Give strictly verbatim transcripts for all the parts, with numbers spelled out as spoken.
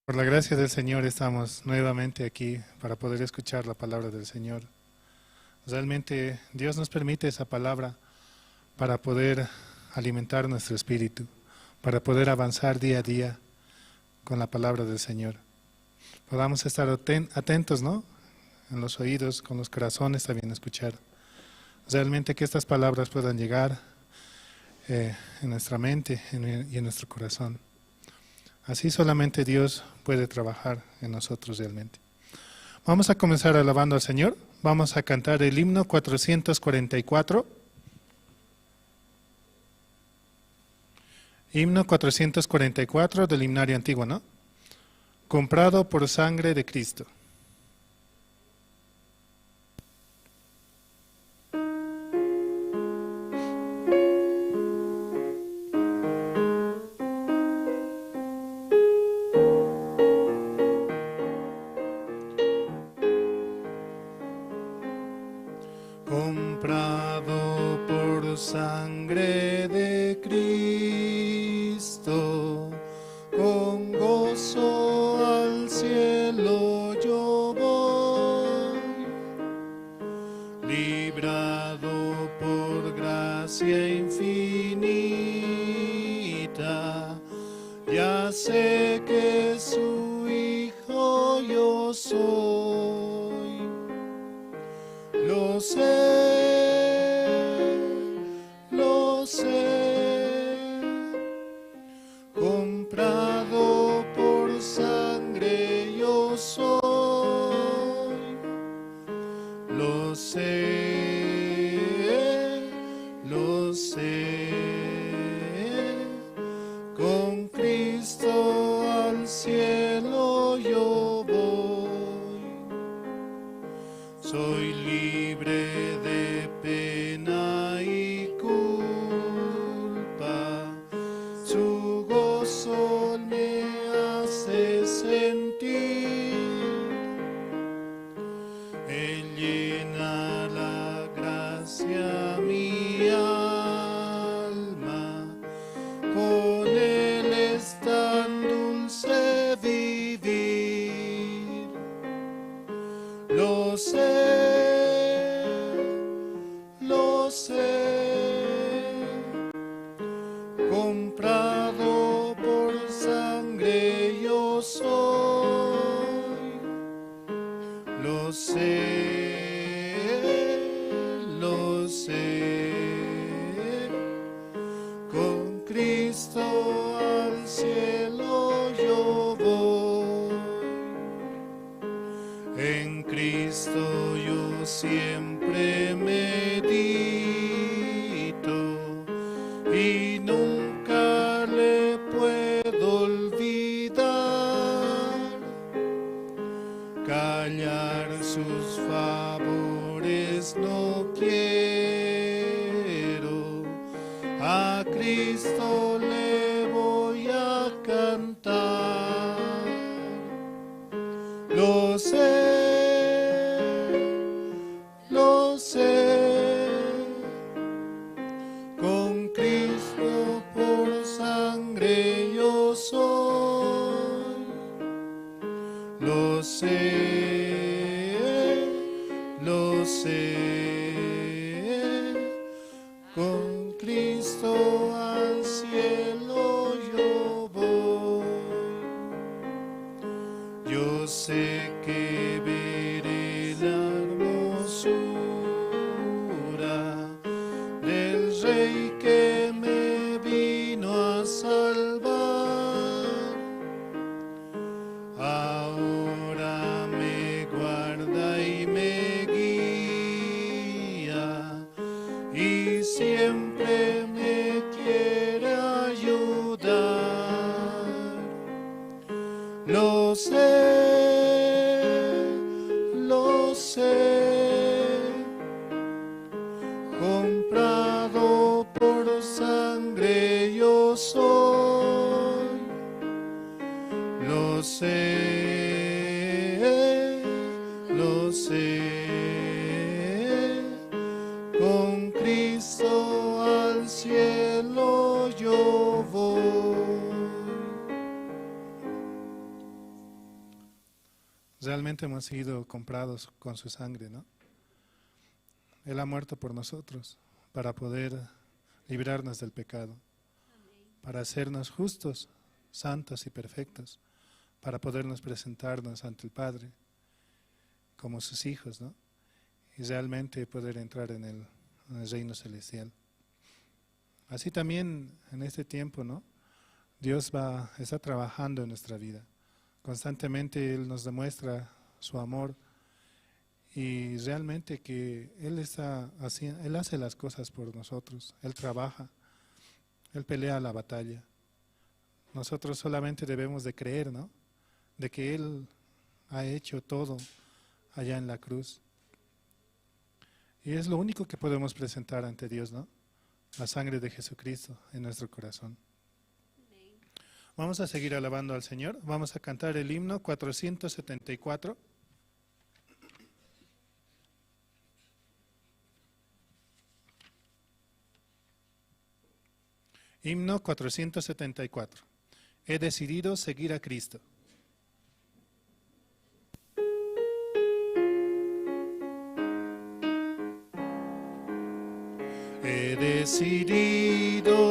Por la gracia del Señor estamos nuevamente aquí para poder escuchar la palabra del Señor. Realmente Dios nos permite esa palabra para poder alimentar nuestro espíritu, para poder avanzar día a día con la palabra del Señor. Podamos estar aten-, atentos, ¿no? En los oídos, con los corazones también escuchar. Realmente que estas palabras puedan llegar, eh, en nuestra mente, en, y en nuestro corazón. Así solamente Dios puede trabajar en nosotros realmente. Vamos a comenzar alabando al Señor. Vamos a cantar el himno cuatrocientos cuarenta y cuatro. Himno cuatrocientos cuarenta y cuatro del himnario antiguo, ¿no? Comprado por sangre de Cristo. Comprado por sangre de Cristo, con gozo al cielo yo voy, librado por gracia infinita, ya sé que su hijo yo soy. Lo sé, lo sé, comprado por sangre yo soy. Lo sé, lo sé, con Cristo al cielo yo voy. Soy libre de pena y culpa, su gozo me hace sentir. Él llena la gracia mi alma, con él es tan dulce vivir. Lo sé, lo sé, comprado por sangre yo soy. Lo sé, lo sé, con Cristo al cielo yo voy. En Cristo yo siempre medito y nunca le puedo olvidar. Callar sus favores no quiero, a Cristo le voy a cantar. Lo sé, lo sé, con Cristo por sangre yo soy. Lo sé, lo sé, con Cristo al cielo yo voy. Yo sé que veré la hermosura del Rey que me vino a salvar. Ahora me guarda y me guía, y siempre me quiere ayudar. Lo sé, lo sé, comprado por sangre yo soy. Lo sé, lo sé, con Cristo al cielo yo voy. Realmente hemos sido comprados con su sangre, ¿no? Él ha muerto por nosotros para poder librarnos del pecado, para hacernos justos, santos y perfectos, para podernos presentarnos ante el Padre como sus hijos, ¿no? Y realmente poder entrar en el, en el reino celestial. Así también en este tiempo, ¿no? Dios va, está trabajando en nuestra vida. Constantemente Él nos demuestra su amor y realmente que Él está haci-, Él hace las cosas por nosotros. Él trabaja, Él pelea la batalla. Nosotros solamente debemos de creer, ¿no? De que Él ha hecho todo allá en la cruz. Y es lo único que podemos presentar ante Dios, ¿no? La sangre de Jesucristo en nuestro corazón. Vamos a seguir alabando al Señor. Vamos a cantar el himno cuatrocientos setenta y cuatro. Himno cuatrocientos setenta y cuatro. He decidido seguir a Cristo. He decidido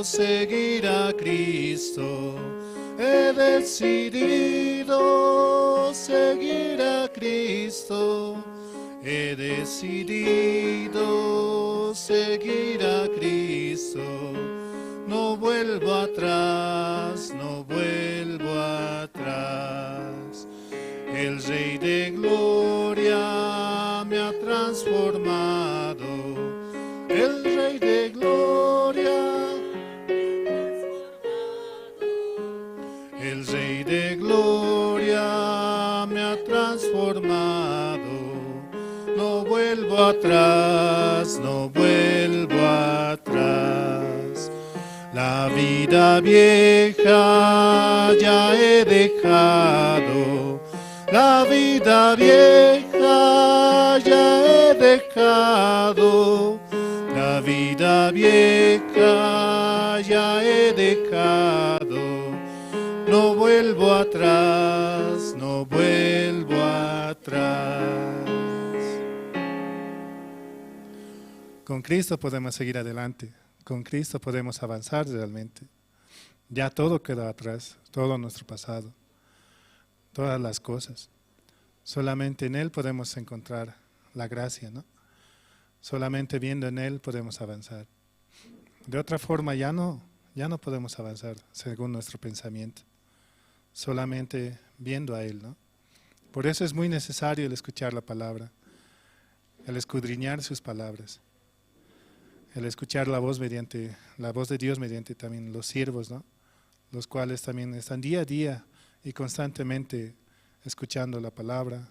seguir a Cristo, he decidido seguir a Cristo, he decidido seguir a Cristo, no vuelvo atrás, no vuelvo atrás. El Rey de Gloria me ha transformado, el Rey de Gloria, el Rey de Gloria me ha transformado. No vuelvo atrás, no vuelvo atrás. La vida vieja ya he dejado, la vida vieja ya he dejado, la vida vieja ya he dejado. No vuelvo atrás, no vuelvo atrás. Con Cristo podemos seguir adelante, con Cristo podemos avanzar realmente. Ya todo quedó atrás, todo nuestro pasado, todas las cosas. Solamente en Él podemos encontrar la gracia, ¿no? Solamente viendo en Él podemos avanzar. De otra forma ya no, ya no podemos avanzar según nuestro pensamiento. Solamente viendo a Él, ¿no? Por eso es muy necesario el escuchar la palabra, el escudriñar sus palabras, el escuchar la voz mediante, la voz de Dios mediante también los siervos, ¿no? Los cuales también están día a día y constantemente escuchando la palabra,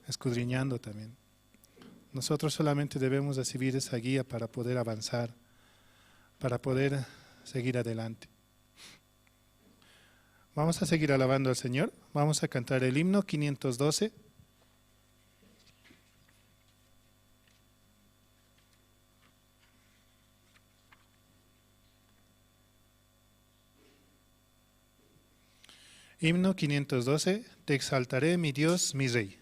escudriñando también. Nosotros solamente debemos recibir esa guía para poder avanzar, para poder seguir adelante. Vamos a seguir alabando al Señor. Vamos a cantar el himno quinientos doce. Himno quinientos doce, Te exaltaré, mi Dios, mi Rey.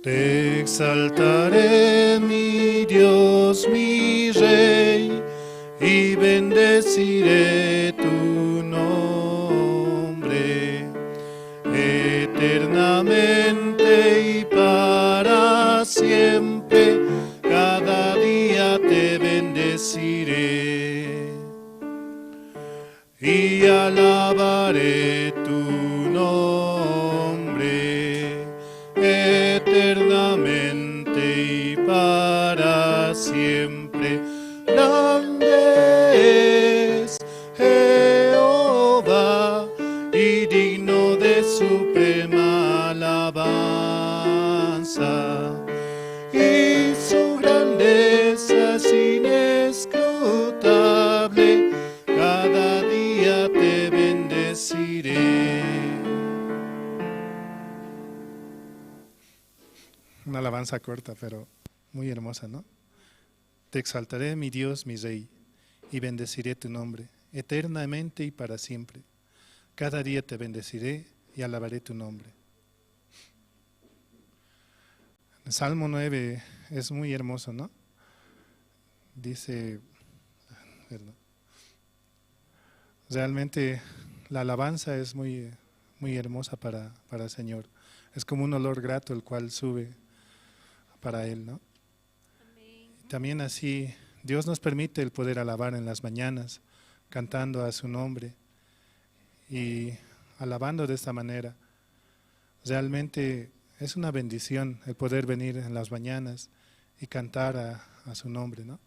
Te exaltaré, mi Dios, mi Rey, y bendeciré tu nombre eternamente y para siempre. Cada día te bendeciré y alabaré tu nombre eternamente y para siempre. Grande es Jehová y digno de suprema alabanza, y su grandeza es inescrutable. Cada día te bendeciré. alabanza corta, pero muy hermosa, ¿no? Te exaltaré, mi Dios, mi Rey, y bendeciré tu nombre, eternamente y para siempre. Cada día te bendeciré y alabaré tu nombre. El Salmo nueve es muy hermoso, ¿no? Dice, perdón. Realmente la alabanza es muy, muy hermosa para, para el Señor. Es como un olor grato el cual sube para Él, ¿no? Amén. También así Dios nos permite el poder alabar en las mañanas, cantando a su nombre y alabando de esta manera. Realmente es una bendición el poder venir en las mañanas y cantar a, a su nombre, ¿no?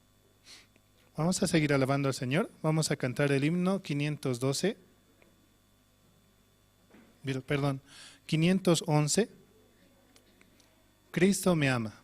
Vamos a seguir alabando al Señor. Vamos a cantar el himno quinientos doce. Pero, perdón, quinientos once. Cristo me ama.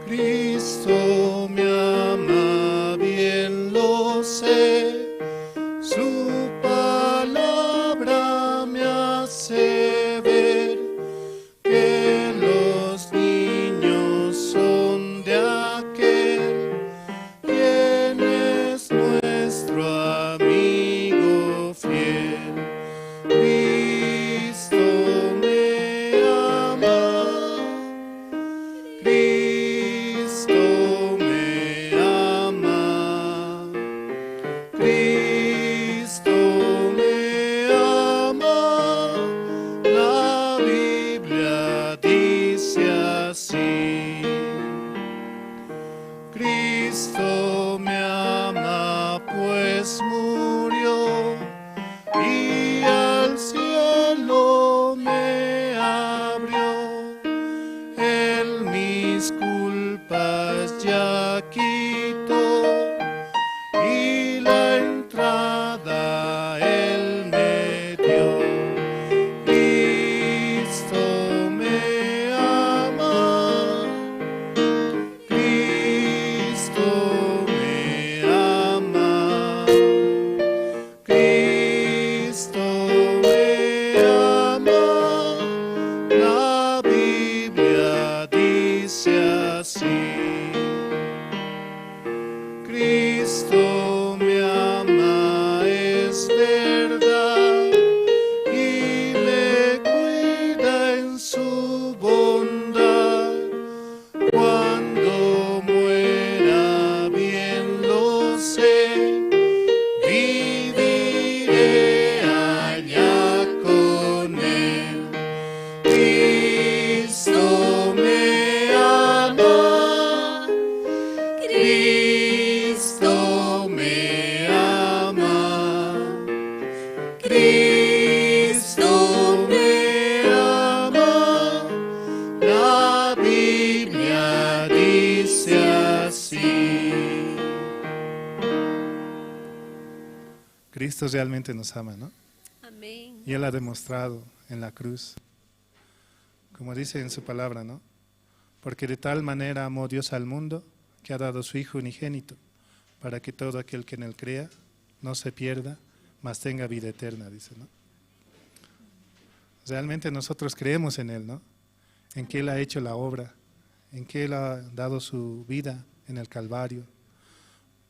Cristo me ama, bien lo sé, su palabra me hace ver que los niños son de aquel quien es nuestro amigo fiel. Cristo me ama, Cristo me ama, Cristo me ama, la Biblia dice así. Cristo me ama, pues murió y al cielo me abrió. Él mis culpas ya quitó y la entrada Él me dio. Cristo me ama, Cristo me ama, Cristo me ama, la Biblia dice así. Cristo me ama, es verdad, y me cuida en su bondad. Cuando muera, bien lo sé, viviré allá con él. Cristo me ama, Cristo me ama, Cristo me ama, la Biblia dice así. Cristo realmente nos ama, ¿no? Amén. Y Él ha demostrado en la cruz, como dice en su palabra, ¿no? Porque de tal manera amó Dios al mundo que ha dado su Hijo unigénito, para que todo aquel que en él crea no se pierda, mas tenga vida eterna, dice, ¿no? Realmente nosotros creemos en Él, ¿no? En que Él ha hecho la obra, en que Él ha dado su vida en el Calvario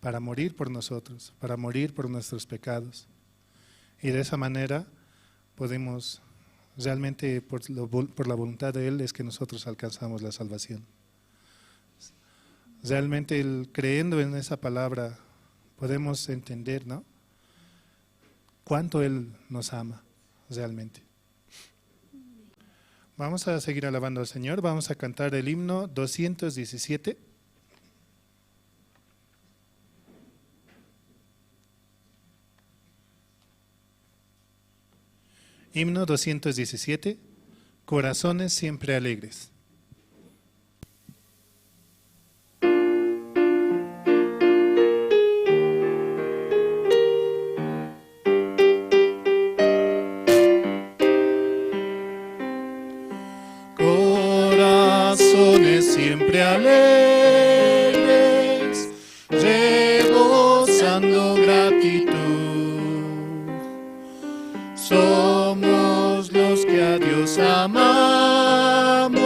para morir por nosotros, para morir por nuestros pecados. Y de esa manera podemos realmente, por lo vol-, por la voluntad de Él, es que nosotros alcanzamos la salvación. Realmente, el, creyendo en esa palabra, podemos entender, ¿no? Cuánto Él nos ama realmente. Vamos a seguir alabando al Señor. Vamos a cantar el himno doscientos diecisiete. Himno doscientos diecisiete, Corazones siempre alegres. Corazones siempre alegres, rebosando gratitud. Somos los que a Dios amamos,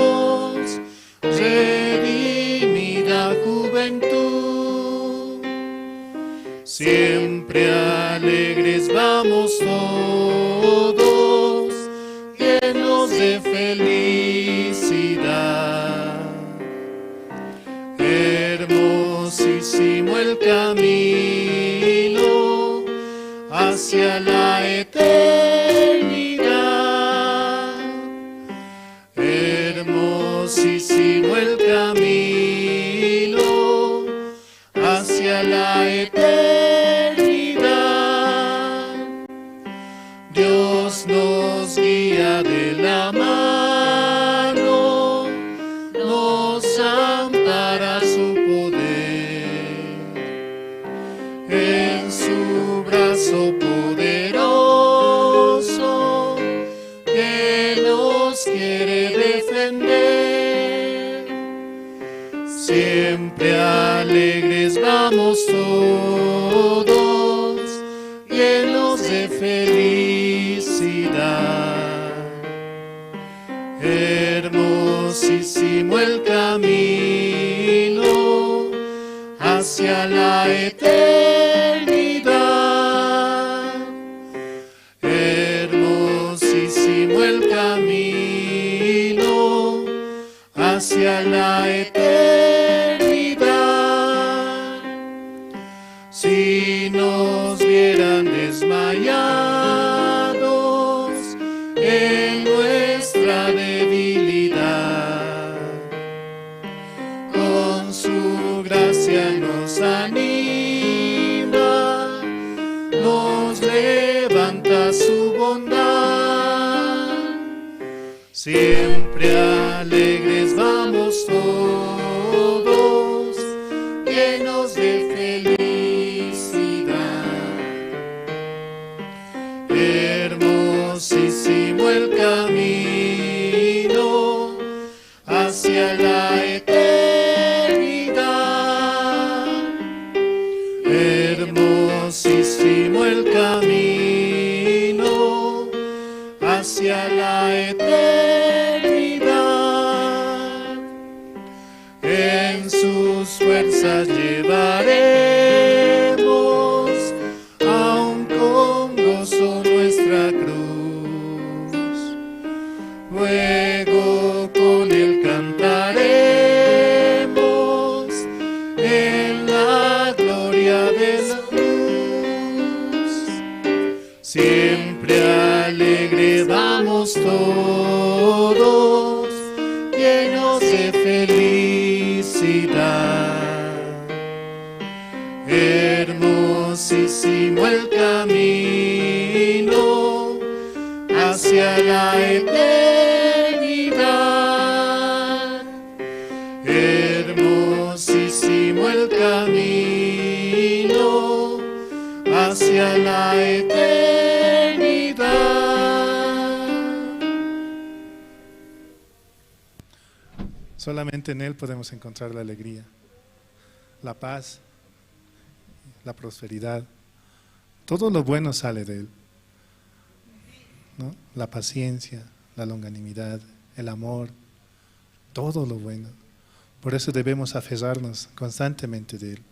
redimida juventud. Siempre alegres vamos todos, llenos de felicidad. Hermosísimo el camino hacia la eternidad. Hermosísimo el camino hacia la eternidad. Dios nos guía de la mano, nos ampara su poder. En su brazo poderoso que nos quiere defender. Siempre alegres vamos todos, llenos de felicidad. Hermosísimo el camino hacia la eternidad. Hermosísimo el camino hacia la eternidad. Si nos vieran desmayados en nuestra debilidad, con su gracia nos anima, nos levanta su bondad. Siempre alegres vamos todos, llenos de felicidad. Hermosísimo el camino hacia la eternidad. Hermosísimo el camino hacia la eternidad. En sus fuerzas llevaremos, aun con gozo, nuestra cruz. Luego con él cantaremos en la gloria de su luz. Siempre alegres vamos todos, llenos de felicidad. Hermosísimo el camino hacia la eternidad. Hermosísimo el camino hacia la eternidad. Solamente en Él podemos encontrar la alegría, la paz, la prosperidad. Todo lo bueno sale de Él, ¿no? La paciencia, la longanimidad, el amor, todo lo bueno. Por eso debemos aferrarnos constantemente de Él.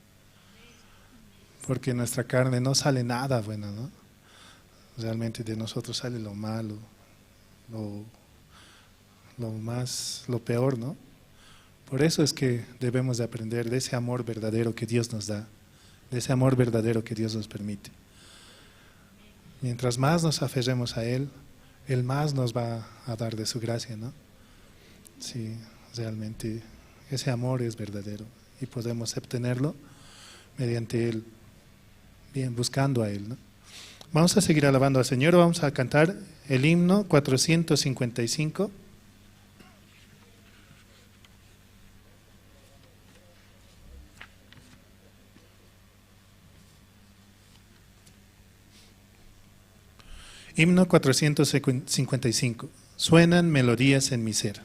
Porque nuestra carne no sale nada bueno, ¿no? Realmente de nosotros sale lo malo, lo, lo más, lo peor, ¿no? Por eso es que debemos de aprender de ese amor verdadero que Dios nos da, de ese amor verdadero que Dios nos permite. Mientras más nos aferremos a Él, Él más nos va a dar de su gracia, ¿no? Sí, realmente ese amor es verdadero y podemos obtenerlo mediante Él, bien, buscando a Él, ¿no? Vamos a seguir alabando al Señor, vamos a cantar el himno cuatrocientos cincuenta y cinco. Himno cuatrocientos cincuenta y cinco. Suenan melodías en mi ser.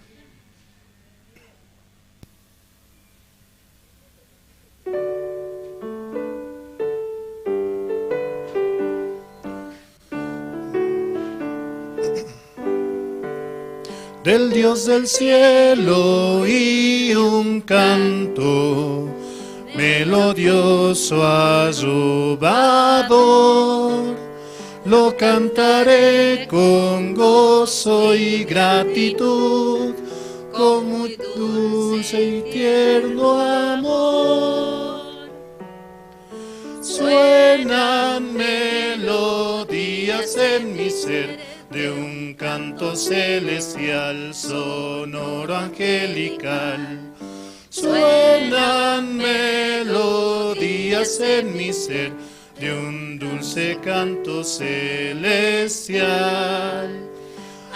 El Dios del cielo y un canto melodioso arrobador. Lo cantaré con gozo y gratitud, con muy dulce y tierno amor. Suenan melodías en mi ser de un canto celestial, sonoro angelical. Suenan melodías en mi ser de un dulce canto celestial.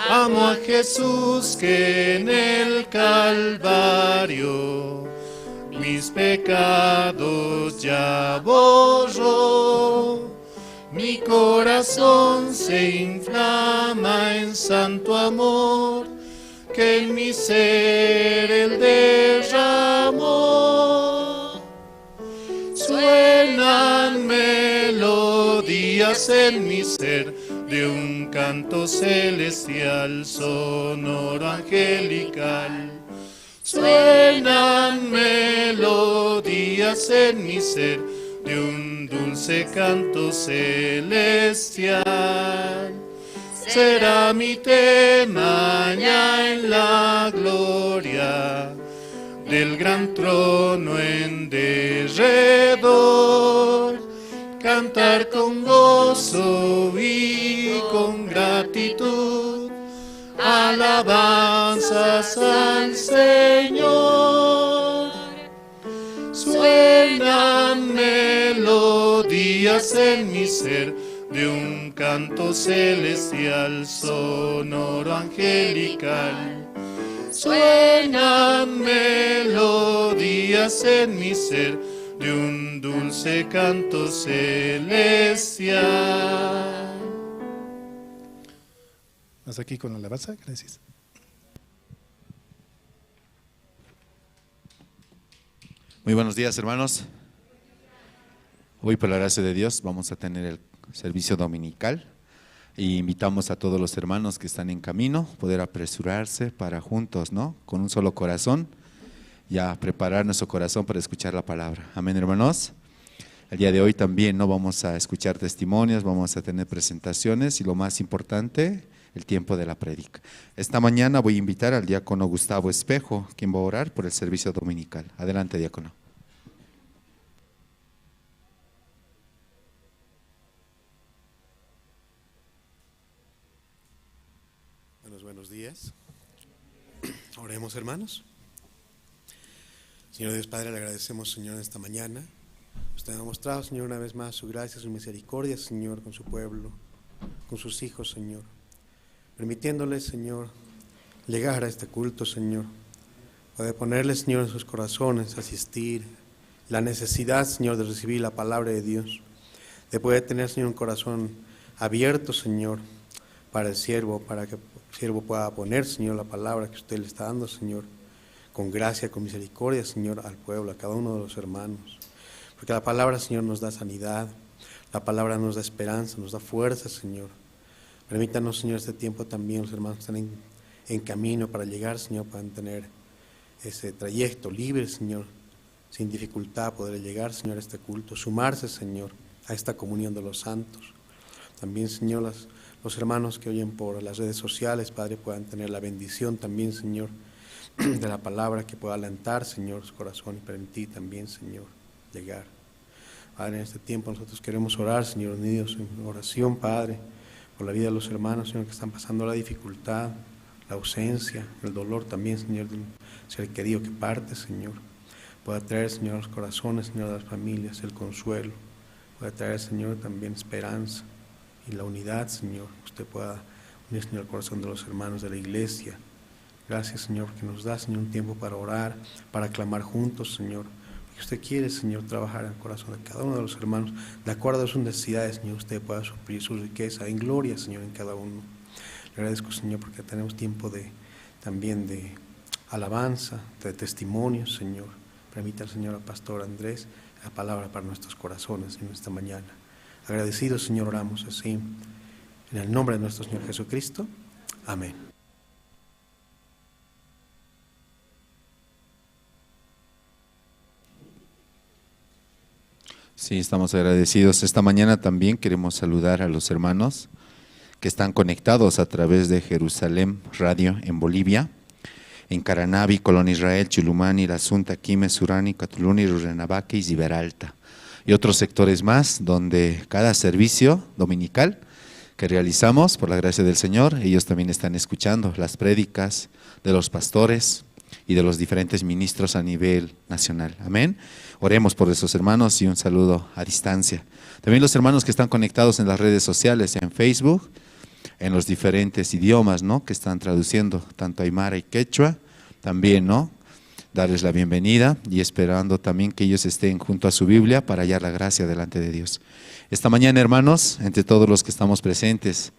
Amo a Jesús que en el Calvario mis pecados ya borró. Mi corazón se inflama en santo amor que en mi ser él derramó. Suenan melodías en mi ser de un canto celestial, sonoro angelical. Suenan melodías en mi ser de un dulce canto celestial. Será mi tema allá en la gloria del gran trono en derredor. Cantar con gozo y con gratitud alabanzas al Señor. Suenan melodías en mi ser de un canto celestial, sonoro angelical. Suenan melodías en mi ser de un dulce canto celestial. Hasta aquí con la alabanza. Gracias. Muy buenos días, hermanos. Hoy, por la gracia de Dios, vamos a tener el servicio dominical. Y invitamos a todos los hermanos que están en camino poder apresurarse para juntos, ¿no? Con un solo corazón, ya preparar nuestro corazón para escuchar la palabra. Amén, hermanos. El día de hoy también, ¿no? Vamos a escuchar testimonios, vamos a tener presentaciones y, lo más importante, el tiempo de la prédica. Esta mañana voy a invitar al diácono Gustavo Espejo, quien va a orar por el servicio dominical. Adelante, diácono. Buenos, buenos días. Oremos, hermanos. Señor Dios Padre, le agradecemos, Señor, esta mañana. Usted ha mostrado, Señor, una vez más su gracia, su misericordia, Señor, con su pueblo, con sus hijos, Señor. Permitiéndoles, Señor, llegar a este culto, Señor. Poder ponerles, Señor, en sus corazones, asistir. La necesidad, Señor, de recibir la palabra de Dios. De poder tener, Señor, un corazón abierto, Señor, para el siervo, para que el siervo pueda poner, Señor, la palabra que usted le está dando, Señor, con gracia, con misericordia, Señor, al pueblo, a cada uno de los hermanos. Porque la palabra, Señor, nos da sanidad, la palabra nos da esperanza, nos da fuerza, Señor. Permítanos, Señor, este tiempo también, los hermanos que están en, en camino para llegar, Señor, puedan tener ese trayecto libre, Señor, sin dificultad poder llegar, Señor, a este culto, sumarse, Señor, a esta comunión de los santos. También, Señor, las, los hermanos que oyen por las redes sociales, Padre, puedan tener la bendición también, Señor, de la palabra que pueda alentar, Señor, su corazón y permitir también, Señor, llegar. Padre, en este tiempo nosotros queremos orar, Señor, unidos en oración, Padre, por la vida de los hermanos, Señor, que están pasando la dificultad, la ausencia, el dolor también, Señor, de un ser querido que parte, Señor. Pueda traer, Señor, a los corazones, Señor, de las familias, el consuelo. Pueda traer, Señor, también esperanza y la unidad, Señor. Que usted pueda unir, Señor, el corazón de los hermanos de la iglesia. Gracias, Señor, que nos da, Señor, un tiempo para orar, para clamar juntos, Señor. Porque usted quiere, Señor, trabajar en el corazón de cada uno de los hermanos, de acuerdo a sus necesidades, Señor, usted pueda suplir su riqueza en gloria, Señor, en cada uno. Le agradezco, Señor, porque tenemos tiempo de, también de alabanza, de testimonio, Señor. Permita, Señor, al pastor Andrés la palabra para nuestros corazones en esta mañana. Agradecidos, Señor, oramos así, en el nombre de nuestro Señor Jesucristo. Amén. Sí, estamos agradecidos. Esta mañana también queremos saludar a los hermanos que están conectados a través de Jerusalén Radio en Bolivia, en Caranavi, Colón Israel, Chulumani, La Asunta, Quime, Surani, Catuluni, Rurrenabaque y Ziberalta, y otros sectores más donde cada servicio dominical que realizamos, por la gracia del Señor, ellos también están escuchando las prédicas de los pastores y de los diferentes ministros a nivel nacional. Amén. Oremos por esos hermanos y un saludo a distancia. También los hermanos que están conectados en las redes sociales, en Facebook, en los diferentes idiomas, ¿no? Que están traduciendo, tanto aymara y quechua, también, ¿no? Darles la bienvenida y esperando también que ellos estén junto a su Biblia para hallar la gracia delante de Dios. Esta mañana, hermanos, entre todos los que estamos presentes,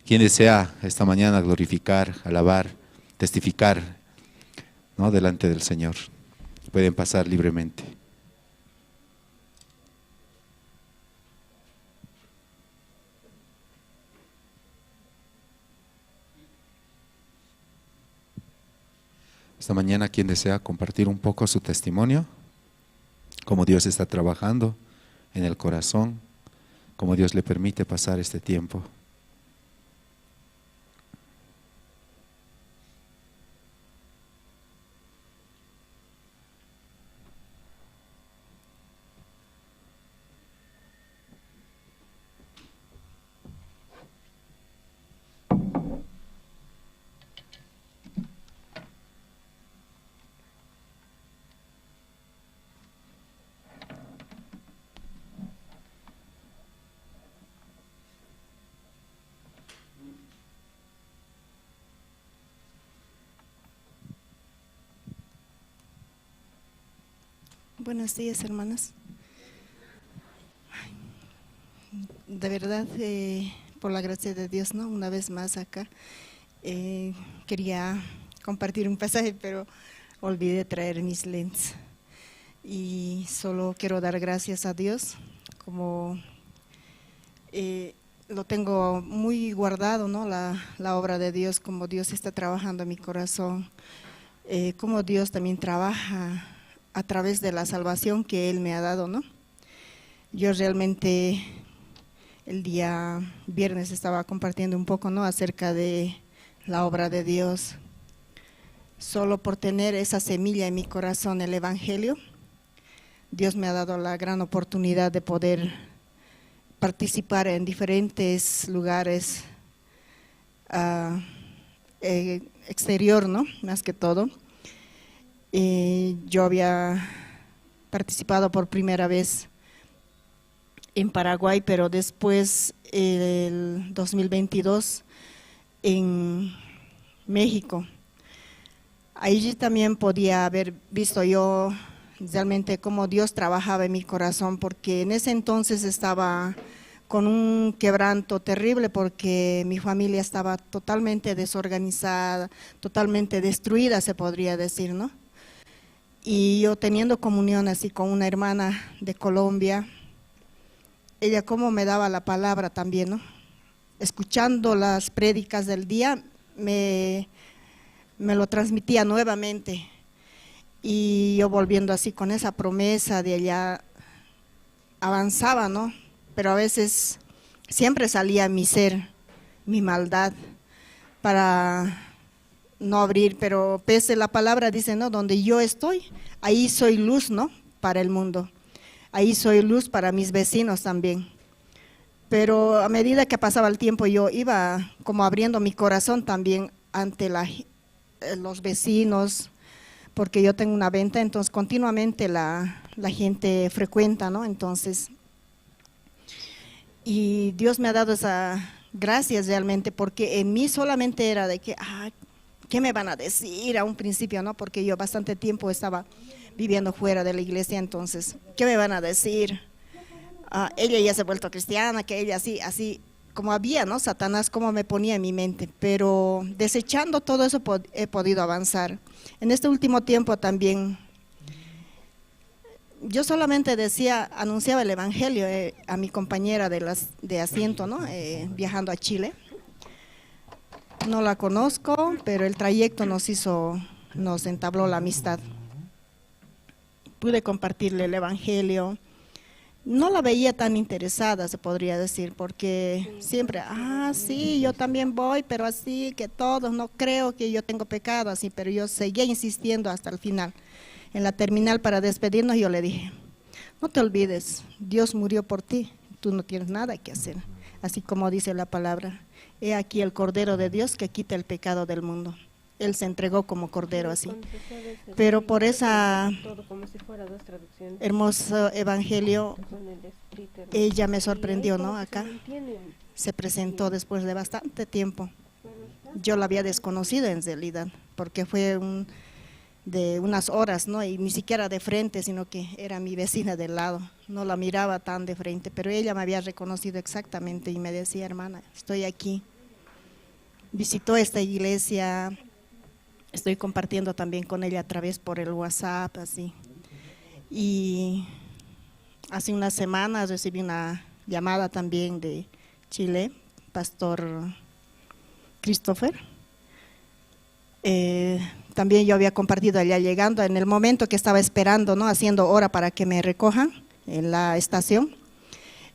¿quién desea esta mañana glorificar, alabar, testificar, ¿no? Delante del Señor? Pueden pasar libremente. Esta mañana, ¿quién desea compartir un poco su testimonio? Cómo Dios está trabajando en el corazón, cómo Dios le permite pasar este tiempo. Buenos días, hermanos. De verdad, eh, por la gracia de Dios, ¿no? Una vez más acá. Eh, quería compartir un pasaje, pero olvidé traer mis lentes. Y solo quiero dar gracias a Dios, como, eh, lo tengo muy guardado, ¿no? La, la obra de Dios, como Dios está trabajando en mi corazón, eh, como Dios también trabaja a través de la salvación que Él me ha dado, ¿no? Yo realmente el día viernes estaba compartiendo un poco, ¿no? Acerca de la obra de Dios. Solo por tener esa semilla en mi corazón, el evangelio, Dios me ha dado la gran oportunidad de poder participar en diferentes lugares, ah, eh, exterior, ¿no? Más que todo. Eh, yo había participado por primera vez en Paraguay, pero después, el dos mil veintidós, en México. Allí también podía haber visto yo realmente cómo Dios trabajaba en mi corazón, porque en ese entonces estaba con un quebranto terrible, porque mi familia estaba totalmente desorganizada, totalmente destruida, se podría decir, ¿no? Y yo teniendo comunión así con una hermana de Colombia, ella como me daba la palabra también, ¿no? Escuchando las prédicas del día, me, me lo transmitía nuevamente. Y yo volviendo así con esa promesa de allá, avanzaba, ¿no? Pero a veces siempre salía mi ser, mi maldad, para no abrir, pero pese la palabra dice, ¿no? Donde yo estoy, ahí soy luz, ¿no? Para el mundo. Ahí soy luz para mis vecinos también. Pero a medida que pasaba el tiempo, yo iba como abriendo mi corazón también ante la, eh, los vecinos, porque yo tengo una venta, entonces continuamente la, la gente frecuenta, ¿no? Entonces, y Dios me ha dado esa gracia realmente, porque en mí solamente era de que, ah, ¿qué me van a decir a un principio, no? Porque yo bastante tiempo estaba viviendo fuera de la iglesia, entonces, ¿qué me van a decir? Ah, ella ya se ha vuelto cristiana, que ella así, así, como había, ¿no? Satanás, como me ponía en mi mente, pero desechando todo eso pod-, he podido avanzar. En este último tiempo también yo solamente decía, anunciaba el evangelio, eh, a mi compañera de las, de asiento, ¿no? Eh, viajando a Chile. No la conozco, pero el trayecto nos hizo, nos entabló la amistad. Pude compartirle el evangelio. No la veía tan interesada, se podría decir, porque siempre, ah, sí, yo también voy, pero así que todos, no creo que yo tengo pecado, así, pero yo seguía insistiendo hasta el final. En la terminal para despedirnos, yo le dije, no te olvides, Dios murió por ti, tú no tienes nada que hacer. Así como dice la palabra, he aquí el Cordero de Dios que quita el pecado del mundo. Él se entregó como cordero así. Pero por esa hermoso evangelio, ella me sorprendió, ¿no? Acá se presentó después de bastante tiempo. Yo la había desconocido en realidad, porque fue un, de unas horas, ¿no? Y ni siquiera de frente, sino que era mi vecina del lado. No la miraba tan de frente, pero ella me había reconocido exactamente y me decía, hermana, estoy aquí. Visitó esta iglesia, estoy compartiendo también con ella a través por el WhatsApp, así. Y hace unas semanas recibí una llamada también de Chile, pastor Christopher. Eh, también yo había compartido allá llegando, en el momento que estaba esperando, ¿no? Haciendo hora para que me recojan en la estación.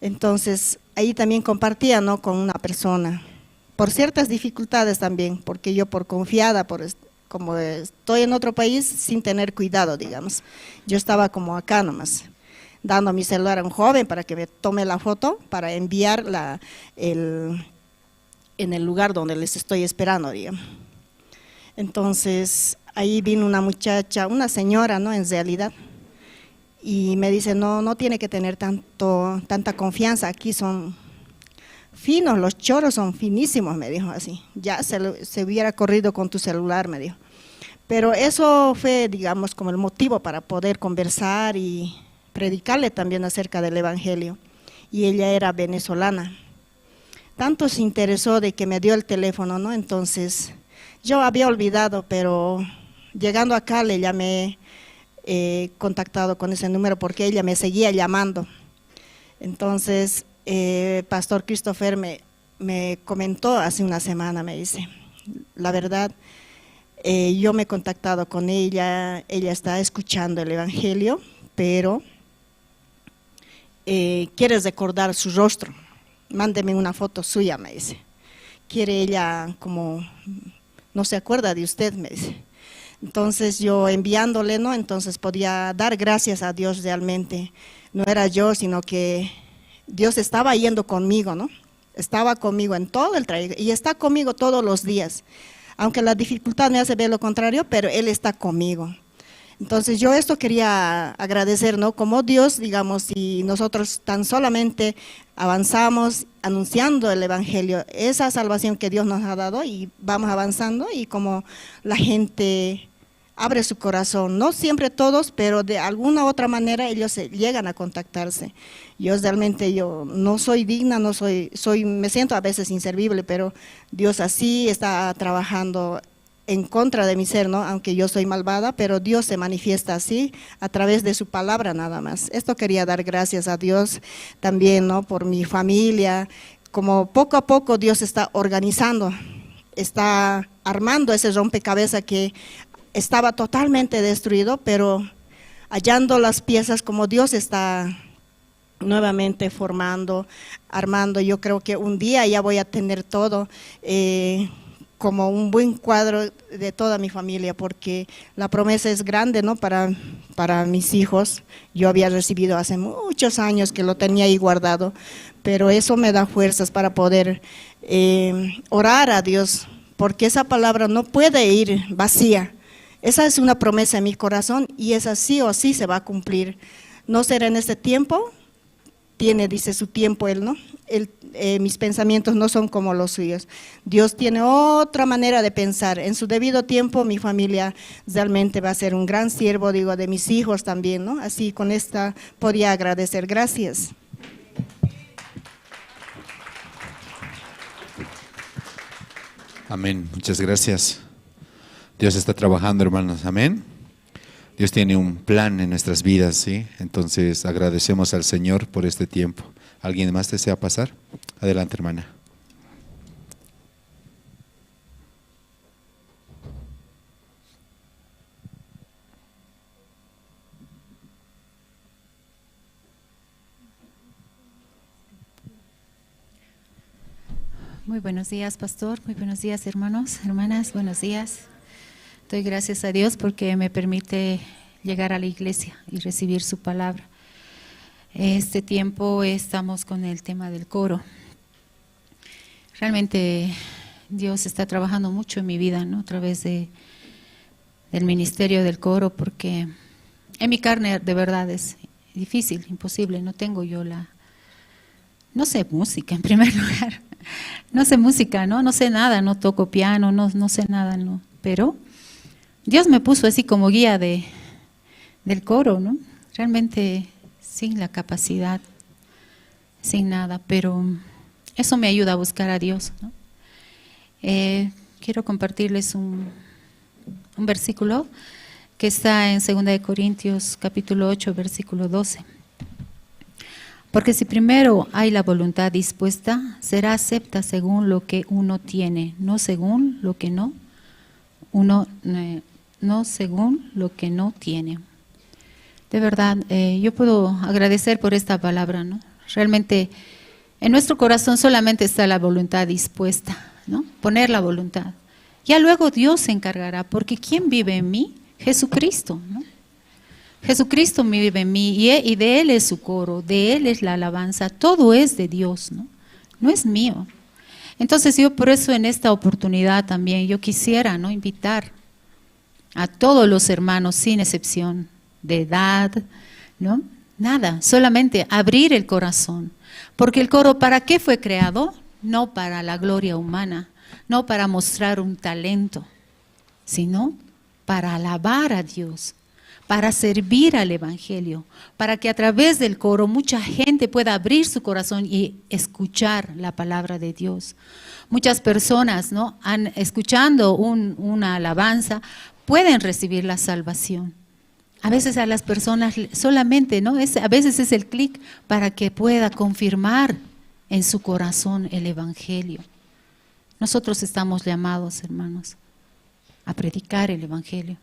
Entonces, ahí también compartía, ¿no? Con una persona. Por ciertas dificultades también, porque yo por confiada, por est-, como estoy en otro país, sin tener cuidado, digamos. Yo estaba como acá nomás, dando mi celular a un joven para que me tome la foto, para enviarla el, en el lugar donde les estoy esperando, digamos. Entonces, ahí vino una muchacha, una señora, ¿no? En realidad. Y me dice, no, no tiene que tener tanto, tanta confianza, aquí son finos, los choros son finísimos, me dijo así. Ya se, lo- se hubiera corrido con tu celular, me dijo. Pero eso fue, digamos, como el motivo para poder conversar y predicarle también acerca del evangelio. Y ella era venezolana. Tanto se interesó de que me dio el teléfono, ¿no? Entonces, yo había olvidado, pero llegando acá le llamé, eh, contactado con ese número porque ella me seguía llamando. Entonces, eh, Pastor Christopher me, me comentó hace una semana, me dice, la verdad, eh, yo me he contactado con ella, ella está escuchando el evangelio, pero eh, quiere recordar su rostro. Mándeme una foto suya, me dice. Quiere ella como, no se acuerda de usted, me dice. Entonces yo enviándole, ¿no? Entonces podía dar gracias a Dios realmente. No era yo, sino que Dios estaba yendo conmigo, ¿no? Estaba conmigo en todo el trayecto y está conmigo todos los días. Aunque la dificultad me hace ver lo contrario, pero Él está conmigo. Entonces yo esto quería agradecer, ¿no? Como Dios, digamos, si nosotros tan solamente avanzamos anunciando el evangelio, esa salvación que Dios nos ha dado y vamos avanzando y como la gente abre su corazón, no siempre todos, pero de alguna otra manera ellos se llegan a contactarse. Yo realmente yo no soy digna, no soy, soy, me siento a veces inservible, pero Dios así está trabajando en contra de mi ser, ¿no? Aunque yo soy malvada, pero Dios se manifiesta así a través de su palabra nada más. Esto quería dar gracias a Dios también, ¿no? Por mi familia, como poco a poco Dios está organizando, está armando ese rompecabezas que estaba totalmente destruido, pero hallando las piezas como Dios está nuevamente formando, armando. Yo creo que un día ya voy a tener todo, eh, como un buen cuadro de toda mi familia, porque la promesa es grande, ¿no? Para, para mis hijos. Yo había recibido hace muchos años que lo tenía ahí guardado, pero eso me da fuerzas para poder, eh, orar a Dios, porque esa palabra no puede ir vacía. Esa es una promesa en mi corazón y esa sí o sí se va a cumplir. No será en este tiempo, tiene, dice, su tiempo él, ¿no? Él, eh, mis pensamientos no son como los suyos. Dios tiene otra manera de pensar. En su debido tiempo, mi familia realmente va a ser un gran siervo, digo, de mis hijos también, ¿no? Así con esta podía agradecer. Gracias. Amén. Muchas gracias. Dios está trabajando, hermanos. Amén. Dios tiene un plan en nuestras vidas, ¿sí? Entonces agradecemos al Señor por este tiempo. ¿Alguien más desea pasar? Adelante, hermana. Muy buenos días, pastor. Muy buenos días, hermanos, hermanas. Buenos días. Doy gracias a Dios porque me permite llegar a la iglesia y recibir su palabra. Este tiempo estamos con el tema del coro. Realmente Dios está trabajando mucho en mi vida, ¿no? A través de, del ministerio del coro, porque en mi carne de verdad es difícil, imposible, no tengo yo la, no sé música en primer lugar, no sé música, ¿no? No sé nada, no toco piano, no, no sé nada, ¿no? Pero Dios me puso así como guía de, del coro, ¿no? Realmente sin la capacidad, sin nada, pero eso me ayuda a buscar a Dios, ¿no? Eh, quiero compartirles un, un versículo que está en segunda de Corintios capítulo ocho, versículo doce. Porque si primero hay la voluntad dispuesta, será acepta según lo que uno tiene, no según lo que no, uno, eh, no según lo que no tiene. De verdad, eh, yo puedo agradecer por esta palabra, ¿no? Realmente en nuestro corazón solamente está la voluntad dispuesta, ¿no? Poner la voluntad. Ya luego Dios se encargará, porque ¿quién vive en mí? Jesucristo, ¿no? Jesucristo vive en mí y, e- y de Él es su coro, de Él es la alabanza, todo es de Dios, ¿no? No es mío. Entonces yo por eso en esta oportunidad también yo quisiera, ¿no? Invitar a todos los hermanos sin excepción de edad, ¿no? Nada, solamente abrir el corazón. Porque el coro, ¿para qué fue creado? No para la gloria humana, no para mostrar un talento, sino para alabar a Dios, para servir al Evangelio, para que a través del coro mucha gente pueda abrir su corazón y escuchar la palabra de Dios. Muchas personas, ¿no? Han, escuchando un- una alabanza, pueden recibir la salvación. A veces a las personas le- solamente, ¿no? Es, a veces es el clic para que pueda confirmar en su corazón el Evangelio. Nosotros estamos llamados, hermanos, a predicar el Evangelio.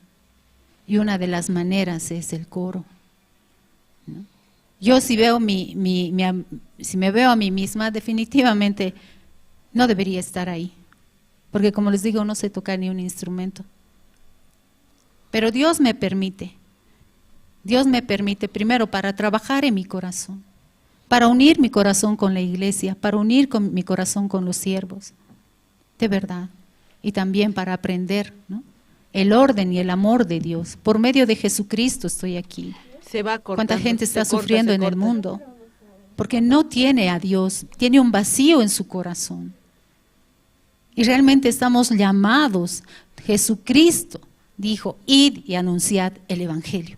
Y una de las maneras es el coro, ¿no? Yo si veo mi, mi- mi am- si me veo a mí misma, definitivamente no debería estar ahí. Porque como les digo, no sé tocar ni un instrumento. Pero Dios me permite. Dios me permite primero para trabajar en mi corazón, para unir mi corazón con la iglesia, para unir con mi corazón con los siervos, de verdad, y también para aprender, ¿no? El orden y el amor de Dios. Por medio de Jesucristo estoy aquí. Se va cortando, ¿cuánta gente está sufriendo en el mundo? Porque no tiene a Dios, tiene un vacío en su corazón. Y realmente estamos llamados. Jesucristo dijo: "Id y anunciad el Evangelio".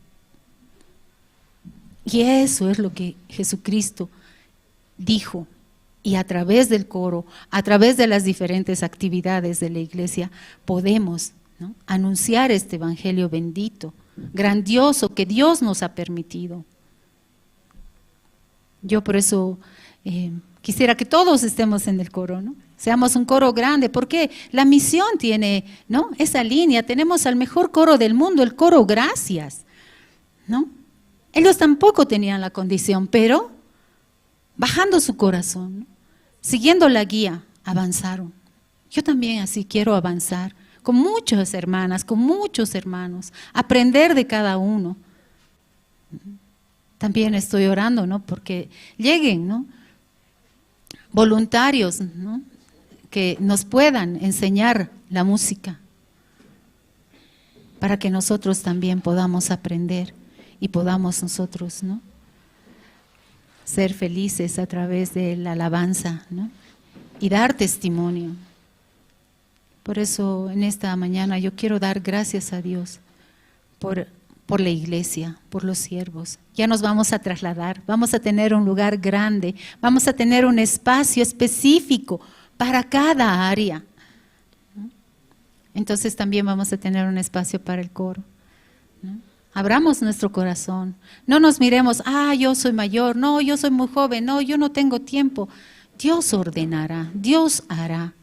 Y eso es lo que Jesucristo dijo. Y a través del coro, a través de las diferentes actividades de la iglesia, podemos, ¿no? Anunciar este Evangelio bendito, grandioso que Dios nos ha permitido. Yo por eso eh, quisiera que todos estemos en el coro, ¿no? Seamos un coro grande, porque la misión tiene, ¿no? Esa línea. Tenemos al mejor coro del mundo, el coro Gracias, ¿no? Ellos tampoco tenían la condición, pero bajando su corazón, ¿no? Siguiendo la guía, avanzaron. Yo también así quiero avanzar con muchas hermanas, con muchos hermanos, aprender de cada uno. También estoy orando, ¿no? Porque lleguen, ¿no? Voluntarios, ¿no? Que nos puedan enseñar la música para que nosotros también podamos aprender y podamos nosotros, ¿no? Ser felices a través de la alabanza, ¿no? Y dar testimonio. Por eso en esta mañana yo quiero dar gracias a Dios por, por la iglesia, por los siervos. Ya nos vamos a trasladar, vamos a tener un lugar grande, vamos a tener un espacio específico para cada área. Entonces también vamos a tener un espacio para el coro, ¿no? Abramos nuestro corazón. No nos miremos: "Ah, yo soy mayor, no, yo soy muy joven, no, yo no tengo tiempo". Dios ordenará, Dios hará.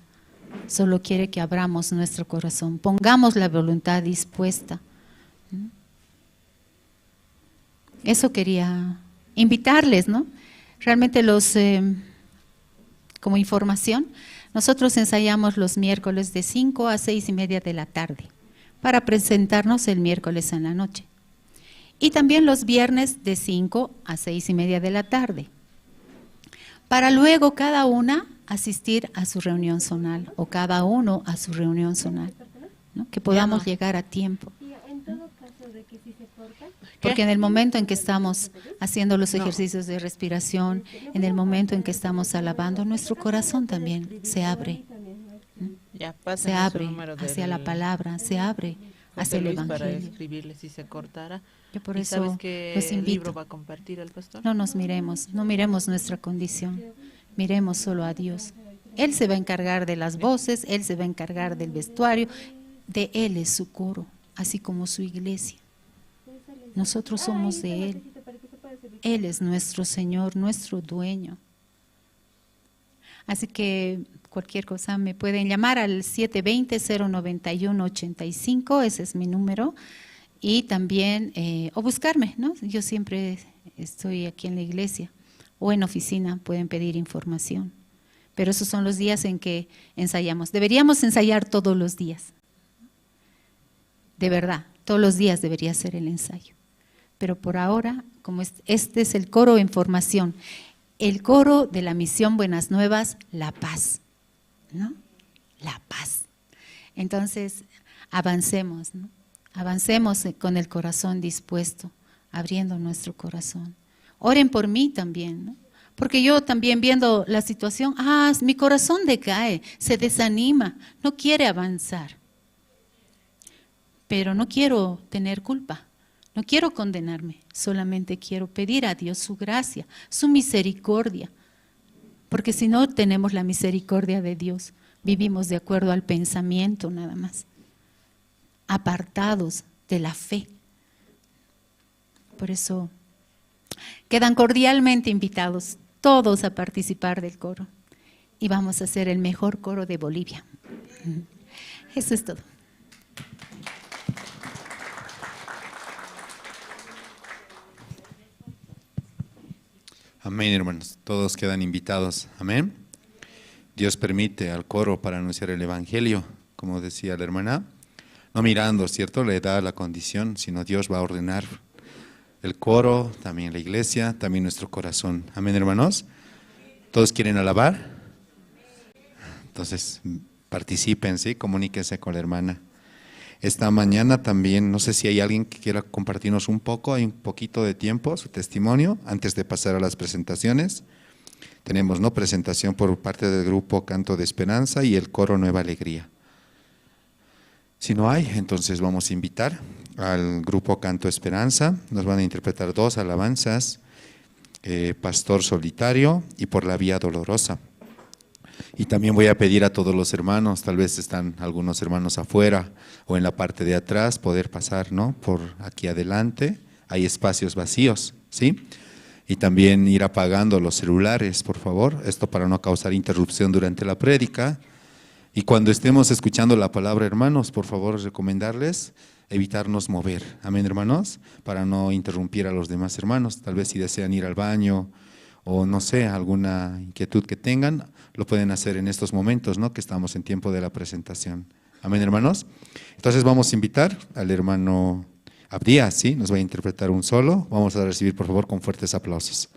Solo quiere que abramos nuestro corazón, pongamos la voluntad dispuesta. Eso quería invitarles, ¿no? Realmente los, eh, como información, Nosotros ensayamos los miércoles de cinco a seis y media de la tarde para presentarnos el miércoles en la noche. Y también los viernes de cinco a seis y media de la tarde, para luego cada una asistir a su reunión zonal o cada uno a su reunión zonal, ¿no? Que podamos llegar a tiempo. Porque en el momento en que estamos haciendo los ejercicios de respiración, en el momento en que estamos alabando, nuestro corazón también se abre. Se abre hacia la palabra, se abre hacia el evangelio. Yo por eso los invito. No nos miremos, no miremos nuestra condición, miremos solo a Dios. Él se va a encargar de las voces, Él se va a encargar del vestuario, de Él es su coro, así como su iglesia. Nosotros somos de Él. Él es nuestro Señor, nuestro dueño. Así que cualquier cosa me pueden llamar al siete veinte, cero noventa y uno, ochenta y cinco, ese es mi número. Y también, eh, o buscarme, ¿no? Yo siempre estoy aquí en la iglesia o en oficina, pueden pedir información. Pero esos son los días en que ensayamos. Deberíamos ensayar todos los días. De verdad, todos los días debería ser el ensayo. Pero por ahora, como es- este es el coro en formación, el coro de la Misión Buenas Nuevas, La Paz, ¿no? La Paz. Entonces, avancemos, ¿no? Avancemos, eh, con el corazón dispuesto, abriendo nuestro corazón. Oren por mí también, ¿no? Porque yo también viendo la situación, ah, mi corazón decae, se desanima, no quiere avanzar. Pero no quiero tener culpa, no quiero condenarme, solamente quiero pedir a Dios su gracia, su misericordia, porque si no tenemos la misericordia de Dios, vivimos de acuerdo al pensamiento nada más, apartados de la fe. Por eso, quedan cordialmente invitados todos a participar del coro. Y vamos a hacer el mejor coro de Bolivia. Eso es todo. Amén, hermanos. Todos quedan invitados. Amén. Dios permite al coro para anunciar el evangelio, como decía la hermana, no mirando, ¿cierto?, la edad, la condición, sino Dios va a ordenar el coro, también la iglesia, también nuestro corazón. Amén, hermanos. ¿Todos quieren alabar? Entonces, participen, ¿sí? Comuníquense con la hermana. Esta mañana también, no sé si hay alguien que quiera compartirnos un poco, hay un poquito de tiempo, su testimonio, antes de pasar a las presentaciones. Tenemos, ¿no?, presentación por parte del grupo Canto de Esperanza y el coro Nueva Alegría. Si no hay, entonces vamos a invitar al grupo Canto Esperanza. Nos van a interpretar dos alabanzas, eh, Pastor Solitario y Por la Vía Dolorosa. Y también voy a pedir a todos los hermanos, tal vez están algunos hermanos afuera o en la parte de atrás, poder pasar, ¿no?, por aquí adelante. Hay espacios vacíos, ¿sí? Y también ir apagando los celulares, por favor. Esto para no causar interrupción durante la prédica. Y cuando estemos escuchando la palabra, hermanos, por favor, recomendarles evitarnos mover. Amén, hermanos, para no interrumpir a los demás hermanos. Tal vez si desean ir al baño o, no sé, alguna inquietud que tengan, lo pueden hacer en estos momentos, ¿no?, que estamos en tiempo de la presentación. Amén, hermanos. Entonces vamos a invitar al hermano Abdías, ¿sí? Nos va a interpretar un solo. Vamos a recibir, por favor, con fuertes aplausos.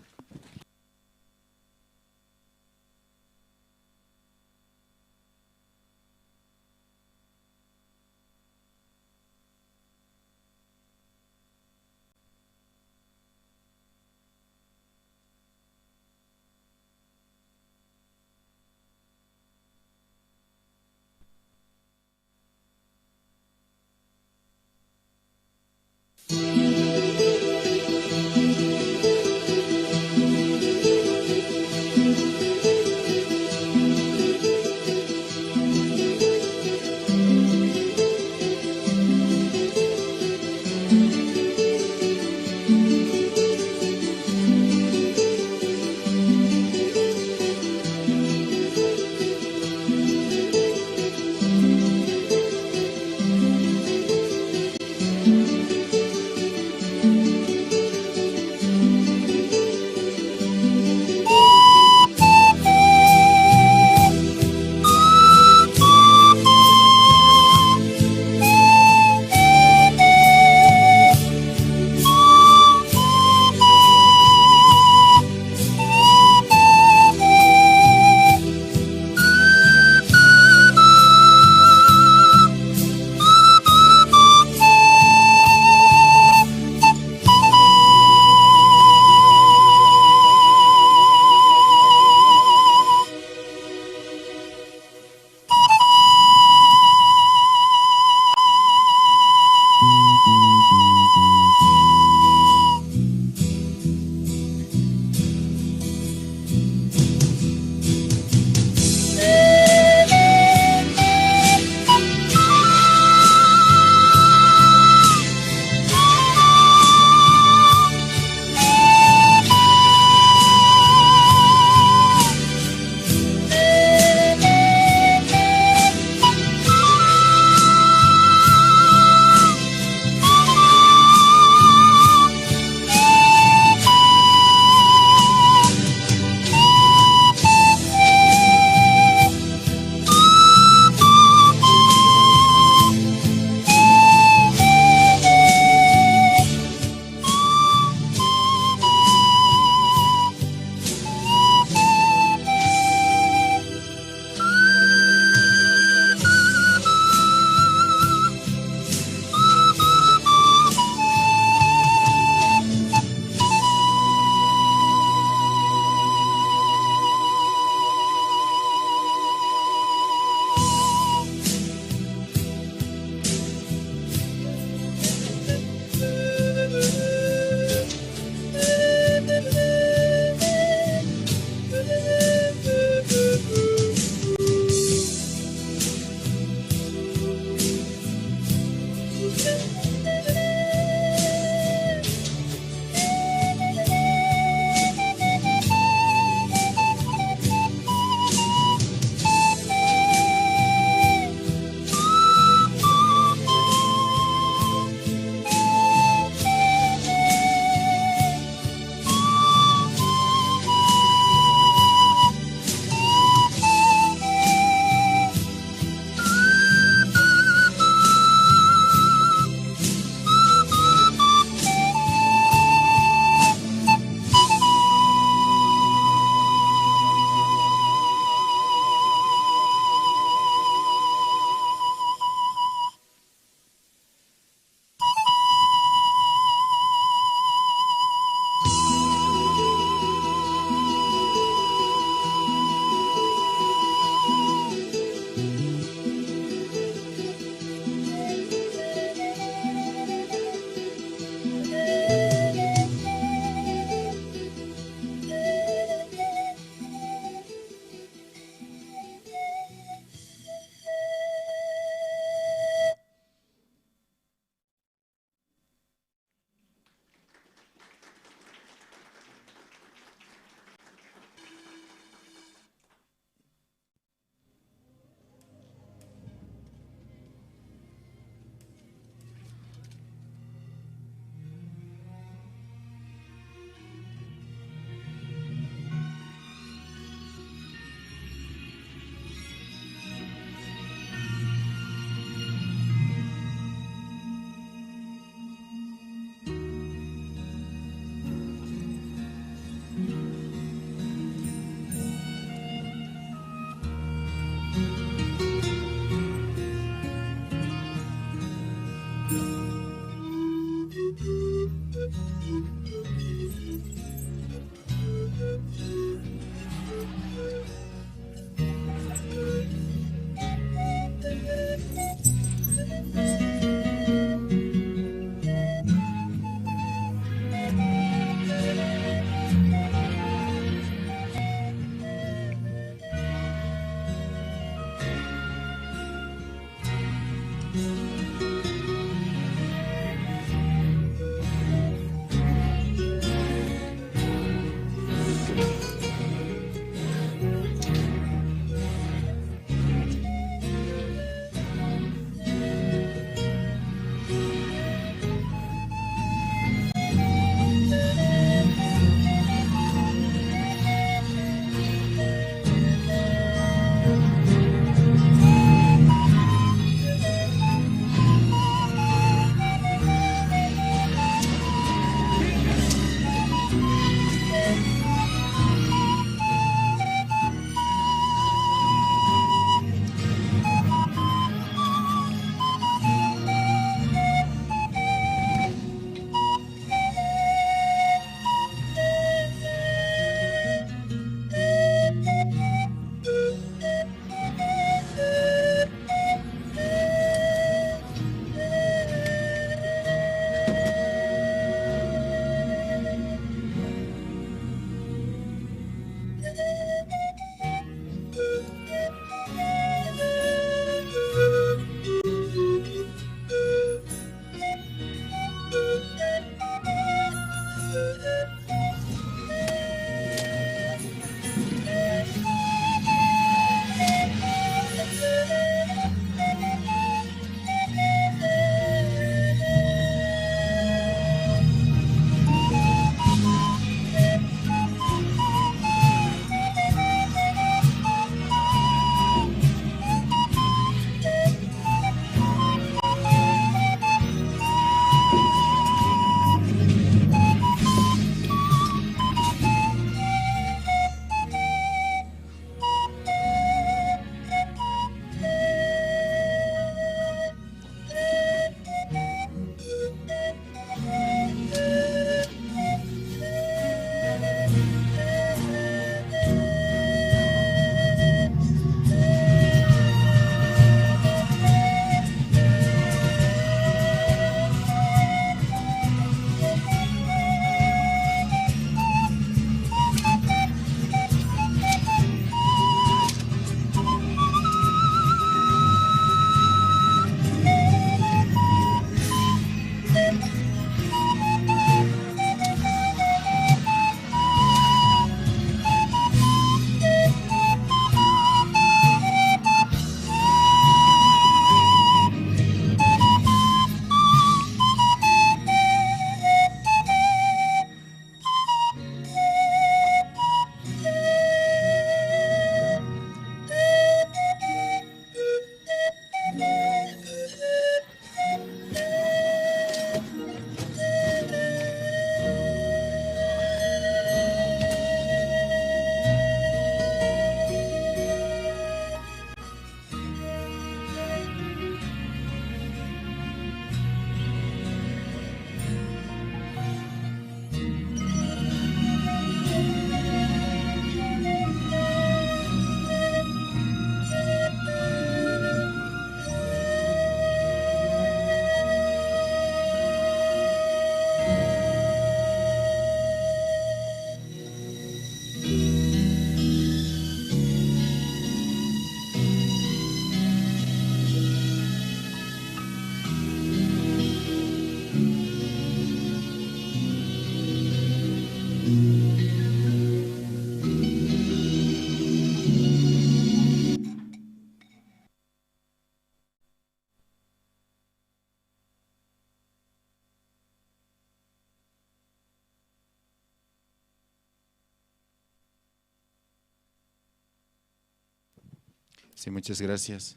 Sí, muchas gracias.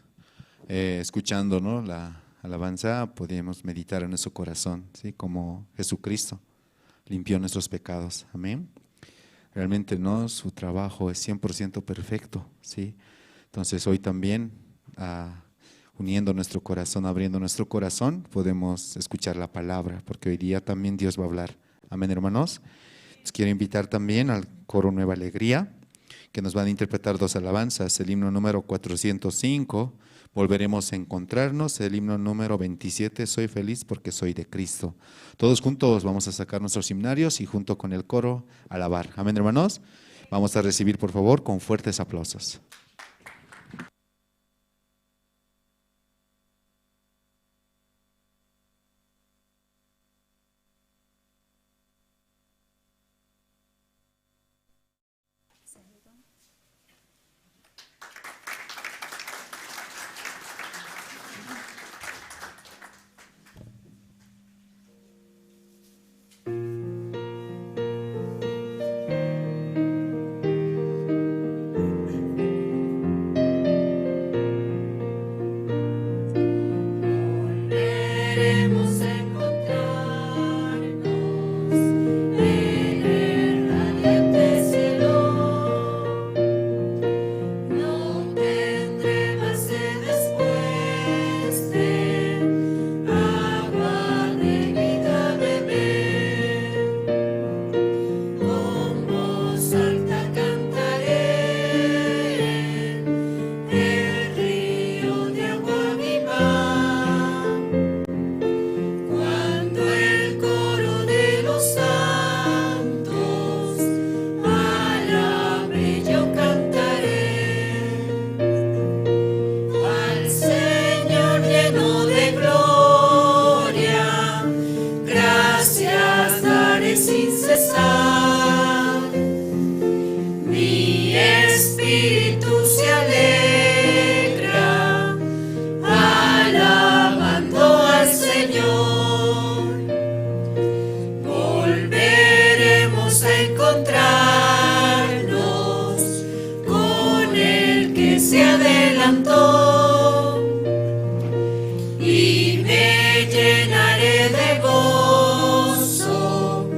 Eh, escuchando, ¿no?, la alabanza, podemos meditar en nuestro corazón, ¿sí?, como Jesucristo limpió nuestros pecados. Amén. Realmente, ¿no?, su trabajo es cien por ciento perfecto, ¿sí? Entonces, hoy también, ah, uniendo nuestro corazón, abriendo nuestro corazón, podemos escuchar la palabra, porque hoy día también Dios va a hablar. Amén, hermanos. Les quiero invitar también al coro Nueva Alegría, que nos van a interpretar dos alabanzas, el himno número cuatrocientos cinco, "Volveremos a encontrarnos", el himno número veintisiete, "Soy feliz porque soy de Cristo". Todos juntos vamos a sacar nuestros himnarios y junto con el coro alabar. Amén, hermanos. Vamos a recibir, por favor, con fuertes aplausos. Volveremos a encontrarnos en el radiante cielo. No tendré más sed después de agua de vida beber. Con voz alta cantaré el río de agua viva. Cuando el coro de los santos alabe, yo cantaré al Señor lleno de gloria, gracias daré sin cesar. Mi espíritu se alegra alabando al Señor. Volveremos a encontrarnos con el que se adelantó, y me llenaré de gozo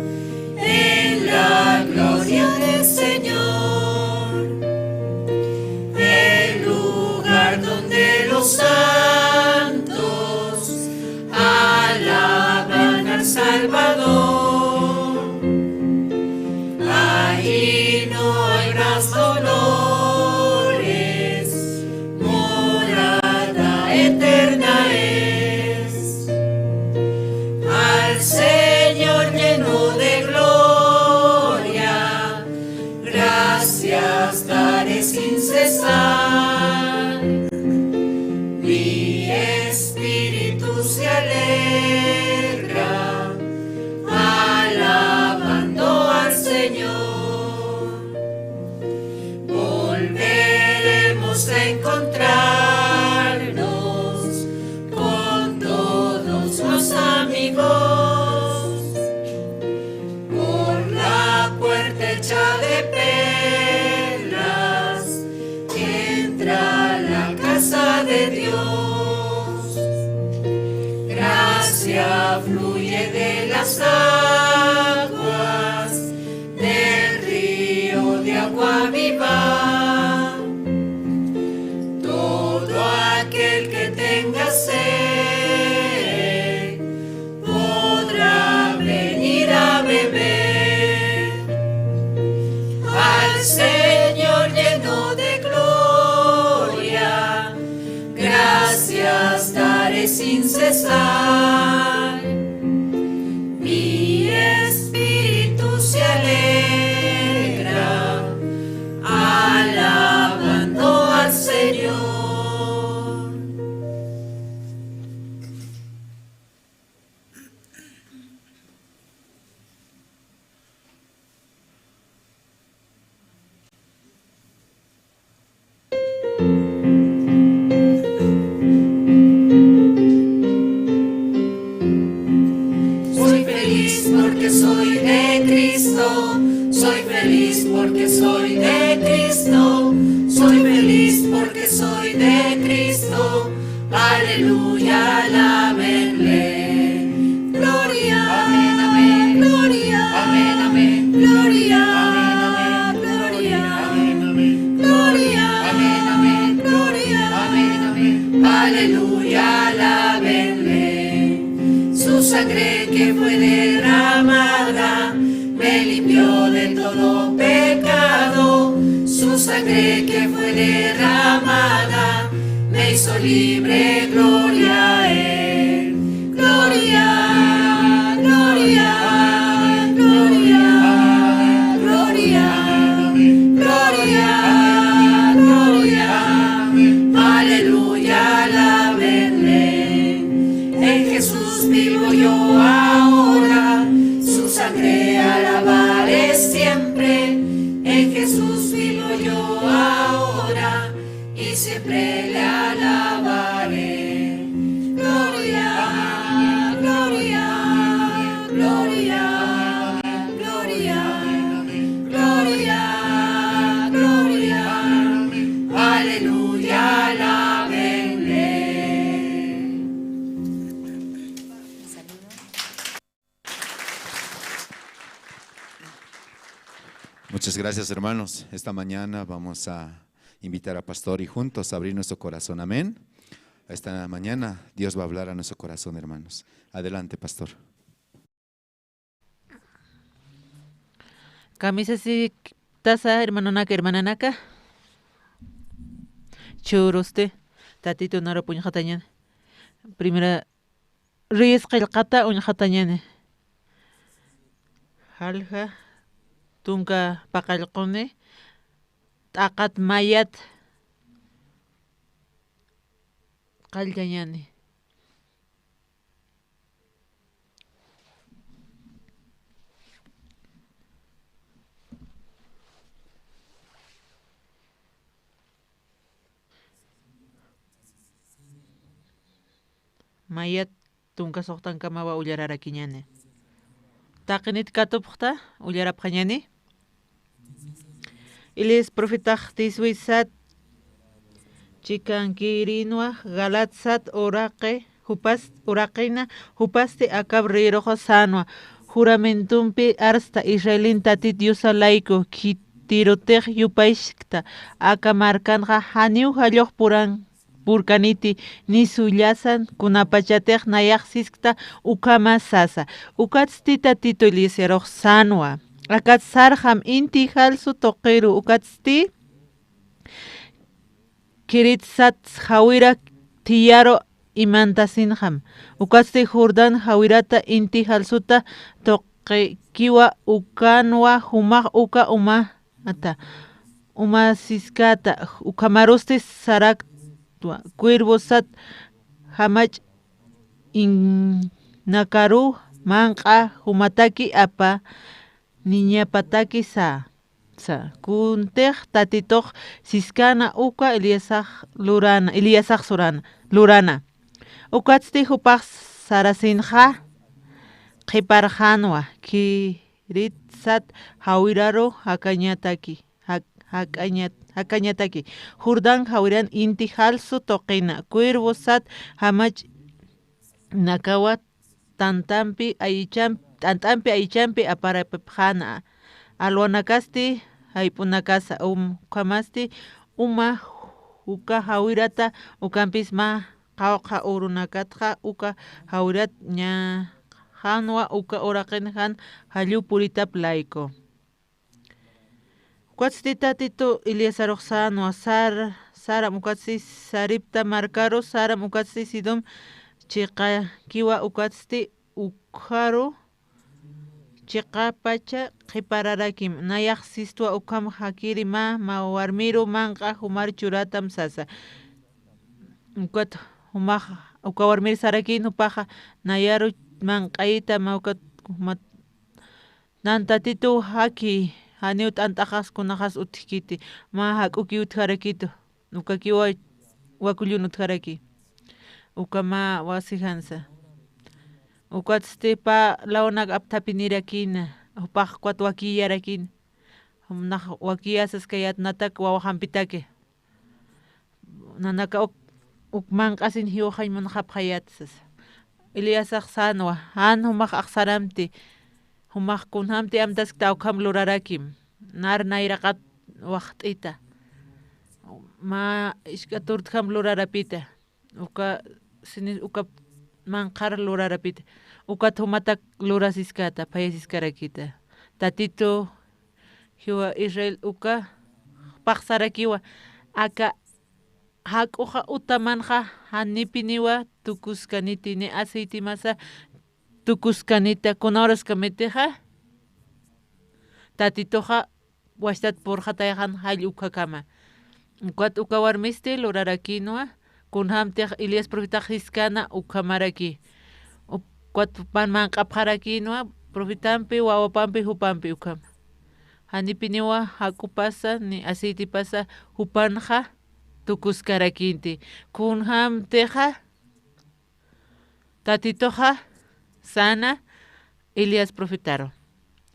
en la gloria del Señor, el lugar donde los santos alaban al Salvador. Allí no hay más dolores, morada eterna es. Al Señor lleno de gloria, gracias daré sin cesar. Mi espíritu se alegra alabando al Señor. Volveremos a encontrarnos con todos los amigos. Por la puerta hecha de perlas entra la casa de Dios. Gracia fluye de las aguas del río de agua viva. Todo aquel que tenga sed podrá venir a beber. Al Señor lleno de gloria, gracias daré sin cesar. Mi espíritu se alegra alabando al Señor. Soy feliz porque soy de Cristo, soy feliz porque soy de Cristo, soy feliz porque Soy de Cristo, aleluya, alábenle. Gloria, amén, amén, gloria, amén, amén, gloria, amén, amén, gloria, amén, amén, gloria, amén, amén, gloria, amén, amén, aleluya, alábenle. Su sangre que fue derramada me limpió de todo pecado. Su sangre que fue derramada me hizo libre, gloria a él. Gloria, gloria, gloria, gloria, gloria, gloria. Aleluya, alábenle. En Jesús vivo yo ahora, su sangre alabaré siempre. En Jesús vivo yo ahora, y siempre le alabaré. Gloria, gloria, gloria, gloria, gloria, gloria. Aleluya, alábenle. Muchas gracias, hermanos. Esta mañana vamos a invitar a pastor y juntos abrir nuestro corazón. Amén. Esta mañana Dios va a hablar a nuestro corazón, hermanos. Adelante, pastor. Kamisasiktasa, hermanonaka, hermananaka. Churusti, Tatitu naru puñjatañan. Primera Reyes qillqata uñjatañani. Jalja tunka paqallquni t'aqat mayat qalltañani. Mayat tunka suxtankamawa ullararakiñani. Taqinit katupxta ullarapxañani. Elías profetax tiswi sat chikankirinwa Galaad sat uraqi, jupas, uraqina, jupasti Acab rïruxa sänwa, juramentumpi arsta Israelin Tatit Diosa layku, khitirutix yupayskta, aka markanxa janiw jallux puran purkaniti, ni sullasan, kunapachatix nayax siskta ukhama sasa. Ukatsti Tatitu Eliezerux sänwa. Akat sarxam inti jalsu tuqiru, ukatsti Querit sat jawira thiyaru imantasinxam. Ukatsti Jordán jawirata inti jalsuta tuqikiwa, ukanwa jumax uka uma ata, uma siskata, ukhamarusti saraktwa, cuervo sat jamach inakaru manq'a jumataki apa, niñapataki sa, sa. Kuntix Tatitux siskana uka Elíasax lurana, Elíasax surana, lurana. Ukatsti jupax sarasinxa qhiparxanwa, Querit sat jawiraru jakañataki, jak-, jakañat-, jakañataki. Jordán jawiran inti jalsu tuqina, cuervo sat jamach nakawa tantampi ayichamp-, t'ant'ampi ayichampi aparapipxana. Alwanakasti jayp'unakasa, um, ukhamasti uma uka jawirata, ukampis mä qawqha urunakatxa uka jawirat ñaxanwa, uka uraqin jan jallu puritap layku. Ukatsti Tatitu Elieserux sänwa, sar-, saram ukatsti Sarepta markaru, saram ukatsti Sidón chiqakiwa, ukatsti ukharu chiqapacha qhipararakim, nayax sistwa ukham jakiri mä, mä warmiru manq'a jumar churatam sasa. Ukat jumax, uka warmir sarakin jupaxa, nayaru manq'ayita mä ukat juma, nan Tatitu jaki, janiw t'ant'axas kunaxas utjkiti, mä jak'uki utjarakitu. Ukakiwa wakullun utjaraki. Uka mä wasijansa. Ukatsti pä lawanak apthapinirakina, jupax ukat wakiyarakina. Nax wakiyasas kayat natak wawaxampitaki. nanaka uk, uk manq'asin jiwxañ munxapxayät sasa. Eliasax sänwa, jan jumax axsaramti, jumax kunjamti amtaskta ukham lurarakim, nar nayraqat waxt'ita, mä isk'a turtjam lurarapita, uka sinis, uka manqhar lurarapita, ukat jumatak lurasiskata, phayasiskarakita. Tatitu jiwa Israel uka paxsarakiwa, aka jak'uxa utamanxa janipiniwa tukuskaniti, ni aceitemasa tukuskanita, kuna uraskamitixa Tatituxa wachtat purxatayxan jall ukhakama. Ukat uka warmisti lurarakïnwa, kunjamtix Elías profetax jiskana ukhamaraki. Ukat pan manq'apxarakïnwa, profetampi, wawapampi, jupampi ukhama. Janipiniwa jak'upasa ni aceitepasa jupanxa tukuskarakïnti. Kunjamtixa Tatituxa säna Elías profetaru.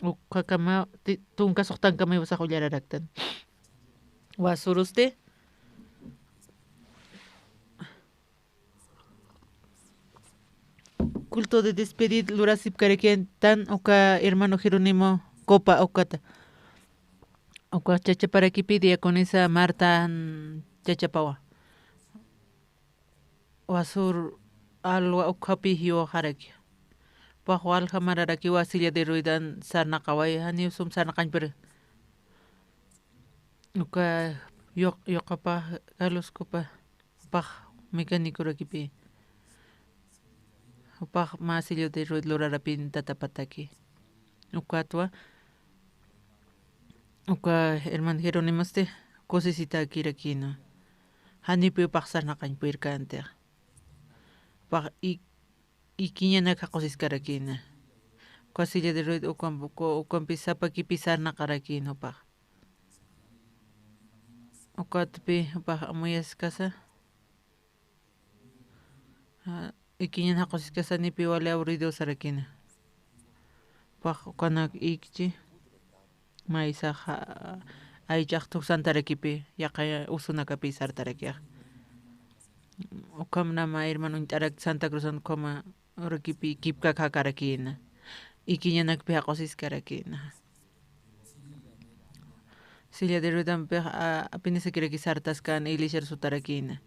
Ukhakama ti-, tunka suxtankama jiwasax ullararaktan. Wasurusti culto de despedida lurasipkarakitan uka hermano Jerónimo Copa ukata. Uka chachaparakipi diaconisa Marta chachapawa. Wasur alwa ukhapi jiwaxaraki. Pax walja mararakiwa silla de ruedan sarnaqaway, janiw sum sarnaqañpiri. Uka yuq-, yuqapa Carlos Copa, pax mecánicorakipi. Pax mä silla de rueda lurarapin tatapataki. Ukatwa, uka hermano Jerónimosti kusisitakirakïnwa. Janipiw pax sarnaqañ purirkäntixa. Pax ik-, ikiñanak jaqusiskarakïna. Uka silla de rueda ukamp-, uka-, ukampi sapakipi sarnaqarakïna jupax. Ukatpi jupax amuyaskasa. Ja, ikiñan jaqusiskasa nipi wali aburrido sarakïna. Pax ukanak ikchi, maysax, ja, aychax thuksantarakipi, yaqha usunakapi sartarakixa. Ukhamnama hermano uñt'arak Santa Cruzan ukhama urakipi kipkak jakarakïna. Ikiñanakpi jaqusiskarakïna. Silla de ruedampix, a, apenas akiraki sartaskan iglesiar sutarakïna.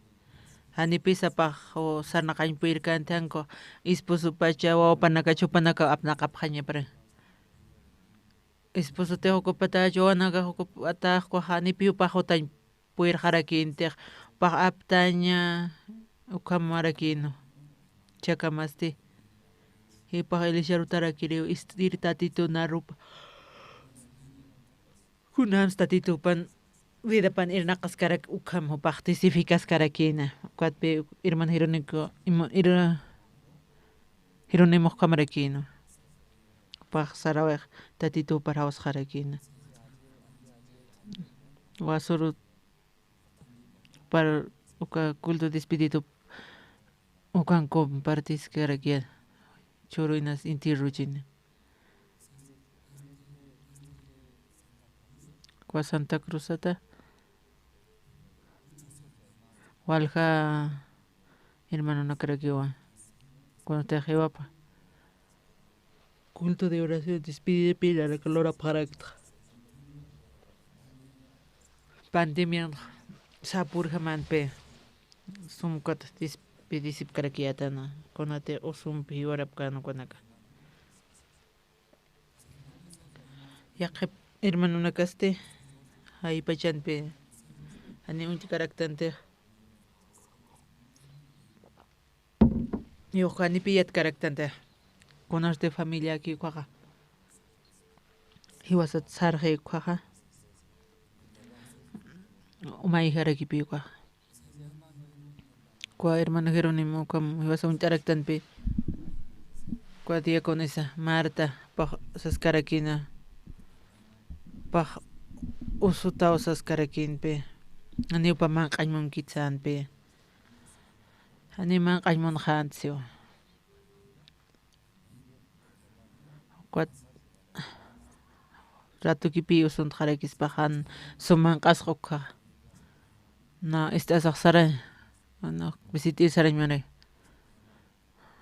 Janipisa pax, o, sarnaqañ purirkänti, janku esposopacha, wawapanakacha, jupanaka apnaqapxañapara. Esposotix ocupatacha, wawanakax ocupatax, janipiw pax jutañ purirxarakïntix, pax aptaña, ukhamarakïnwa. Chakamasti. Jipax iglesiar utarakiriw, ist'ir Tatitu narupa. Kunjams Tatitupan vidapan irnaqaskarak ukham jupax testificaskarakïna. Ukatpi hermano Jerónimo, ima, ir-, Jerónimo ukhamarakïna. Jupax sarawix Tatitupar jawsxarakïna. Wasuru par uka culto despedido ukan compartiskarakiya churuynas inti ruchina. Kwa Santa Cruzata walja hermanonakarakiwa kunatix jiwapa culto de oración despedidapi lurapxaraktxa. Pandemian sapurjamanpi sumkat despedisipkarakiyätana, kunatix usumpi jiwarapkän ukanaka. Yaqhip hermanonakasti jaypachanpi jani uñt'karaktantix, yuq janipi yatkaraktanti, kunasti familiaki ukaxa jiwasat sarxi ukaxa, umayjarakipi ukaxa. Kwa hermano Jerónimo ukham jiwasa uñt'araktanpi, kwa diaconisa Marta pax saskarakïna, pax usutaw saskarakïnpi, janiw pä manq'añ munkit sänpi, janiw manq'añ munxänti siwa. Ukat ratukipi usuntxarakispa jan sum manq'asx ukxa. Na, ist'asax sarañ, na, visit'ir sarañ mare.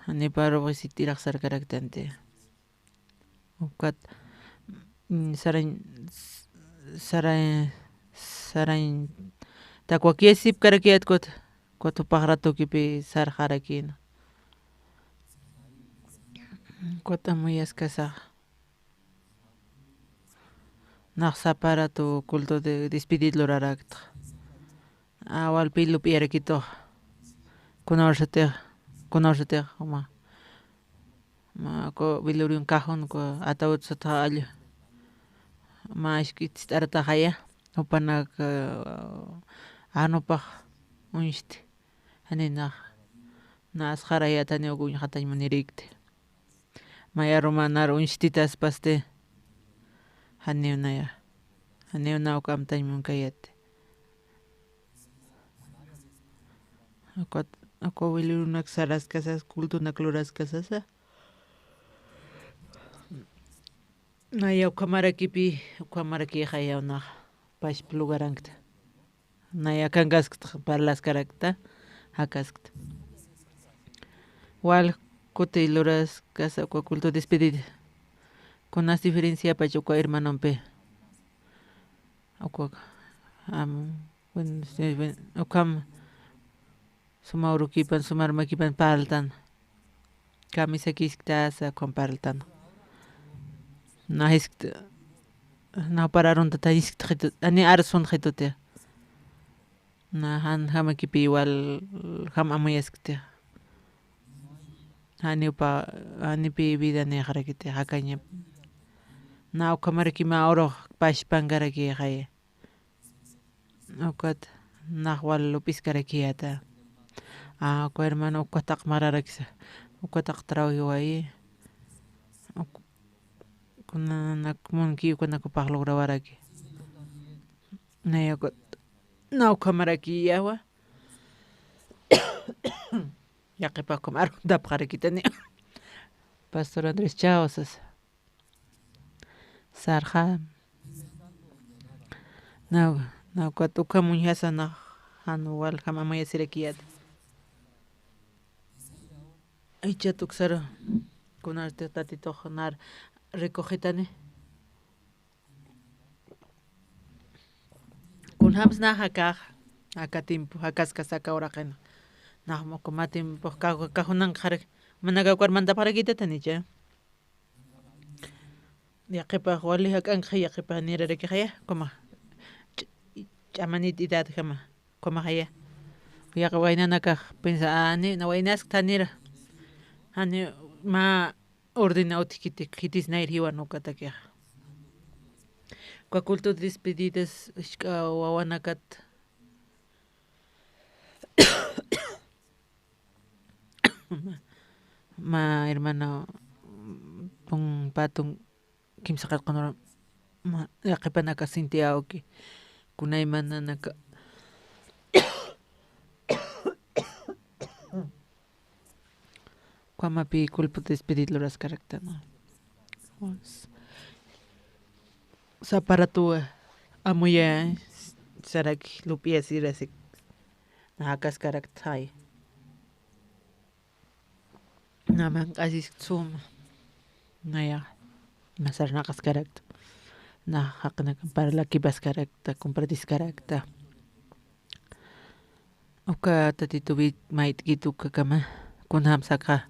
Janiparu visit'irax sarkaraktanti. Ukat, mm, sarañ, sarañ, sarañ, takwakiyasipkarakiyat kut, kut jupax ratukipi sarxarakïna. Kut amuyaskasax. Nax sapa ratu culto de despedida lurarakta. Awalpi lup'yarakitux. Kunawsatix, kunawsatix, uma. Ma, ku velorionkxa, ku ataúd sata allu. Ma, isk'it ist'arataxaya, jupanak, eh, anupax uñsti. Janinax, na asxarayät janiw uñxatañ munirïkti. Maya ruma nar uñstitaspasti. Janiw naya. Janiw na uka amtañ munkayäti. Ukat, uka velorionak saraskasas, cultonak luraskasasa. Naya ukhamarakipi, ukhamarakixa yawnax, pachpa lugarankta. Naya kankaskta, parlaskarakta, jakaskta. Wal kuti luraskasa uka culto despedida. Kunas diferenciapach uka hermanompi. Uka, am, bueno, sí, bueno, ukham suma urukipan, suma armakipan parltan. Kamisakisktasa ukham parltan. Na jiskta, na para arunta ta jiskta jitu, ani arsun jituti. Na jan jamakipi igual jam amuyaskti. Janiw pa, janipi vida nixarakiti, jakaña. Na ukhamaraki mä urux pachpankarakixaya. Ukat nax wal lup'iskarakiyäta. A, uka hermano uka taqmararakisa. Uka taqtaraw jiwayi. Uk-, kunanak munki ukanak upax lugrawaraki. Naya ukat na ukhamarakiyawa. Yaqhipax ukham aruntapxarakitani. Pastor Andrés Chao sasa. Sarxa. Naw, naw, ukat ukham uñjasa nax jan wal jam amayasirakiyät. Aychat uksaru, kunarti Tatitux nar recogetani. Kunjams nax akax, aka tiempo, jakaskasa aka uraqin. Nax mä tiempo, ka-, kajunankxarak, manaka ukar mandapxarakitanicha. Yaqhipax wali jak'ankxa, yaqhipax nirarakixaya, ukhama. Ch-, ch'amanit edadjama, ukhamaxaya. Yaqha waynanakax pensa, ani, na waynaskta nira. Ani mä ordenawt khiti, khitis nayr jiwan ukatakixa. Uka culto de despedidas, jisk'a wawanakat. Mä hermano, pun, patun, kimsa qillqanura, mä, yaqhipanaka sintiawki, kunaymananaka. Ukhamapi culto despedida luraskaraktan. Sapa ratuwa, amuya, saraki, lup'iyasirasik. Nax jakaskarakta. Nax manq'asisk suma. Naya, nax sarnaqaskarakta. Nax jaqinakan parlakipaskarakta, compartiskarakta. Uka Tatitupi mayt'kit ukakama, kunjams akxa,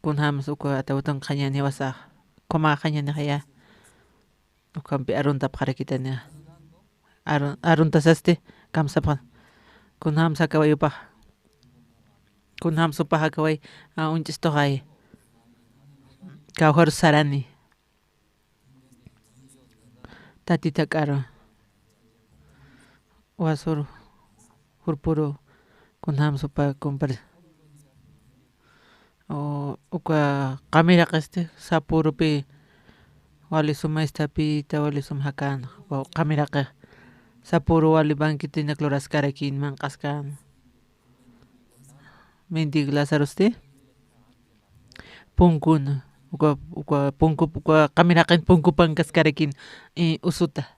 kunjams uka ataúdun qhañäni jiwasax, ukhama qhañänixaya, ukhampi aruntapxarakitanixa. Arun-, aruntasasti, kamsapxan, kunjams akaway upax, kunjams upax akaway, a, uñch'istuxay, kawkharus sarani. Tatit jak'aru. Wasur, jurpuru, kunjams upa compar-, o, uka qamiraqisti, sapurupi, wali suma istapita, wali suma jakan, uka qamiraqi, sapuru wali banquetinak luraskarakin, manq'askan. Mendigo Lazarosti, punkuna, uka, uka punku, uka qamiraqin punkupankaskarakin, eh, usuta.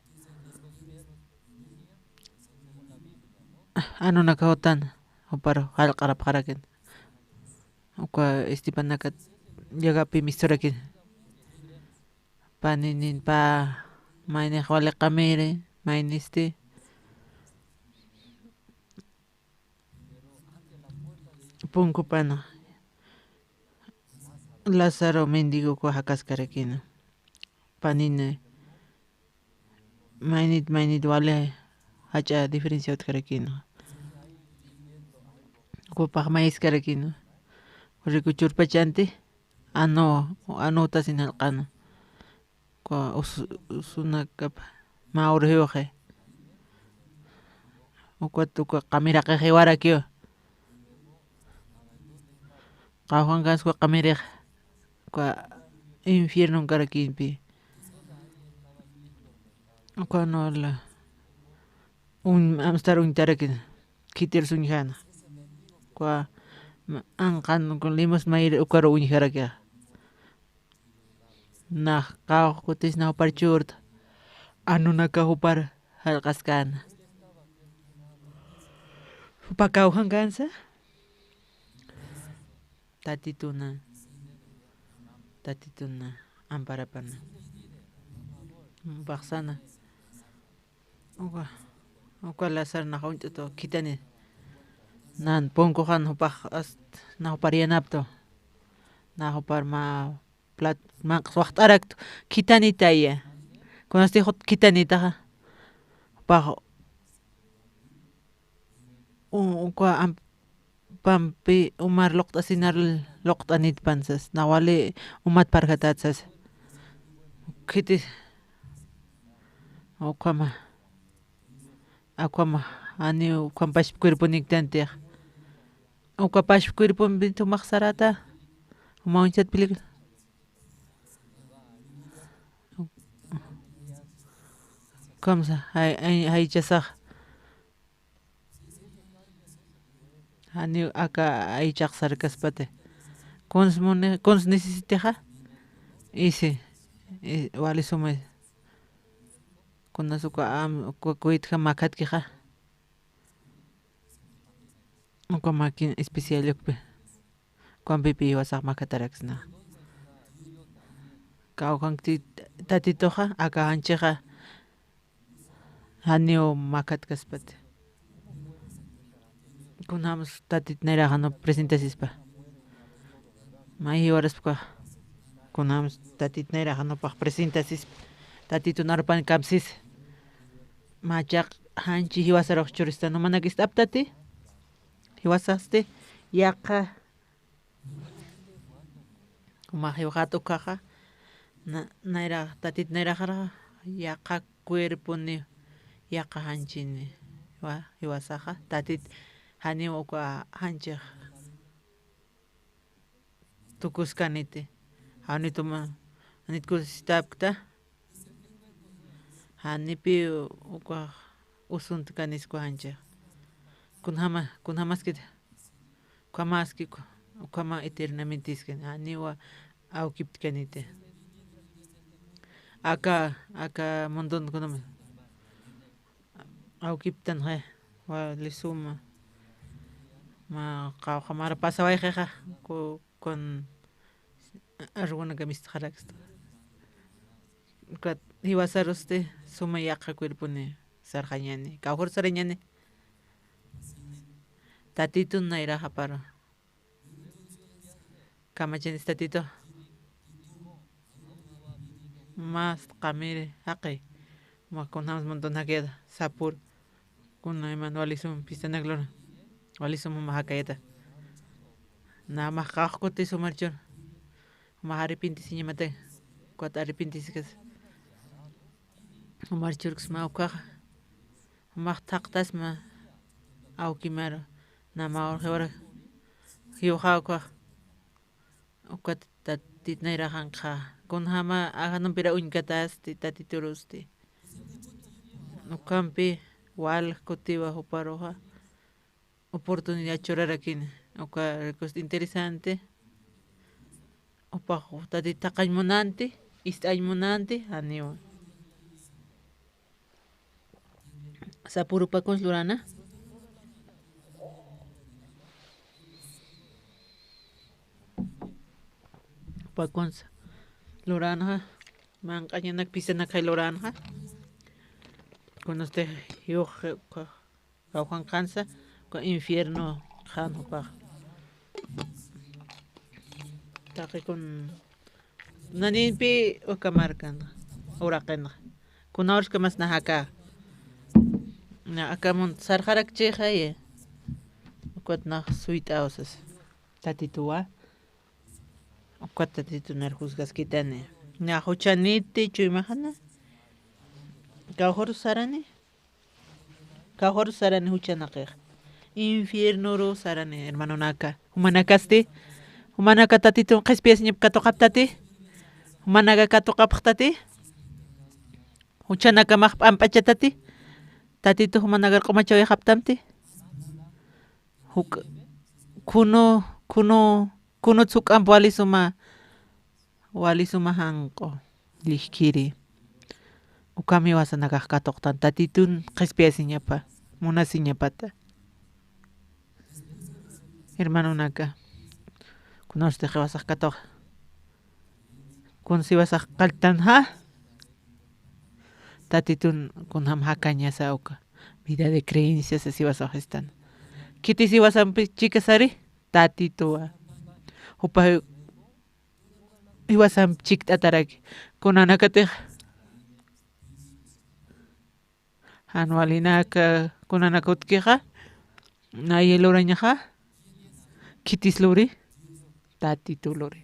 anunaka jutan, jupar jallq'arapxarakin. Uka Estepanakat llagapi misturakin. Paninin pa, maynix wali qamiri, maynisti. Punkupana Lázaro mendigo uka jakaskarakina. Panini maynit, maynit wali jach'a diferencia utjarakina. Ukapax mayiskarakina. Riku churpachanti, anu, anu utasin jalq'ana. Uka us-, usunakapa mä urxiwxi. Ukat uka qamiraqix jiwarakiwa. Qawqhankansa uka qamirix, uka infiernonkarakinpi. Uka nula uñ-, amstar uñtarakin, khitirus uñjana. Uka ma-, anqan, uka limus mayri ukaru uñjarakixa. Nax qawqha kutis nax jupar churta, anunaka jupar jallq'askäna. Jupa kawkhankansa Tatituna, Tatituna amparapana. Jupaxsana. Uka, uka Lázaro nax uñt'atu khithani. Nan punkuxan jupax ast-, nax jupar yanaptu. Nax jupar mä plat-, manq'as waxt'araktu. Khithanitaya. Kunasti jut khithanitaxa. Jupax u-, uka am-, pampi umar luqt'asinar luqt'anitpan sas. Nax wali umat parjatat sas. Khiti. Ukhama. Akhama, janiw ukham pashp cuerponiktantixa. Uka pashp cuerpompi jumax sarata. Juma uñchat película. Ukham sa, jay-, jay-, jaychasax. Janiw aka aychax sarkaspati. Kuns muni, kuns necesitixa. Isi, i-, wali suma. Kunas uka am, uka kuytxa makhatkixa. Uka makin especial ukpi. Ukampipi jiwasax makhataraksna. Kawkhank ti-, Tatituxa, aka janchixa. Janiw makhatkaspati. Kunjams Tatit nayraxanup presentasispa. May jiwaraspka. Kunjams Tatit nayraxanupax presentasispa. Tatitun arpan kamsis. Machaq janchi jiwasarux churista. Numanakist'aptati. Jiwasasti. Yaqha. Jumax jiwxat ukhaxa, na-, nayrax, Tatit nayraxaraxa, yaqha cuerponi, yaqha janchini, wa, jiwasaxa, Tatit, janiw uka janchix tukuskaniti, janiw tuma, janit kusistapkta, janipi ukax usuntkanis uka janchix. Kunjama, kunjamaskit, ukhamaski, ukhama eternamentiskani, janiwa awkiptkaniti. Aka, aka mundon kunama awkiptanxa, wali suma. Mä qawqha mara pasawayxixa, ku-, kun arwanaka mistxaraksta. Ukat jiwasarusti suma yaqha cuerponi sarxañani, kawkhur sarañani. Tatitun nayraxaparu. Kamachanis Tatitu. Mas qamiri jaqi. Mä kunjams montón jakayata, sapur. Kuna iman wali sum pistanak luna. Wali sum juma jakayata. Nä mä qawqha kutis jumar chur. Mä arrepentisiñamata. Ukat arrepentisikas. Jumar churksma ukaxa. Jumax thaqtasma awkimaru. Nä mä urxiwar jiwxa ukax. Ukat Tatit nayraxanxa. Kunjama ajanumpira uñkatasti Tatiturusti. Ukampi walj kutiwa juparuxa oportunidad churarakini. Uka request interesante. Jupax Tatit thaqañ munanti, ist'añ munanti, janiwa. Sapurupakuns lurana. Jupa kunsa luränxa, manq'añanak pisanakay luränxa. Kunasti yux, kawjanqansa, uka infierno qhan jupax. Taqi kun, nanimpi uka markan, uraqinxa. Kunawrus kamas nax aka. Na aka munt sarxarakchixayi. Ukat nax suyt'aw sas. Tatituwa. Ukat Tatitunar juzgaskitani. Na juchaniti chuymaxana. Kawjarus sarani. Kawjarus sarani juchanakix. Infiernoru sarani, hermanonaka. Jumanakasti. Jumanaka Tatitun qhispiyasiñap katuqaptati. Jumanaka katuqapxtati. Juchanakamax p'amp'achatati. Tatitu jumanakar q'umachawixaptamti. Juk, kunu, kunu, kunuts juk'amp wali suma, wali suma janq'u, llikiri. Ukham jiwasanakax katuqtan Tatitun qhispiyasiñapa, munasiñapata. Hermanonaka, kunawsti jiwasax katuq. Kunsi jiwasax qalltanxa. Tatitun kunjam jakañasa uka. Vida de creencia sas jiwasax jistan. Khitis jiwasampi chikasari, Tatituwa. Jupa jiwasampi chikt'ataraki. Kunanakatix. Jan walinaka, kunanak utjkixa. Nayi lurañaxa. Khitis luri. Tatitu luri.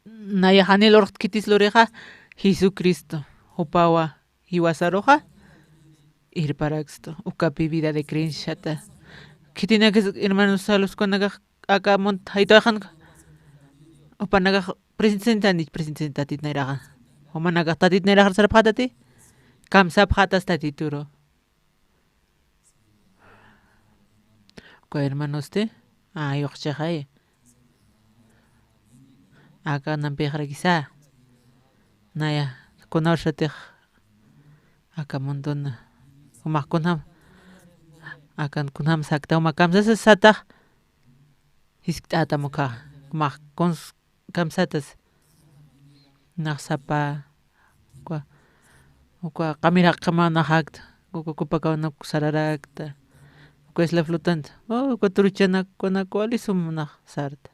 Naya jani lurxt khitis lurixa, Jesucristo, jupawa jiwasaruxa, irparakstu, ukapi vida de creenciata. Khitinakis, hermanos, saluskunakax, aka munt jayt'awaxanka, jupanakax presentani, presentani Tatit nayraxa. Jumanakax Tatit nayraxar sarapxätati, kamsapxätas Tatituru. Uka hermanosti, a, yuqchixay. Aka nampixarakisa. Naya, kunawsatix. Aka munduna. Jumax kunjam. Akan kunjam sakta, jumax kamsasas satax. Jiskt'ätam uka. Jumax kuns kamsatas. Nax sapa, uka, uka qamiraqama naxakta, uka kupakaw nuk sararakta, uka isla flotanta, o, uka turuchanak, ukanak wali sum nax sarta.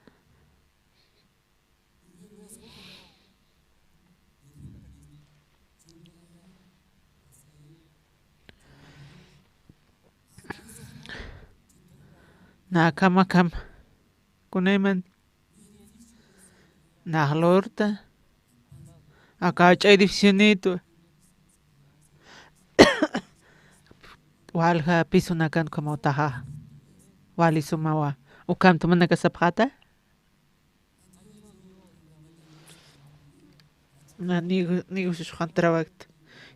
Nakham, akham, kunayman. Nax lurta. Aka jach'a edificionitu. Walja pisunakan ukhamaw taxa. Wali sumawa. Ukhamta jumanaka sapxäta. Na nigu, nigu susuxan trawakta.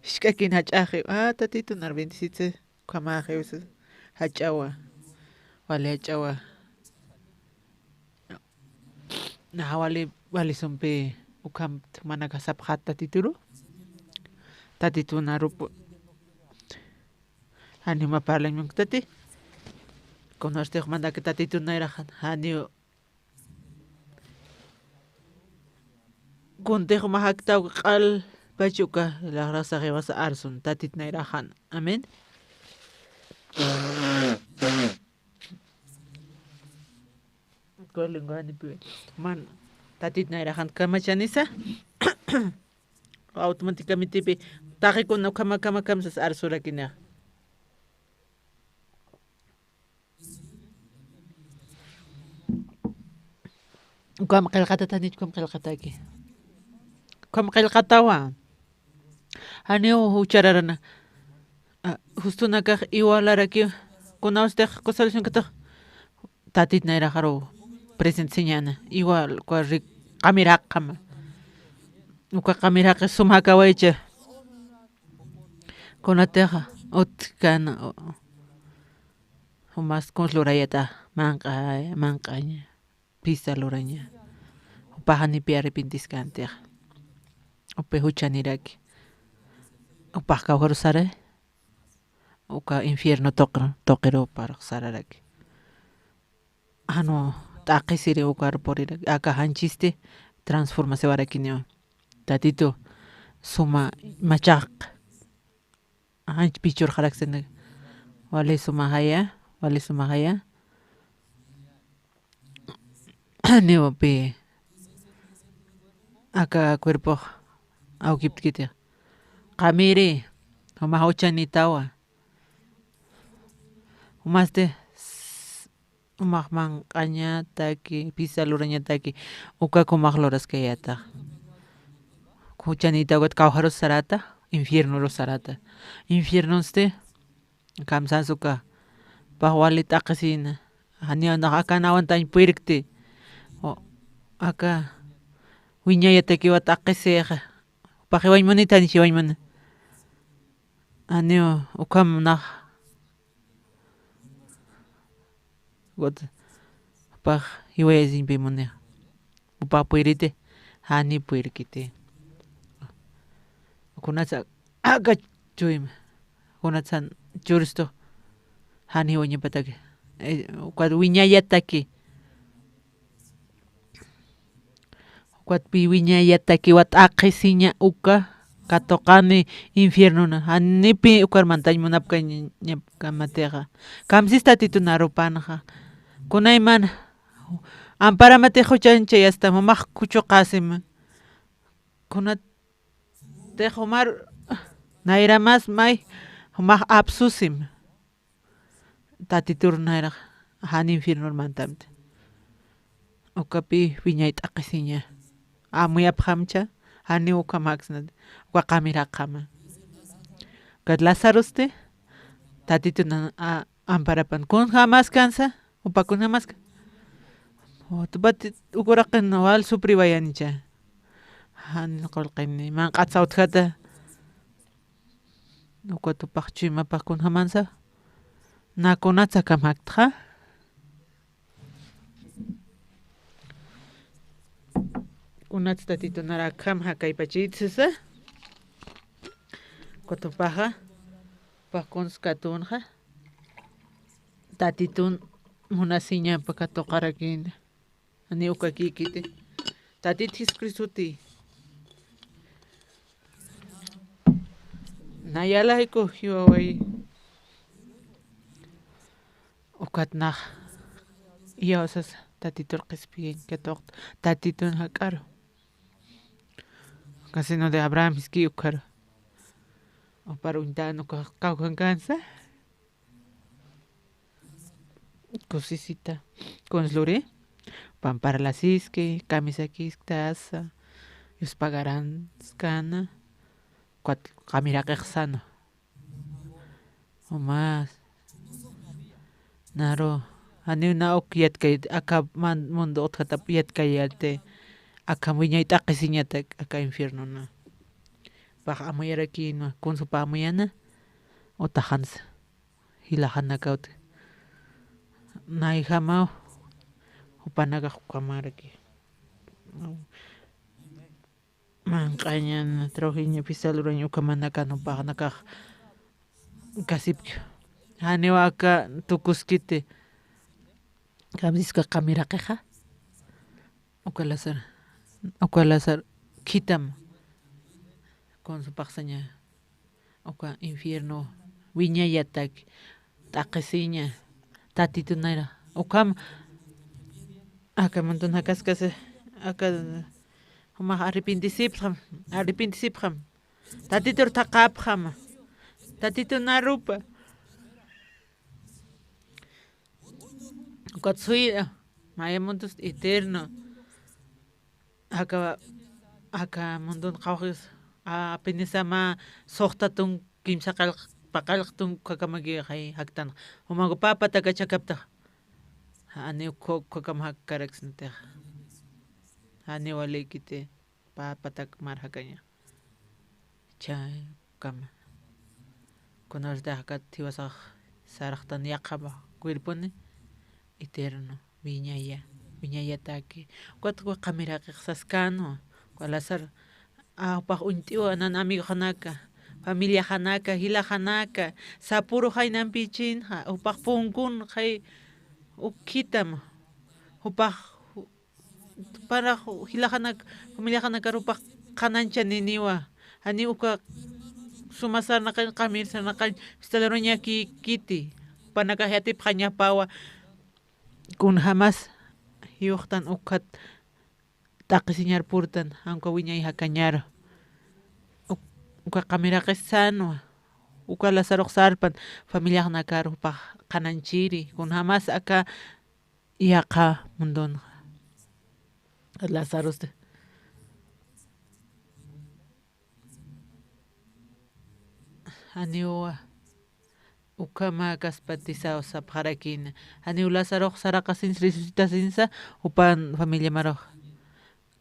Jisk'akin jach'axi. A, Tatitu nar bendicitsa. Ukhamaxiw sasa, jach'awa, wali jach'awa. Naxa wali, wali sumpi ukhamt jumanaka sapxät Tatituru. Tatitun arupu. Janiw mä parlañ munktati. Kunasti jumanaka Tatitun nayraxan, janiw Kuntix mä jaktaw q'alpach uka, laxraxsax jiwasa arsun, Tatit nayraxan. Amén. Uka lenguanipi man Tatit nayraxan kamachanisa. Automáticamentipi taqikuna ukhama, ukhama, ukhama sas arsurakinixa. Ukham qillqatatanich, ukham qillqataki. Ukham qillqatawa. Janiw juchararana. A, justunakax iwalaraki. Kunawstix kusal sunkatax. Tatit nayraxaru presenteseñäna. Igual, uka ri-, qamiraqama. Uka qamiraqi sum jakawaycha. Kunatixa utjkana, u-, jumas kuns lurayata, manq'a-, manq'aña, pisa luraña. Jupax janipi arrepentiskäntixa. Upi juchaniraki. Jupax kawkharus sara, uka infierno tuqir-, tuqiruparux sararaki. Janiw t'aqhisiri ukar purira, aka janchisti transformasiwarakiniwa. Tatitu suma machaq, janch pichurxaraksini. Wali sumajaya, wali sumajaya. Niwa pi aka cuerpox awkiptkiti. Qamiri, jumax uchanitawa. Jumasti s-, jumax manq'añataki, pisa lurañataki, uka jumax luraskayäta. Juchanita ukat kawjarus sarata, infiernorus sarata. Infiernonsti, kamsans uka, pax wali t'aqhisina. Janiw nax akan awantañ puyrkti. O, aka wiñayatakiwa t'aqhisixa. Pax jiwañ munita, jiwañ muni. Janiw ukham nax. Ukat pax jiwayasiñpi munixa. Upa puyriti, jani puyrkiti. Kunatsa aka chuyma. Kunatsan churistu. Jani jiwañapataki. Eh, ukat wiñayataki. Ukat pi wiñayatakiwa t'aqhisiña uka katuqani infiernona. Janipi ukar mantañ munapkañapkamatixa. Kamsis Tatitun arupanxa. Kunaymana amparamatix juchanchayasta, jumax kuchuqasima. Kunatix jumar nayramas may jumax apsusima. Tatitur nayrax jan infiernor mantamti. Ukapi wiñay t'aqhisiña. Amuyapxamcha, janiw ukhamaksnati. Uka qamiraqxama. Ukat Lazarosti, Tatitun a-, amparapan. Kunjamaskansa, upa kunjamaska. Utupati ukuraqin wal supriwayanicha. Jan qullqini, manq'atsa utjata. Ukat upax chuymapax kunjamansa. Nakunatsa akham jaktxa. Kunatsa Tatitun akham jakaypachit sisa. Ukat upaxa. Upax kuns katunxa. Tatitun munasiñapa katuqarakïna. Jani ukakïkiti. Tatit Jesucristuti. Nayalayku jiwaway. Ukat nax. Iyawsas Tatitur qhispiyañ katuqta. Tatitun jak'aru. Casino de Abraham jiski ukharu. Upar uñtan uka kawkhankansa. Kusisita. Kuns luri. Pamparlasiski, kamisakiktasa. Yuspagaranskana. Ukat qamiraqixsana. Umas. Naru. Janiw na uk yatkay, aka man-, mundo utjatap yatkayati. Akham wiñay t'aqhisiñatak, aka infiernona. Pax amuyarakïnwa, kunsupa amuyana. Utaxansa. Jilaxanakawt. Nayjamaw, jupanakax ukhamaraki. Manq'añan, trabajiña, pisa lurañ ukhamanakan jupaxnakax kasipki. Janiw aka tukuskiti. Kamsiska qamiraqixa. Uka Lázaro, uka Lázaro, khitam. Kunsupaxsaña. Uka infierno wiñayataki, t'aqhisiña, Tatitun nayra. Ukham, aka mundon jakaskasi, aka, jumax arrepintisipxam, arrepintisipxam. Tatitur thaqhapxam. Tatitun arupa. Ukat suy, maya mundos eterno. Aka, aka mundon qhawqis, a, apenas mä suxta tunk, kimsa qallq, pä qallq tunk ukhakamaki jay jaktan. Jumaku pä patak achakapta. Janiw ukhu, ukhakam jakaraksnatix. Janiw walïkiti. Pä patak mar jakaña. Chay ukama. Kunartix aka jiwasax sarxtan yaqha cuerponi eterno, wiñaya, wiñayataki. Ukat uka qamiraqix saskänwa, uka Lázaro, a, jupax uñt'iwa, nan amigoxanaka, familiaxanaka, jilaxanaka, sapüru jaynampïchinxa, jupax punkun jay uk khitam. Jupax, ju-, jupanakax, jilaxanak, familiaxanakar jupax qhanañchaniniwa. Janiw uka suma sarnaqañ, qamir sarnaqañ, pistalaruñakïkiti. Jupanakax yatipxañapawa. Kunjämas, jiwxtan ukat t'aqhisiñar purtan, jan uka wiñay jakañaru. Uk-, uka qamiraqis sänwa. Uka Lazarox sarpan, familiaxnakar jupax qhanañchiri. Kunjämas aka yaqha mundunxa. Lazarosti. Janiw ukhamäkaspati sapxarakïna. Janiw Lazarox saraqasinsa, resucitasinsa, jupan familia marux.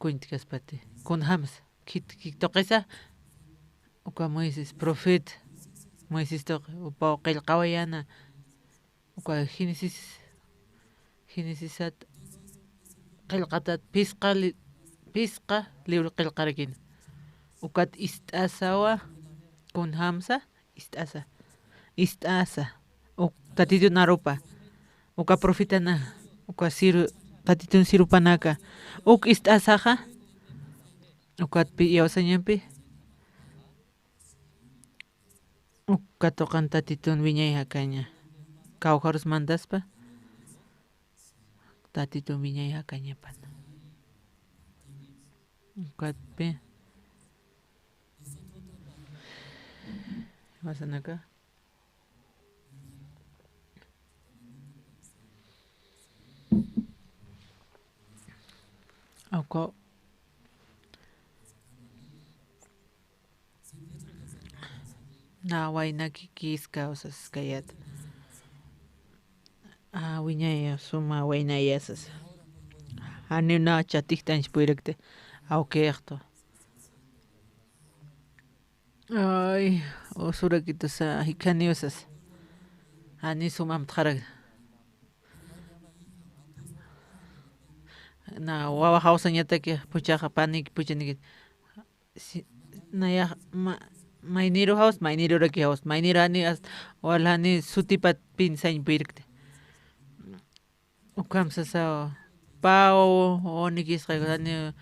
Cuentkaspati. Kunjämsa, khit, khit tuqisa, uka Moisés, profeta Moisés tuqi, jupaw qillqawayäna. Uka Génesis, Génesisat qillqatat phisqa li-, phisqa libro qillqarakïna. Ukat ist'asawa, kunjämsa, ist'asa. Ist'asa. Uk Tatitun arupa. Uka profetana, uka siru, Tatitun sirupanaka. Uk ist'asaxa. Ukat pi iyawsañampi. Uka tuqin Tatitun wiñay jakaña. Kawkharus mandaspa. Tatitun wiñay jakañapan. Ukatpi. Wasanaka. Uka. Na waynaki kiska usas kayat. A, wiñaya, suma waynaya sas. Janiw na chatijtañch puyrakti. Awkixtu. Ay, usurakitusa, jikhaniw sas. Janiw sum amtxarak. Na wawa jawsañataki, puchaxa, paniki, puchaniki. Si, nayax, ma-, mayniru jaws, mayniruraki jaws, mayniru jani as-, wal jani sutipat pinsañ pirkti. Ukham sasaw, paw, onikisqa, jani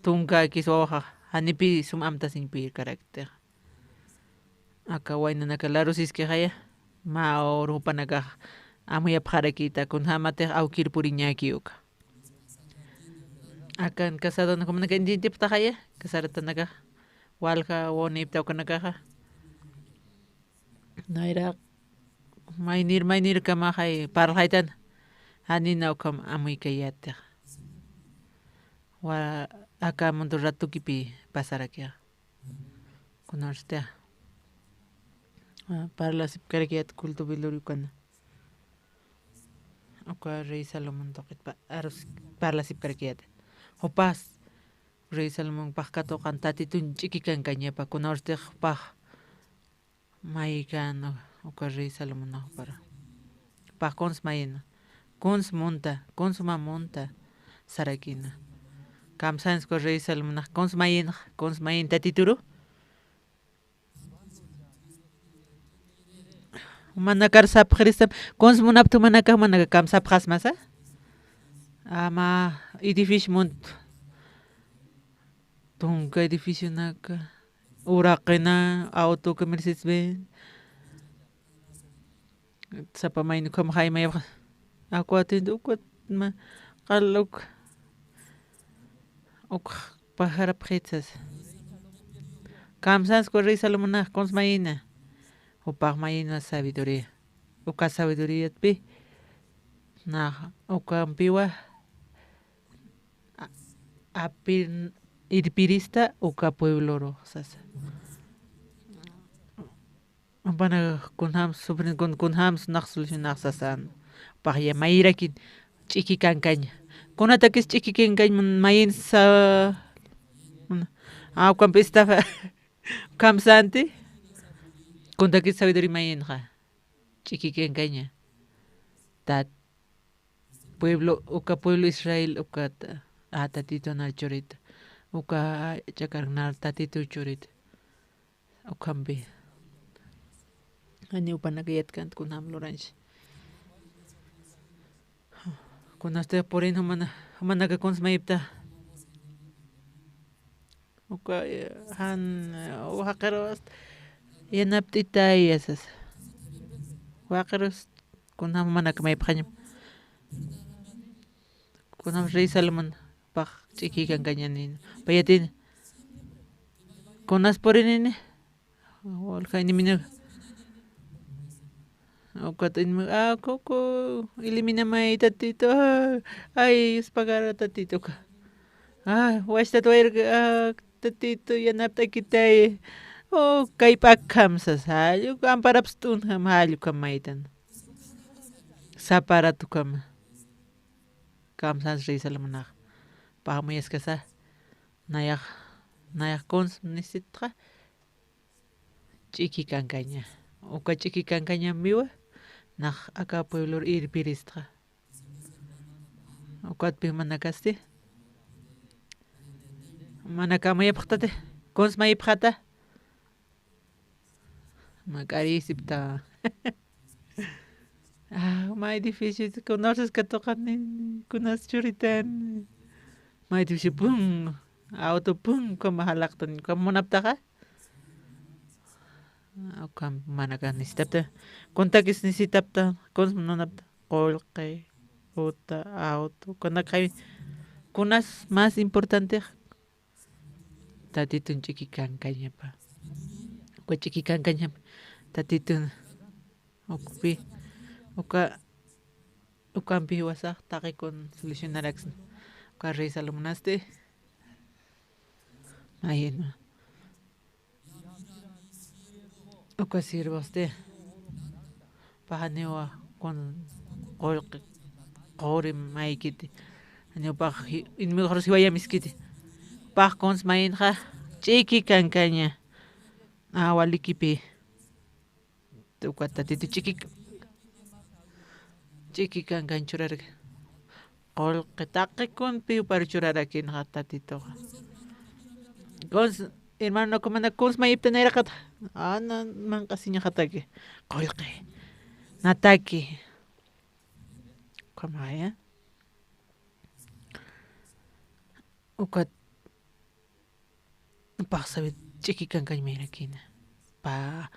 tunkakis wawaxa, janipi sum amtasiñ pirkarakti. Aka waynanaka larusiskixaya, mä urupanakax amuyapxarakïta, kunjämatix awkir puriñäki uka. Akan casadona, jumanaka entiendipxtaxaya, casaratanakax, walja, wonipta ukanakaxa. Nayraq, maynir, maynirkamaxay, parlxaytan, janina ukham amuykayätix. Wa, aka mundo ratukipi pasarakixa. Kunarsti, a, parlasipkarakiyät culto velorio ukana. Uka rey Salomón tuqit pa-, arus parlasipkarakiyät. Jupas rey Salomón paqkatuqan Tatitun ch'iki kankañapa, kunarsti jupax maykan uka rey Salomón jupara. Jupax kuns mayina. Kuns munta, kuns mä munta sarakina. Kamsans uka rey Salomonax kuns mayinxa, kuns mayin Tatituru. Jumanakar sapxiristam, kuns munapta jumanakax, jumanaka kamsapxasmasa. Ama edificio munt. Tunka edificionaka. Uraqina, auto, comercios ven. Sapa mayni ukham jaymayapxa. Akwatint ukat ma, qal uk, uk pajarapxitsas. Kamsans uka rey Salomonax, kuns mayina. Jupax mayina sabiduría. Uka sabiduríatpi. Nax, ukampiwa. A-, apir-, irpirista uka puebloru sasa. Jupanakax kunjams sufrin, kun-, kunjams nax solucionax sasan. Jupaxya mayirakin ch'iki kankaña. Kunatakis ch'iki kankañ mun-, mayin sa-, mun-, a, ukampi estafa. Kamsanti. Kuntakis sabiduría mayinxa. Ch'iki kankaña. Tat-, pueblo, uka pueblo Israel, uka ta-, a, Tatitun churita. Uka ch'akarknar Tatitu churita. Ukhampi. Janiw jupanaka yatkant kunjam luranchi. Kunasti purin jumana, jumanaka kuns mayipta. Uka, eh, jan, eh, jaqirus yanapt'itayasas. Jaqirus kunjam jumanaka mayipxañam. Kunjam rey Salomón pax ch'iki kankañanina. Payatin. Kunas purinini. Walja iniminaka. Ukat inma, ah, kuku, eliminamay Tatitu, ah, ay, espagara Tatitu, uka. Ah, wachtat wayrka, ah, Tatitu, yanapt'akitay. Oh, kayp'akham sas, jallu, amparapst'unjam, jallu, kam maytan. Saparatukam. Kamsans rey Salomonax. Pajamuyaskasa. Nayax, nayax kuns nisitxa. Ch'iki kankaña. Uka ch'iki kankañampiwa, nax aka pueblor irpiristxa. Ukatpi manakasti. Manaka mayapxtati. Kuns mayipxata. Mak'arisipta. Ah, may difícil, kunas katuqani, kunas churitan. May difícil, pum, auto, pum, como jalaqtan, como munaptaqa. Ah, ukham manaka nisitapta. Kuntakis nisitapta, kuns munapta. Qullqi, uta, auto, kunakay, kunas más importante. Tatitun ch'iki kankañapa. Uka ch'iki kankañapa. Tatitun. Ukpi. Uka, ukampi jiwasax taqikun solucionaraksna. Uka rey Salomonasti. Mayinwa. Uka siervosti. Pax janiwa kun qullqi quri maykiti. Janiw pax ji-, inmigoxrus jiwayamiskiti. Pax kuns mayinxa ch'iki kankaña. Awalikipi. Uka Tatitu ch'iki, ch'iki kankañ churaraki. Qullqi taqi kunpi upar churarakinxa Tatituxa. Kuns, hermano, nakumana kuns mayipta nayraqata. Ana manq'asiñaxataki. Qullqi. Nataki. Ukamaya. Ukat paxsawit ch'iki kankañ mayrakina. Pa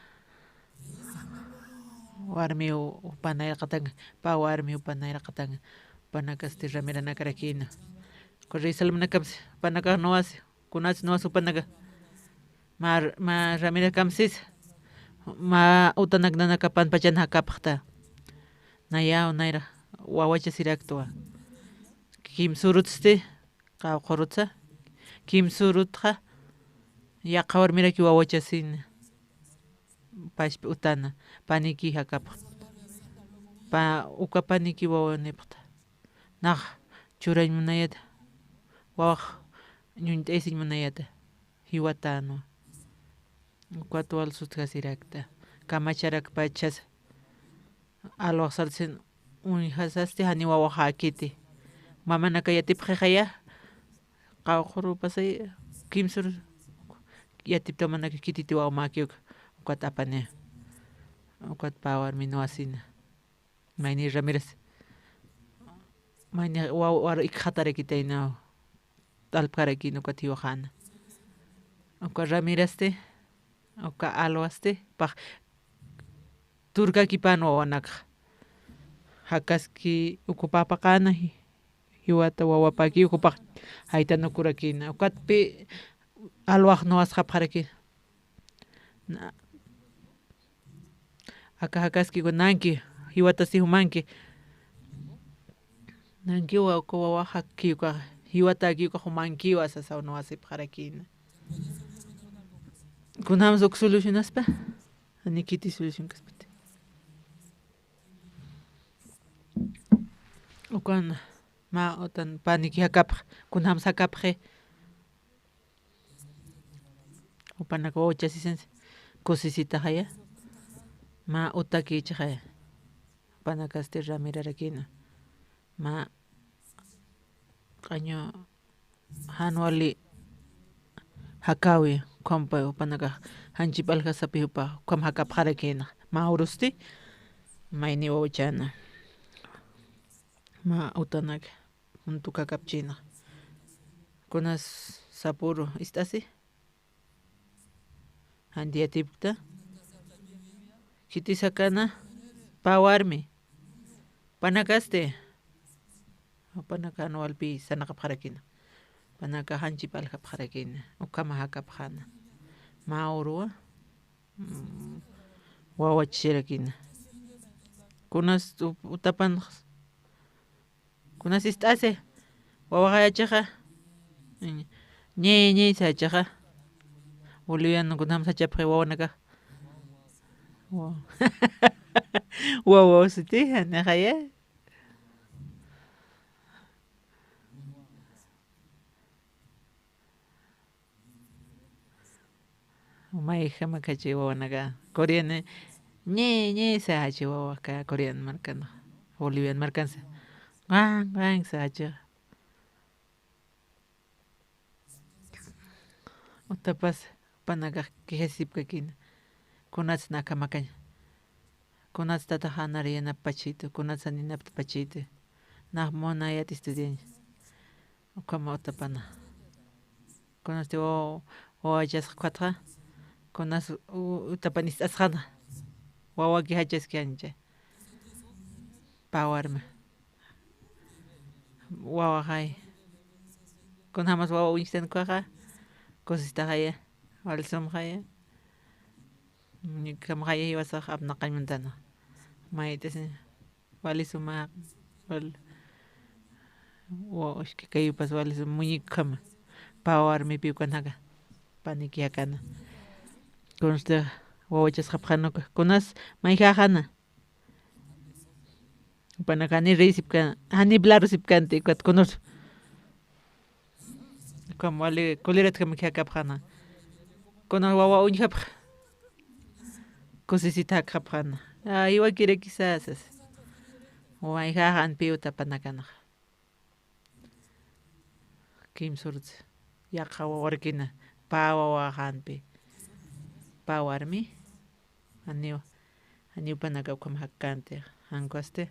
warmi u-, upanayraxatanga, pa warmi upanayraxatanga, upanakasti ramiranakarakina. Uka rey Salomonakapsi, upanakax nuwasi, kunatsi nuwasi upanaka. Ma, ma ramirakamsis, ma utanak nanakapan pachan jakapxta. Nayaw, nayra, wawachasiraktwa. Kimsurutsti, qawqurutsa, kimsurutxa, yaqha warmiraki wawachasina. Pachpi utana, paniki jakapxta. Pa, uka paniki wawanipxta. Nax churañ munayata. Wawax ñuñt'aysiñ munayata. Jiwatanwa. Ukat wal sutjasirakta. Kamacharakpachas. Alwax sartsin uñjasasti janiw wawaxäkiti. Mamanaka yatipxixaya. Qawqhuru pasay kimsur yatipta mamanaka kititi wawamäki uka. Ukat apani. Ukat pä warmi nuwasina. Mayni Ramírez. Mayni wa-, war ikxatarakitayna. Talpkarakina ukat jiwaxäna. Uka Ramírezti, uka Alwasti, pax turkakipan wawanakxa. Jakaski uku papaqäna ji-, jiwata wawapaki uku pax jaytanukurakina. Ukatpi Alwax nuwasxapxaraki. Na-, aka jakaski uka nanki, jiwatasi jumanki. Nankiwa uka wawaxaki uka, jiwataki uka jumankiwa sasaw nuwasipxarakina. Kunjams uk solucionaspa, anikiti solucionkaspati. Ukan mä utan paniki jakapx, kunjams jakapxi. Jupanaka wawachasisinsi kusisitaxaya. Mä utakichixaya. Jupanakasti ramirarakina. Mä q'añu jan wali jakäwi, ukhampa jupanakax janchip aljasapi jupa, ukham jakapxarakina. Mä urusti, mayni wawachäna. Ma utanak, juntuka kapchina. Kunas sapuru, ist'asi? Jan yatipkta. Khitis jakana, pä warmi. Panakasti. Panaka jan walpi sarnaqapxarakina. Panaka janchip aljapxarakina. Ukhama jakapxana. Mä uruwa. Mm, wawachirakina. Kunas u-, utapan, kunas ist'asi, wawaxayachixa. Ñi, ñi, sachixa. Boliviano kunam sachapxi wawanaka. Wa-, wawa usiti, anixaya. Mayjama kachi wawanaka. Coreano, ñi, ñi, sachi wawaka Coreano markana. Boliviano markansa. Wan, wan, sachi. Utapas, panakax quejasipkakina. Kunats nakamakaña. Kunats tataxa nariyanappachitu, kunats aninaptapachitu. Nax mona yat estudiaña. Ukhama utapana. Kunasti waw-, wawachasqa khuatxa. Kunas u-, utapan ist'asxana. Wawaki jachaskiañcha. Pä warmi. Wawaxay. Kunjamas wawa uñstan khuaxa. Kusistaxaya. Walisumxaya. Muñecokamxaya jiwasax apnaqañ mantana. Mayt'asi. Wali suma, wal-, wa-, ushka kayupas wali suma muñecokhama. Pä warmipi ukanaka. Paniki jakana. Kunsti wawachasqapxanuka. Kunas mayjäxana. Panaka jani reyisipka, jani blarusipkanti, ukat kunus. Ukham wali kuliratjama jakapxana. Kuna wawa uñjapxa. Kusisita jakxapxana. Ay, wakirakisa, sas. Wayjaxan piw tapanakanaxa. Kimsurts. Yaqha wawarkina. Pä wawaxanpi. Pä warmi. Janiw, janiw panaka ukham jakkanti. Jankusti.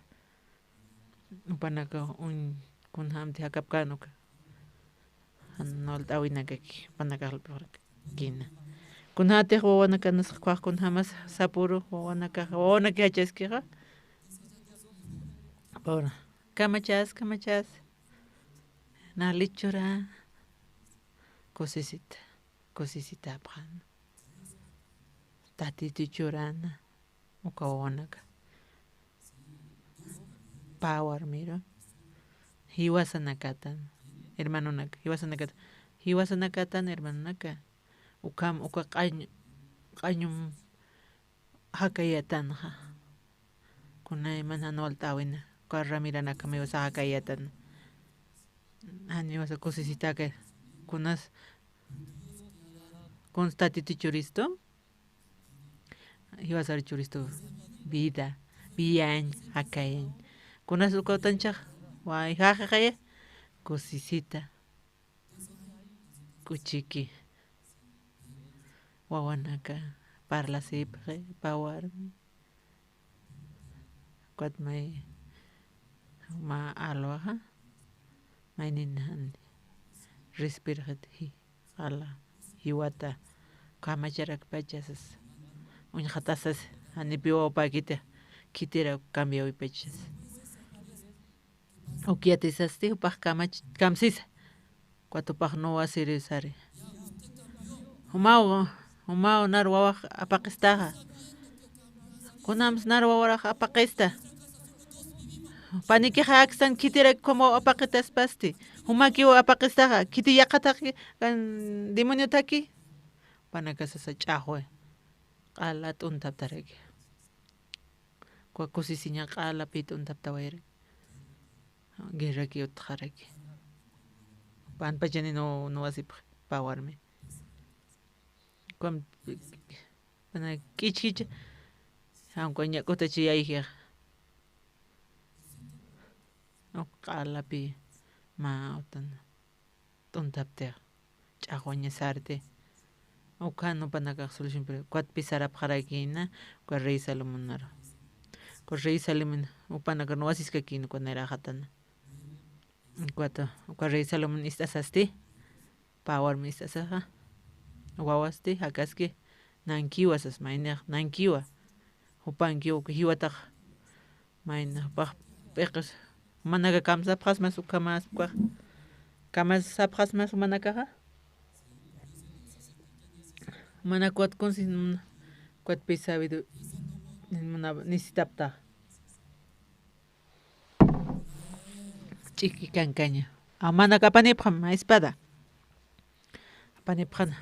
Upanaka uñ-, kunjamti jakapkän uka. Jan walt'äwinakaki, upanaka jalp'urakina. Kunjätix wawanakanas khuax kunjämas sapuru, wawanakax, wawanaki jachaskixa. Pura. Kamachas, kamachas. Nalichura. Kusisita, kusisitapxan. Tatitu churana. Uka wawanaka. Pä warmiru. Jiwasanakatan. Hermanonaka. Jiwasanakatan. Jiwasanakatan hermanonaka. Ukham, uka q'añ-, q'añum jakayatanxa. Kunayman jan walt'äwina. Uka ramiranakama jiwasa jakayatan. Jan jiwasa kusisitaka. Kunas, kuns Tatitu churistu. Jiwasar churistu vida, viañ, jakayañ. Kunas uka utanchax, wayjaxixaya, kusisita, k'uchiki, wawanaka, parlasipxi, pä warmi, ukat may, mä alwaxa, maynin jan, respirxit, ji-, ala, jiwata, kamacharakpachasas, uñxatasas, janipiw wawapakita, khitirak cambiawipachas. Ukiatisasti, jupax kamach-, kamsisa, ukat jupax nuwasiri sari. Jumaw, jumaw nar wawax apaqistaxa. Kunams nar wawarax apaqista. Panikix akstan khitirak ukham waw apaqitaspasti. Jumakiw apaqistaxa. Khiti yaqatax kan demoniotaki. Panaka sasa ch'axwi. Q'ala t'untaptaraki. Uka kusisiña q'ala pï t'untaptawayri. Guerraki utjaraki. Panpachani nu, nuwasipxi pä warmi. Ukham, pana k'ichkicha, jan uka ñak'utachi yayjixa. Uk q'alapi mä utan t'untaptix, ch'axwaña sarti. Ukhan upanakax solución, pero ukatpi sarapxarakïna, uka rey Salomonaru. Uka rey Salomón, upanakar nuwasiskakïna, uka nayraxatana. Ukat, uka rey Salomón ist'asasti, pä warmi ist'asaxa, wawasti, jakaski, nankiwa sas, maynix, nankiwa. Jupankiw uka jiwatax, maynix, pax, p'iqis, jumanaka kamsapxasmas, uka mas, uka, kamsapxasmas jumanakaxa. Jumanaka ukat kunsi, ukat pis sabidu, muna, nisitapta. Ch'iki kankaña. Jumanaka apanipxam, a espada. Apanipxana.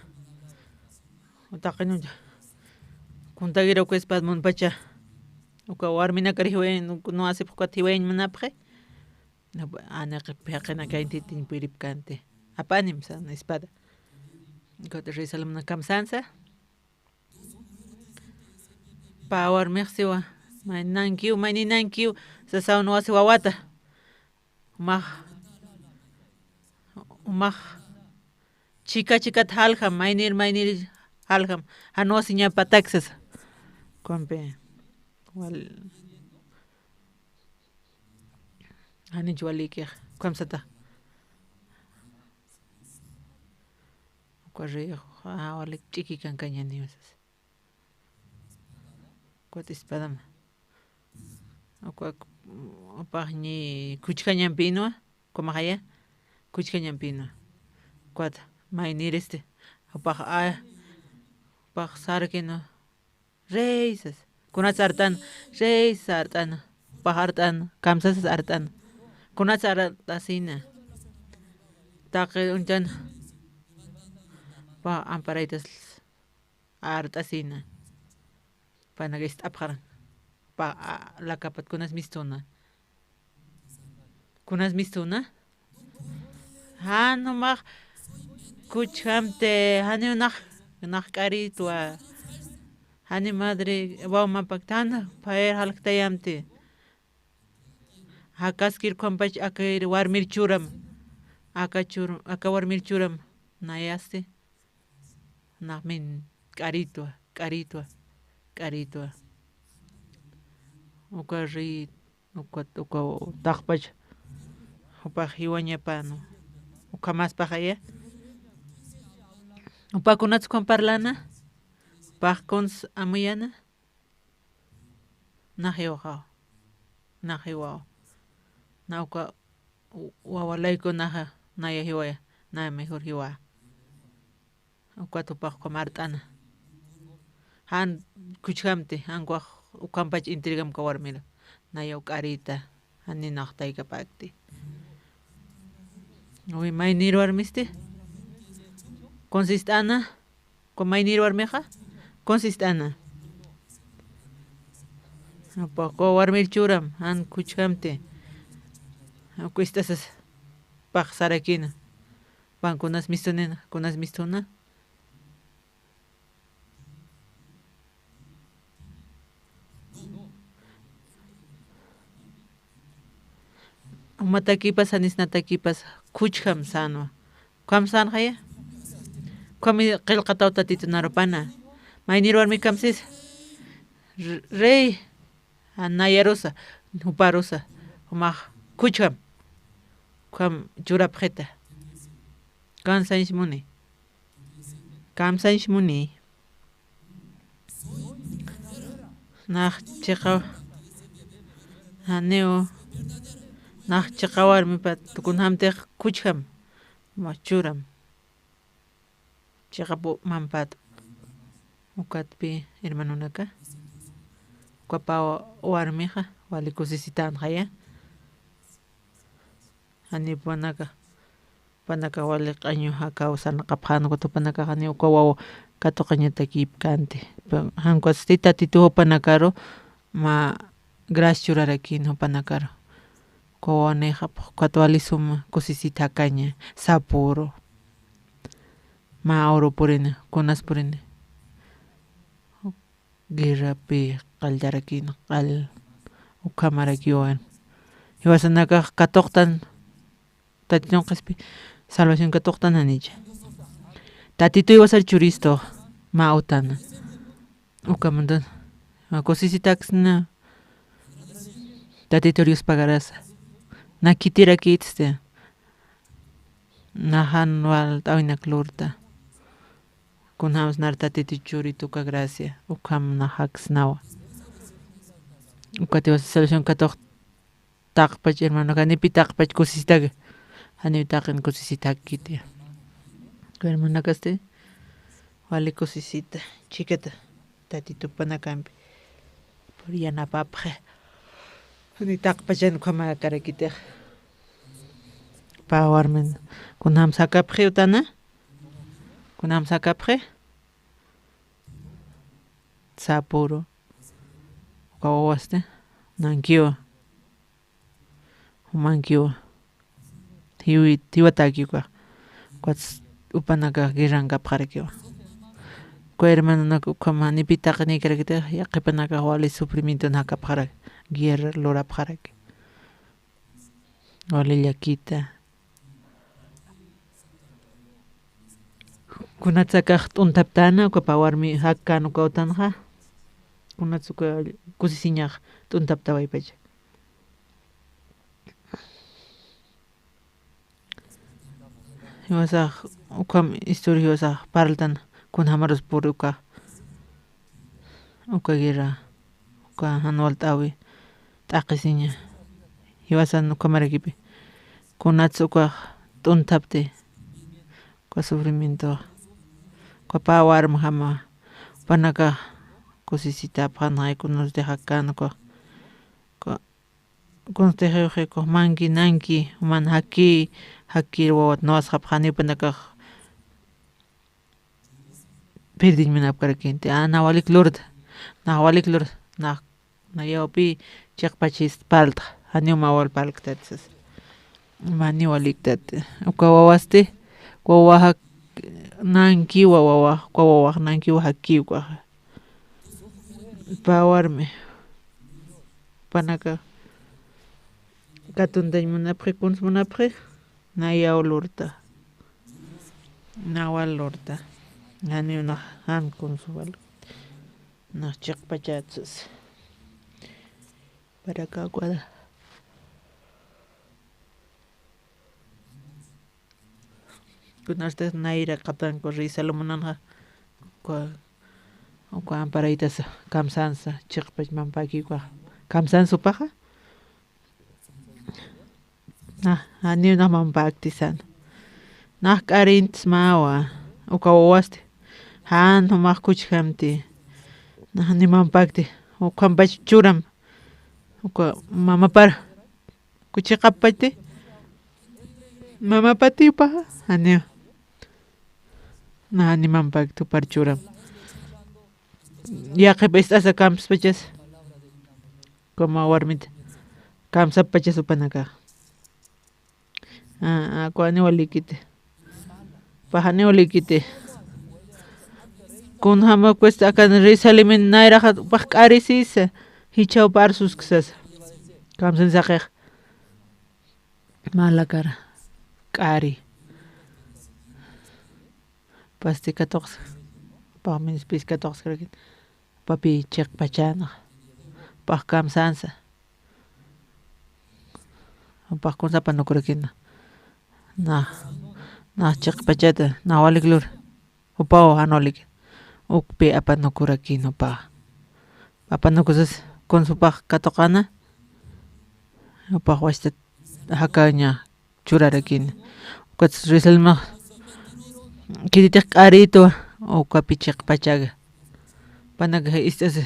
Taqinuncha. Kuntagira uka espada munpacha. Uka warminakar jiwayañ, no asipx ukat jiwayañ munapxi. Aniqi phiqinakañ titiñ puripkanti. Apanim san espada. Ukat rey Salomón kamsansa. Pä warmix siwa, mayninankiw, mayninankiw, sasaw no wasi wawata. Jumax, jumax, chika, chikat jaljam, maynir, maynir jaljam, jan wasiñapatak sasa. Kumpi, wal, janich walikix, kamsata. Uka rey, a, walik ch'iki kankañaniwa sasa. Ukat espadama. Uka, upax ñi kuchjañampinwa, kumaxaya, kuchjañampinwa. Ukat, mayniristi. Upax, a, upax sarkinwa. Rey sas. Kunats art'an, rey sas art'an. Upax art'an, kamsasas art'an. Kunats art'asina. Taqi uñchan. Upax amparaytas. Art'asina. Panaka ist'apxaran. Pa, a, lakapat kunas mistuna. Kunas mistuna. Jan jumax kuchjamti, janiw nax, nax k'aritwa. Jani madre, waw mapak tana, payir jalktayamti. Jakaskir ukhampach aka warmir churam. Aka chur-, aka warmir churam. Nayasti. Nax min k'aritwa, k'aritwa, k'aritwa. Uka ri, uka, uka taqpach. Upax jiwañapan. Ukhamaspaxaya. Upa kunats ukham parlana. Upax kuns amuyana. Nax jiwaxaw. Nax jiwaw. Na uka wawalayku naxa, naya jiwaya, naya mejor jiwa. Ukat upax ukham art'ana. Jan kuchjamti, jan ukax ukhampach intrigamka warmira. Naya uk'arita, jan ninax taykapakti. Uy, maynir warmisti. Consist'ana. Uka maynir warmixa, consist'ana. Upa, uka warmir churam, jan kuchjamti. Uka ist'asas, pax sarakina. Pan kunas mistunina, kunas mistuna. Umatakipas, janisnatakipas, kuchjam sanwa. Ukham sanxaya. Ukhami qillqataw Tatitu narupana. Maynir warmi kamsis. R-, rey. Jan nayarusa. Juparusa. Jumax. Kuchjam. Ukham churapxita. Kamsañs muni. Kamsañs muni. Nax chiqa, janiw, nax chiqa warmipat tukunjamtix kuchjam, ma churam. Chiqapu mampat. Ukatpi, hermanonaka. Uka pä warmixa, wali kusisitanxaya. Janiw jupanaka, jupanaka wali q'añu jakaw sarnaqapxän, ukat jupanakax janiw uka wawa katuqañatakipkänti. Jan ukasti Tatitu jupanakaru mä gracia churarakïn jupanakaru. Uka wawanïxa, ukat wali suma kusisita jakaña, sapüru. Mä uru purina, kunas purina. Guerrapi qalltarakïna, qall, ukhamarakiwan. Jiwasanakax katuqtan, Tatitun qhispi salvación katuqtan janicha. Tatitu jiwasar churistu, mä utana. Ukamantan, mä kusisitaksna. Tatitur Dios pagarasa. Na khitirakïtsti. najan walt'äwinak lurta. Kunjams nar Tatitu churitu uka gracia, ukham nax jaksnawa. Ukat iwasa salvación katux taqpach hermanoka, janipi taqpach kusisitaka. Janiw taqin kusisita jakkiti. Uka hermanakasti wali kusisita, chhikata Tatitu jupanakampi. Pur yanapapxi. Jani taqpachan ukhamakarakitix. Pä warmin. Kunjams jakapxi utana? Kunjams jakapxi? Sapüru. Uka wawasti nankiwa. Jumankiwa. Jiwi-, jiwatäki ukax. Ukats jupanakax guerrankapxarakiwa. Uka hermanonak ukham janipi taqinïkarakitix, yaqhipanakax wali sufrimienton jakapxaraki, guerra lurapxaraki. Wali llakita. Kunats akax t'unthaptäna, uka pä warmi jakkän uka utanxa. Kunats uka kusisiñax t'unthaptawaypacha. Jiwasax, ukham historia jiwasax parltan, kunjamarus puri uka, uka guerra, uka jan walt'äwi t'aqhisiña. Jiwasan ukhamarakipi, kunats ukax t'unthapti, uka sufrimiento, uka pä warmjama, jupanakax kusisitapxänxay, kunasti jakkän ukax, uka Kunstixiwxi, kux manki nanki, man jaki, jakir wawat nuwasxapxani, jupanakax perdiñ munapkarakïnti. A, na walik lurta, nax walik lurta, nax, nayawpï chiqpachis parltxa, janiw mä wal parlktat sas. Janiw waliktati. Uka wawasti, wawa jak-, nankiwa wawax, uka wawax nankiwa jakiw ukaxa. Pä warmi. Jupanaka katuntañ munapxi, kuns munapxi, nayaw lurta. Nawa lurta. Janiw nax jan kuns wal. Nax chiqpachat sas. Para acá, cuadra. Kunasti nayra qatanku rey Salomonanxa, uka, uka amparaytasa, kamsansa, chiqpach mampäki uka, kamsansa jupaxa. Na, janiw nax mampäkti sän. Nax k'arintsmawa, uka wawasti. Jan jumax kuchjamti. Nax ni mampäkti. Ukhampach churam. Uka mamapar. Kuchiqapachti. Mamapatiw jupaxa, janiw. Nax ni mampäkti, jupar churam. Yaqhip ist'asa kamspachas. Como warmita. Kamsapachas jupanakax. A, a, kuwa janiw walikiti. Jupax janiw walikiti. Kunjama cuesta akan Jerusalén nayraxa jupax k'arisisa. Jichhaw parsuskisasa. Kamsan saqix. Mä lakara. K'ari. Pasti katuqsa. Jupax minis pis katuqskarakit. Jupapi chiqpachäna. Jupax kamsansa. Jupax kunsa apanukurakina. Nax, nax chiqpachata, nax walik lur. Jupaw jan walik. Ukpi apanukurakina jupax. Apanukusas kunsa jupax katuqäna. Jupax wachtat jakaña churarakina. Ukat Jerusalénmax khititix k'arïtwa, ukapi chiqpachaga. Jupanakax ist'asa.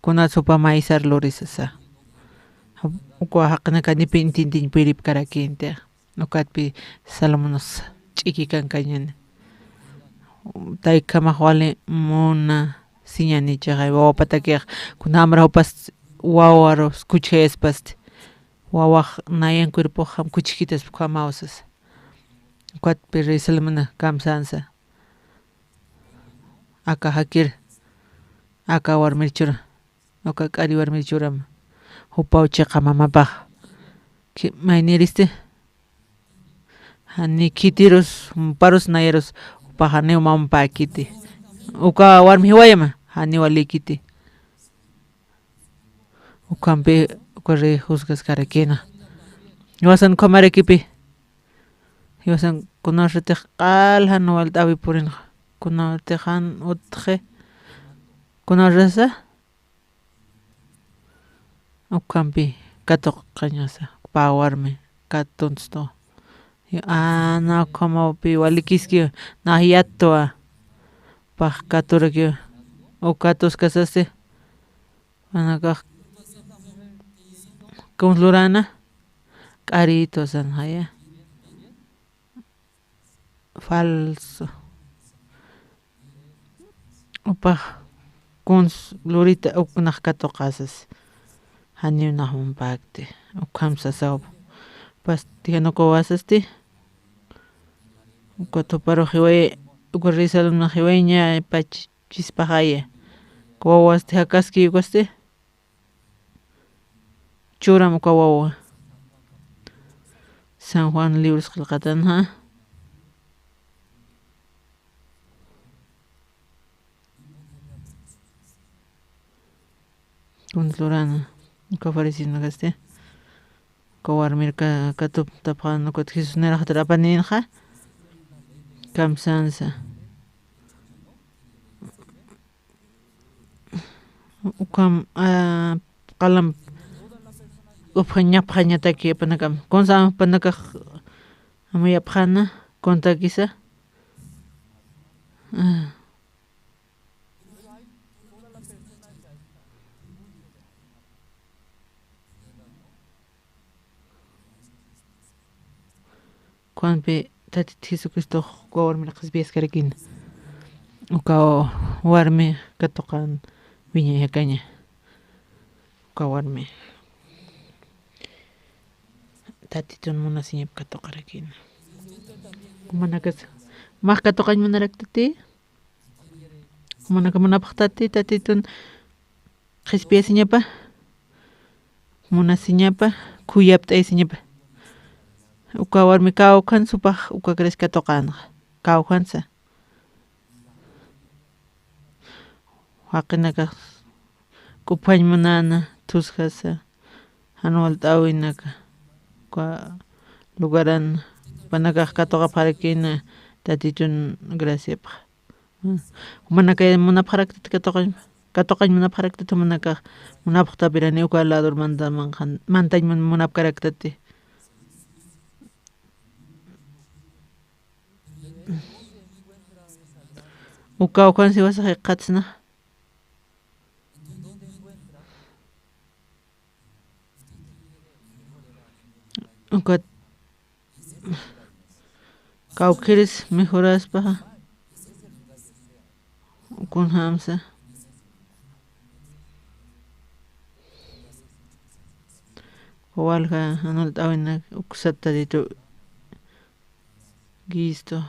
Kunats jupa maysar lurisasa. Uka jaqinaka nipi intintiñ puyiripkarakïnti. Ukatpi Salomonxa ch'ikikankañäni. Taykhamax wali munasiñäni, ichaxa wawapatakix, kunjamarax jupas wawarus kuchjayaspasti. Wawax nayan cuerpoxam kuchjkitaspa ukhamaw sasa. Ukatpi Jerusalénmana kamsansa. Aka jakir, aka warmir chura, aka k'ari warmir churam. Jupaw chiqa mamapax. Ki-, mayniristi. Jani khitirus, juparus nayarus, jupax janiw mampäkiti. Uka warmi jiwayama, janiw walikiti. Ukhampi, uka rey juzgaskarakina. Jiwasan ukhamarakipi. Jiwasan kunawsatix q'al jan walt'äwi purinxa. Kunawtix jan utxi. Kunawsasa. Ukhampi katuqañasa, pä warmi katunstu. Ana ukhamawpi walikiski, nax yatwa. Pax katuraki, uka katuskasasti. Anakax, kuns lurana, k'aritu sanxaya. Falso. Upax kuns lurita uknax katuqasas. Janiw nax umpakti. Ukham sasaw. Pasti jan uka wasasti. Uka thuparu jiway, uka risalumna jiwayña pach chispaxaya. Uka wawasti jakaski ukasti. Churam uka wawa. San Juan libros qillqatanxa. Kuns lurana. Uka farisinakasti. Uka warmir ka-, katuptapxan ukat Jesús niraxatar apaninxa. Kamsansa. Ukham, ah, qalam, upxañapxañataki apanakam. Kunsa apanakax amuyapxana, kuntakisa. Ah. Juanpi Tatit Jesucristox uka warmir qhispiyaskarakina. Uka warmi katuqan wiñay jakaña. Uka warmi Tatitun munasiñap katuqarakina. Manakas, max katuqañ munaraktati. Manaka munapxtati, Tatitun qhispiyasiñapa, munasiñapa, khuyapt'ayasiñapa. Uka warmi kawkhan supax uka kris katuqanxa, kawkhansa. Jaqinakax k'uphañ munana, thusjasa, jan walt'äwinaka, uka lugaran, jupanakax katuqapxarakina, Tatitun graciapxa. Jumanakay munapxaraktat katuqañ, katuqañ munapxaraktat jumanakax munapxtapirani uka lador manta manqan, mantañ mun-, munapkaraktati. Uka ukan siwasax iqatsna. Ukat kawkhiris mejoraspaxa, kunjamsa. Walja jan walt'äwinak uksat Tatitu guisto.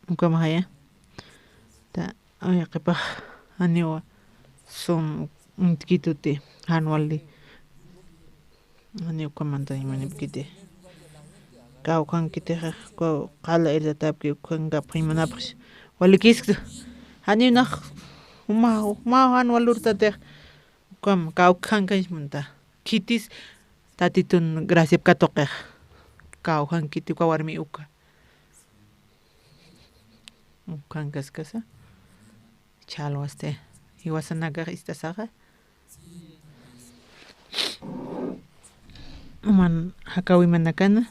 Ukamajaya. Ta, ay, qhipax, janiwa sum uñtkituti, jan wali. Janiw ukamantañ munipkiti. Kawkhankitixa, kaw qala irtatapki, ukhankapxañ munapxi. Walikisktu. Janiw nax, juma, juma jan wal urtatix. Ukam, kawkhankañ munta. Khitis, Tatitun graciap katuqix. Kawkhankiti uka warmi uka. Ukhankaskasa. Chhalwasti. Jiwasanakax ist'asaxa. Uman jakawimanakana.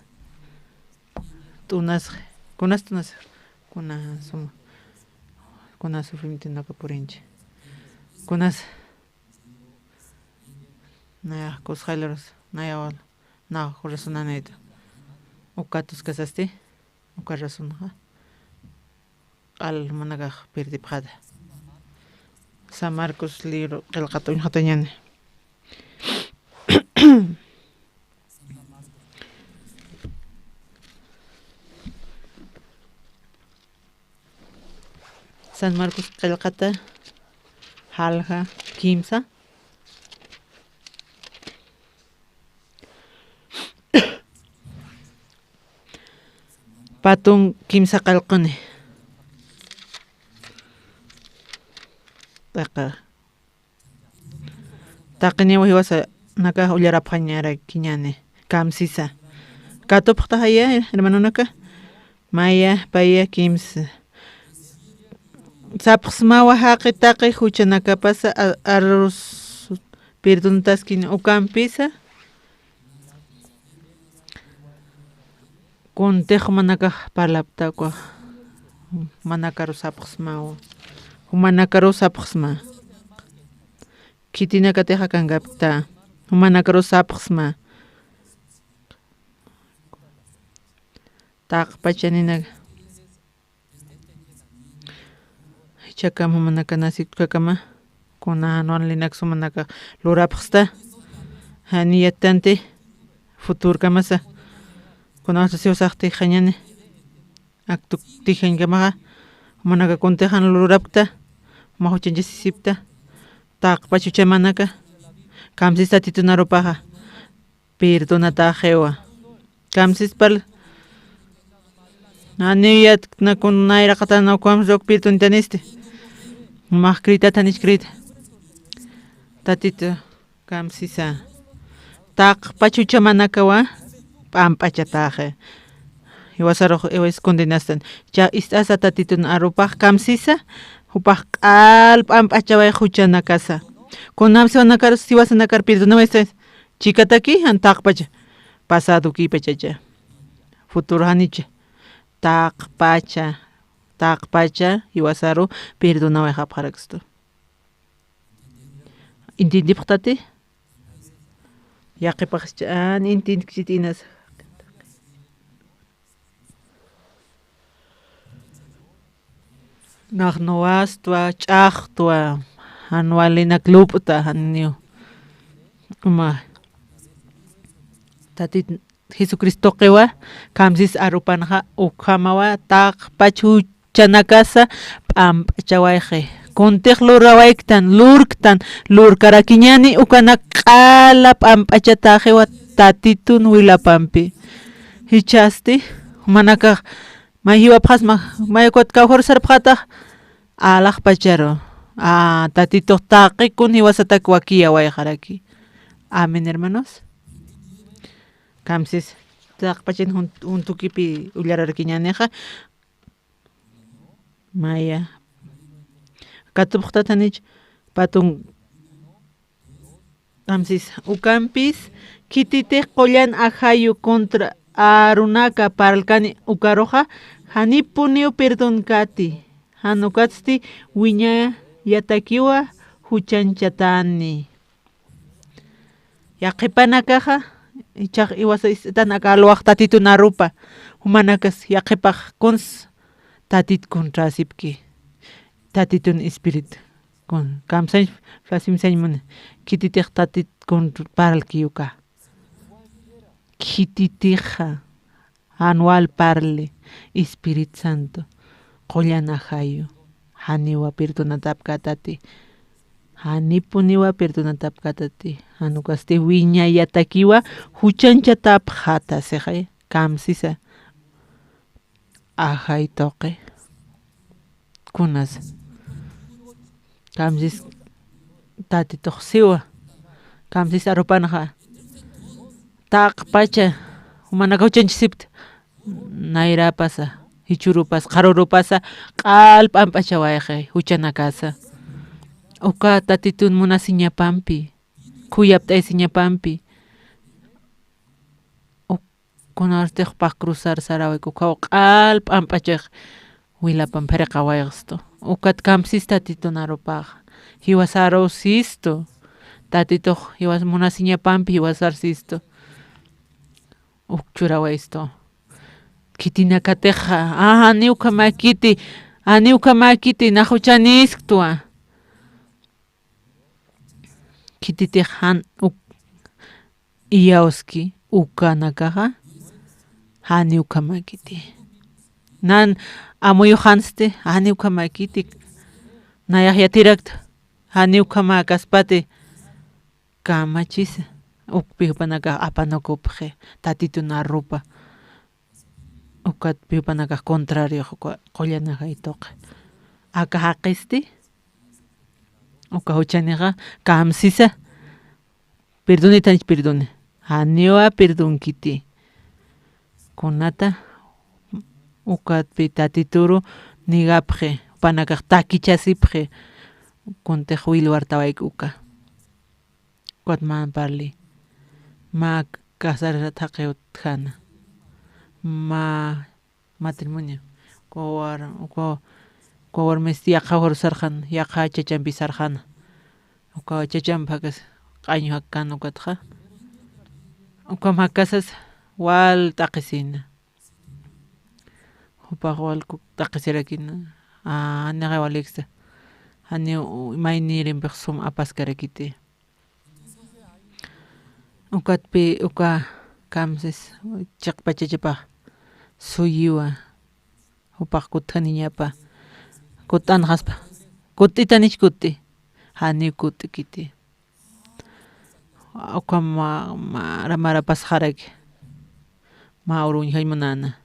T'unas, kunas t'unas. Kuna suma. Kuna sufrimientonaka purinchi. Kunas. Nayax kusxaylurus, nayax wal, nayax corazonanayta. Uka tuskasasti, uka razonxa. Q'al manakax pirdipxata. San Marcos libro qillqat uñjatañani. San Marcos qillqata, jalja, kimsa. Patun kimsa qillquni. Taqa. Jaqiniw jiwasanakax ullarapxañarakiñäni, kamsisa. Katupxtaxaya, hermanonaka, maya, paya, kimsa. Sapxsmawa jaqi taqi juchanakapasa a-, arus perdontaskini ukampisa. Kuntix jumanakax parlapta ukax, jumanakaru sapxsmawa. Jumanakaru sapxsma. Khitinakatix akankapkta. Jumanakaru sapxsma. Taqpachaninaka. Jichhakam jumanaka nacitkakama, kuna jan wali linak jumanaka lurapxsta, jani yattanti futurkamasa, kuna siwsaxtixañani, aktuktixañkamaxa, jumanaka kuntix jan lurapkta, juma juchanchasisipkta, taqpach juchamanaka, kamsis Tatitun arupaxa, perdonataxiwa. Kamsis parl. Janiw yatktna kun nayraqatan ukham sok perdonitanisti. Max kritat janich krita. Tatitu, kamsisa. Taqpach juchamanakawa, p'amp'achataxi. Jiwasarux, jiwas condenastan. Cha ist'asa Tatitun arupax kamsisa, jupax q'al p'amp'achaway juchanakasa. Kunam siwanakar, siwasanakar perdonawaysa, chikataki, jan taqpacha. Pasado kipachacha. Futuro janicha. Taqpacha. Taqpacha, jiwasaru perdonawayxapxarakstu. Intintipxtati? Yaqhipaxcha, an intintkichit inas. Nax nuwastwa, ch'axtwa, jan walinak lup'ta, janiw. Uma. Tatit Jesucristoqiwa, kamsis arupanxa, ukhamawa, taqpach juchanakasa, p'amp'achawayxi. Kuntix lurawayktan, lurktan, lurkarakiñani, ukanak q'ala p'amp'achataxiwa, Tatitun wilapampi. Jichhasti, jumanakax, May jiwapxasma, may ukat kawkharus sarpxatax, alaxpacharu. A, Tatitux taqi kun jiwasatak wakiyawayxaraki. Amén, hermanos. Kamsis, taqpachin jun-, juntukipi ullararkiñänixa. Maya. Katupxtat janich, patun Kamsis, ukampis, khititix qullan ajayu contra arunaka parlkani ukaruxa, janipuniw perdonkäti, jan ukatsti wiñayatakiwa juchanchatani. Yaqhipanakaxa, ichax iwasa ist'atan aka alwax Tatitun arupa, jumanakas yaqhipax kuns Tatit contrasipki, Tatitun Espíritu. Kun, kamsañ, fasimsañ muni. Khititix Tatit kun parlki uka. Khititixa, jan wal parli, Espíritu Santo, qullan ajayu, janiwa perdonatapkätati, janipuniwa perdonatapkätati, jan ukasti wiñayatakiwa, juchanchatapxäta sixay, kamsisa. Ajay tuqi. Kunas. Kamsis Tatitux siwa. Kamsis arupanxa. Taqpacha. Jumanaka juchanchisipta. Nayrapasa, jichhurupasa, qharurupasa, q'al p'amp'achawayxi, juchanakasa. Uka Tatitun munasiñapampi. Khuyapt'aysiñapampi. Uk, kunarstix jupax cruzar sarawayku, ukhaw q'al p'amp'achax wilapamp phiriqawayxstu. Ukat kamsis Tatitun arupax. Jiwasaruw sistu. Tatitux jiwas munasiñapampi jiwasar sistu. Uk churawaystu. Khitinakatixa, a, janiw ukhamäkiti, janiw ukhamäkiti, nax juchanisktwa. Khititix jan uk iyawski ukanakaxa, janiw ukhamäkiti. Nan amuyuxansti, janiw ukhamäkiti. Nayax yatirakta, janiw ukhamäkaspati. Kamachisa, ukpi jupanakax apanakupxi, Tatitun arupa. Ukatpi jupanakax contrariox uka qullan ajay tuqi. Aka jaqisti, uka juchanixa, kamsisa, Perdonitanichi, perdone. Janiwa perdonkiti. Kunata, ukatpi tatituru nigapxi, jupanakax takichasipxi, kuntix wilwartawayku uka. Ukat mä parli. Mä casarasat jaqiw utjana. Mä matrimonio. Uka war-, uka, uka warmist yaqha jawar sarxan, yaqha chachampi sarxana. Uka chachamp jakas q'añu jakkan ukatxa. Ukam jakasas wal t'aqhisina. Jupax wal ku-, t'aqhisirakina. Ah, janixa waliksa. Janiw u-, maynirimpix sum apaskarakiti. Ukatpi uka kamsis chiqpa chachapax suyiwa, jupax kutjaniñapa, kut'anxaspa, kut'itanich kut'i, janiw kut'kiti. Ukham ma-, mara, mara pasxaraki, mä uru uñjañ munäna.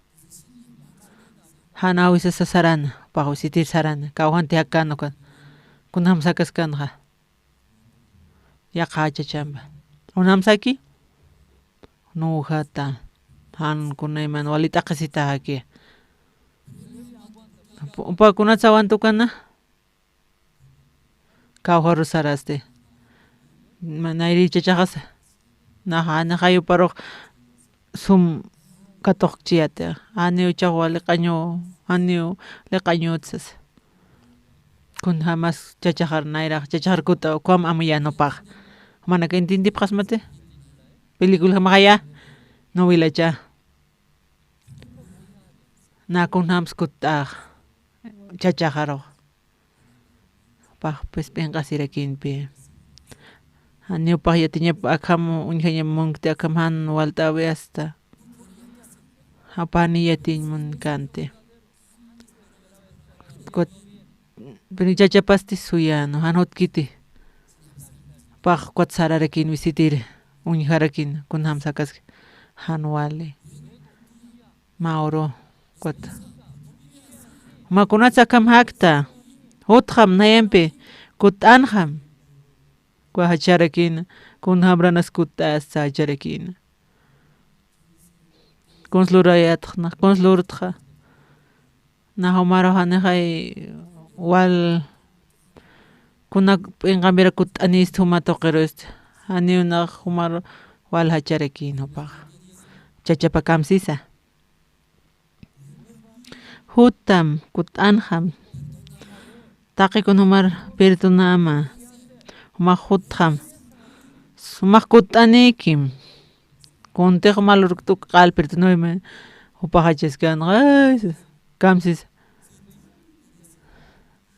Jan awisasa sarana, jupax wisitir sarana, kawjanti jakkan ukan, kunjam sakaskanxa. Yaqha chachamba. Kunjam saki? Nujata. Jan kunayman wali t'aqhisita jaki. Upa, upa kunatsa awantukana? Kawjaru sarasti. Ma-, nayri chachaxasa. Naxa, naxa yuparux sum katuqchiyati. Janiw chaxwa liq'añu, janiw liq'añutsas. Kunjamas chachaxar nayrax, chachaxar kut'a, ukham amuyäna jupax. Jumanaka entiendipxasmati. Película jamaxaya, novelachä. Na kunjams kut'ax, chachaxarux. Jupax, pues, p'inqasirakimpi. Janiw jupax yatiñap akham uñjañam munkti, akham jan walt'äwi asta. Jupax ni yatiñ munkanti. Kut-, pero chachapasti suyäna, jan jutkiti. Jupax ukat sararakin wisitir, uñjarakin, kunjam sakaski, jan wali. Mä uru, ukat. Mä kunatsa akham jakta, jutxam nayampi, kut'anxam. Uka jacharakina, kunjamranas kut'asta jacharakina. Kuns lurayätxa, kuns lurtxa. Nax umaru janixay wal kuna p'inqampira kut'anist juma tuqirust. Janiw nax umaru wal jacharakïn jupax. Chachapa kamsisa. Jutam, kut'anxam. Taqi kun jumar perdonäma. Jumax jutxam. Jumax kut'anïkim. Kuntix mal urkt'uk q'al perdonäma. Jupax jachaskanxa. Ay, kamsisa.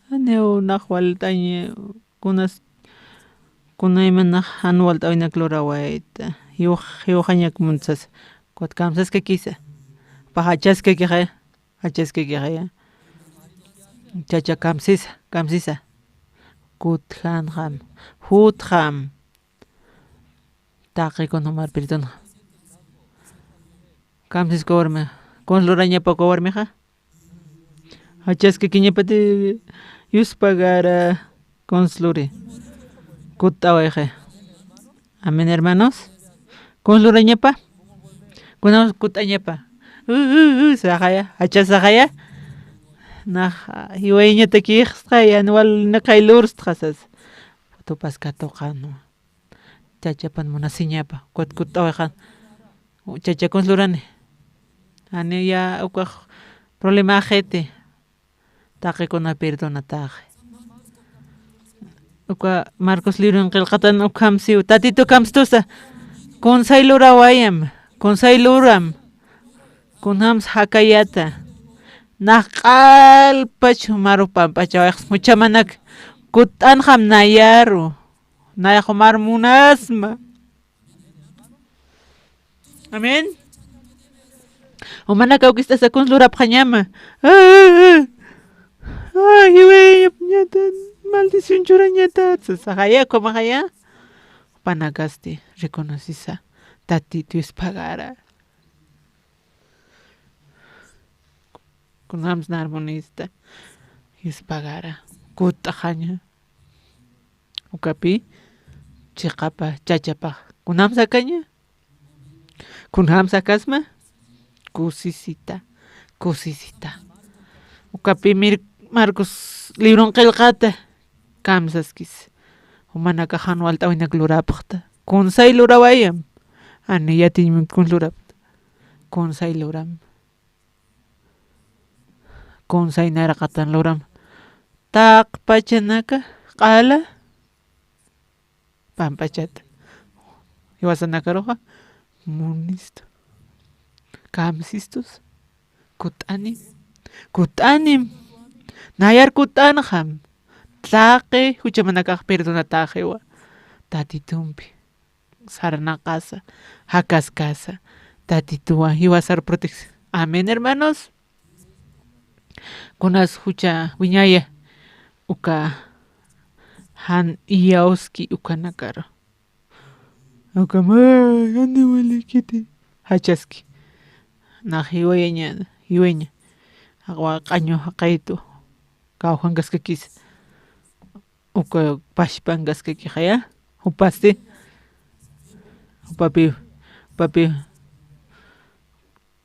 Janiw nax walt'añ kunas, kunayman nax jan walt'äwinak lurawayta. Jiw-, jiwxañak muntsas. Ukat kamsaskakisa. Jupax jachaskakixaya. Jachaskakixaya. Chacha kamsisa, kamsisa. Kutjanxam. Jutxam. Taqi kun jumar perdonxa. Kamsis uka warmi. Kuns lurañapa uka warmixa. Jachaskakiñapati yuspagara kuns luri. Kut'awayxi. Amén, hermanos. Kuns lurañapa. Kunaw kut'añapa. U, u, u, saxaya. Jachasaxaya. Nax, jiwayañatakïxsxaya, niwal naqay lurstxasas. Tupas katuqanwa. Chachapan munasiñapa, ukat kut'awayxan. Chacha kuns lurani. Janiw ya ukax problemaxiti. Taqi kuna perdonataxi. Uka Marcos libron qillqatan ukham siw. Tatitu kamstusa. Kunsay lurawayam. Kunsay luram. Kunjams jakayata. Nax q'alpach jumaru pampachawayxsma juchamanak. Kut'anxam nayaru. Nayax jumar munasma. Amén. Jumanak awkist'asa kuns lurapxañama. Ay, iwayapñata, maldición churañata, sasaxaya, ukhamaxaya. Jupanakasti reconocisa, Tatitu yuspagara. Kunjams narmunista, yuspagara, kut'axaña. Ukapi chiqapa chachapax Kunjam sakaña? Kunjam sakasma? Kusisita, kusisita. Uka primir Marcos libron qillqata kamsaskis. Jumanakax jan walt'äwinak lurapxta. Kunsay lurawayam. Jani yatiñmit kun lurapxta. Kunsay luram. Kunsay nayraqatan luram. Taqpachanaka q'ala pampachata. Jiwasanakaruxa munistu. Kamsistus. Kutt'anim. Kutt'anim. Nayar kutt'anxam. Taqi juchamanakax perdonataxiwa. Tatitumpi sarnaqasa, jakaskasa, Tatituwa jiwasar protección. Amén, hermanos. Kunas jucha wiñaya, uka jan iyawski ukanakaru. Uka may, aniwalïkiti. Jachaski. Nax jiwayaña, jiwayaña. Jaqwa q'añu jaqaytu. Kawjankaskakisa. Uka pachpankaskakixaya, jupasti, jupapi, jupapi,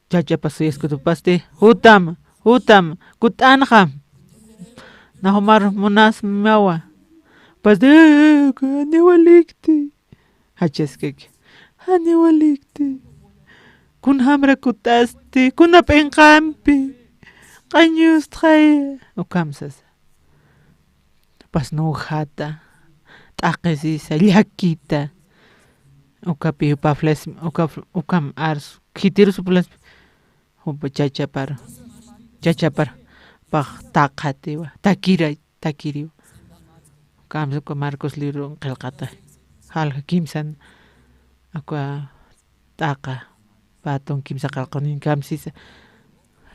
chachapas suyaskut jupasti, jutam, jutam, kutt'anxam. Nax jumar munasmawa. Pasti, uka, aniwalïkti. Jachaskaki. Aniwalïkti. Kunjamra kutt'asti, kuna p'inqampi. Q'añustxaya. Ukham sasa. Pasnujata, t'aqhisisa, llakita. Ukapi, upa fles, uka, ukham arsu, khitirus upa fles, upa chachapar, chachapar, pax taqhatiwa, takira, takiriwa. Kamsa uka Marcos libron qillqata, jalja kimsan, uka t'aqa, patun kimsa qillqanin kamsisa.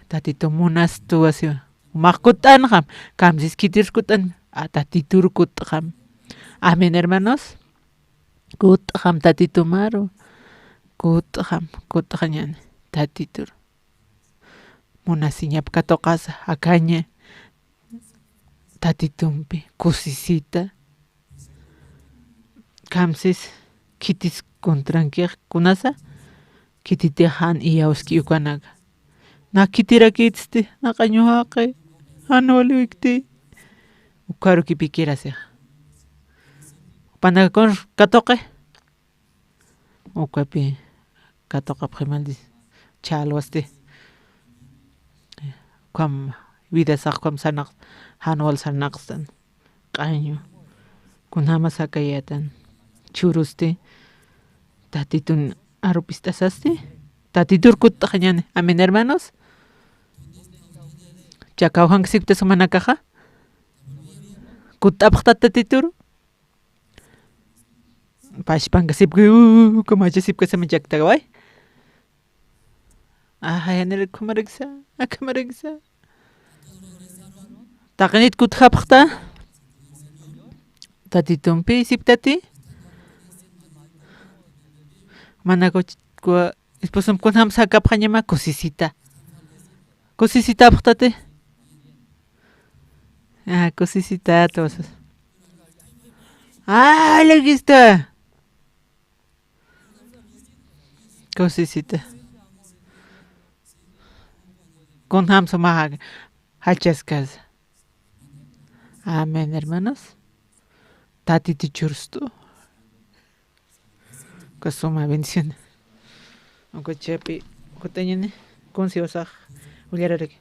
Tatitun munastu wasiwa. Jumax kutt'anxam, kamsis khitirus kutt'an, a, Tatitur kutt'xam. Amén, hermanos. Kutt'xam Tatitumaru. Kutt'xam, kutt'xañani Tatitur. Munasiñap katuqasa, akaña Tatitumpi, kusisita. Kamsis khitis contrankix kunasa, khititix jan iyawski ukanaka. Na khitirakïtsti, na q'añu jaqi, jan waliwikti. Ukaru kipikirasix. Jupanaka kun katuqi. Ukapi katuqapxi maldi chhalwasti. Ukham vidasax ukham sarnaq, jan wal sarnaqstan. Q'añu. Kunjamas jakayätan. Churusti. Tatitun arupist'asasti. Tatitur kutt'xañani. Amén, hermanos. Chakaw jankasipkta sumanakaxa. Kutt'apxta Tatituru. Pachpankasipki, u, kamachasipkasama chaktakaway. Ajay, janir khumariksa, akhamariksa. Taqinit kutjapxta. Tatitumpi siptati. Mana kuch-, ku-, esposom kunjam sakapxañama kusisita. Kusisitapxtati. Ah, kusisitata, usas. Ah, lagista. Kusisita. Kunjam sumaxa jachaskas. Amén, hermanos. Tatitu churstu. Uka suma bendición. Uka chapi kutañani, kunsi usax ullararaki.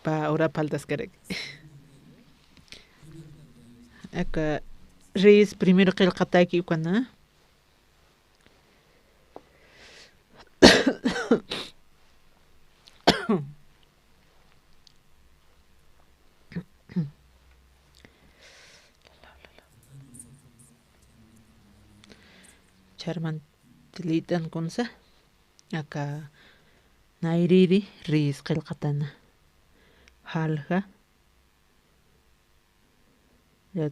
Pa ura paltaskarak. Aka Reyes primero qillqataki ukana. Charman tilitan kunsa, aka nayriri Reyes qillqatana. Jalja. Ya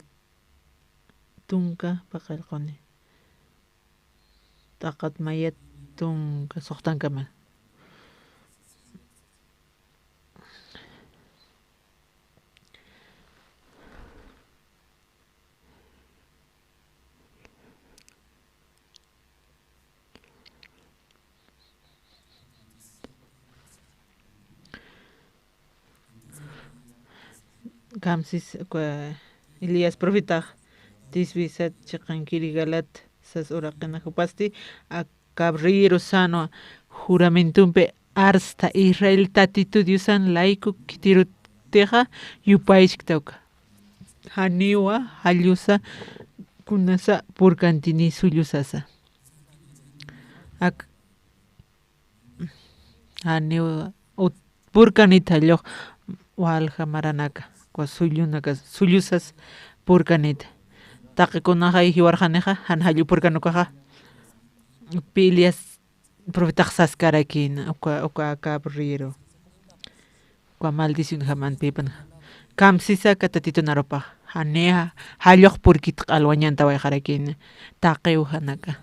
tunka paqallquni. T'aqat mayat tunka suxtankama. kamsis, uka Elías profetax, tiswisat chiqankiri Galat sas uraqina jupasti, akabrïru sänwa juramentumpi arsta Israel Tatitu Diosan layku khitirutixa yupaychkta uka. Janiwa jallusa kunasa purkantini sullusasa. Ak-, janiw ut-, purkanit jallux walja maranaka, uka sullunaka, sullusas purkanit. Taqikunaxay jiwarxanixa, jan jallu purkanukaxa. Pi Elías profetax saskarakïna, uka, uka akabrïru. Uka maldición jaman pipan. Kamsisaka Tatitun arupax. Janixa, jallux purkit q'al wañantawayxarakïna. Taqiw janaka.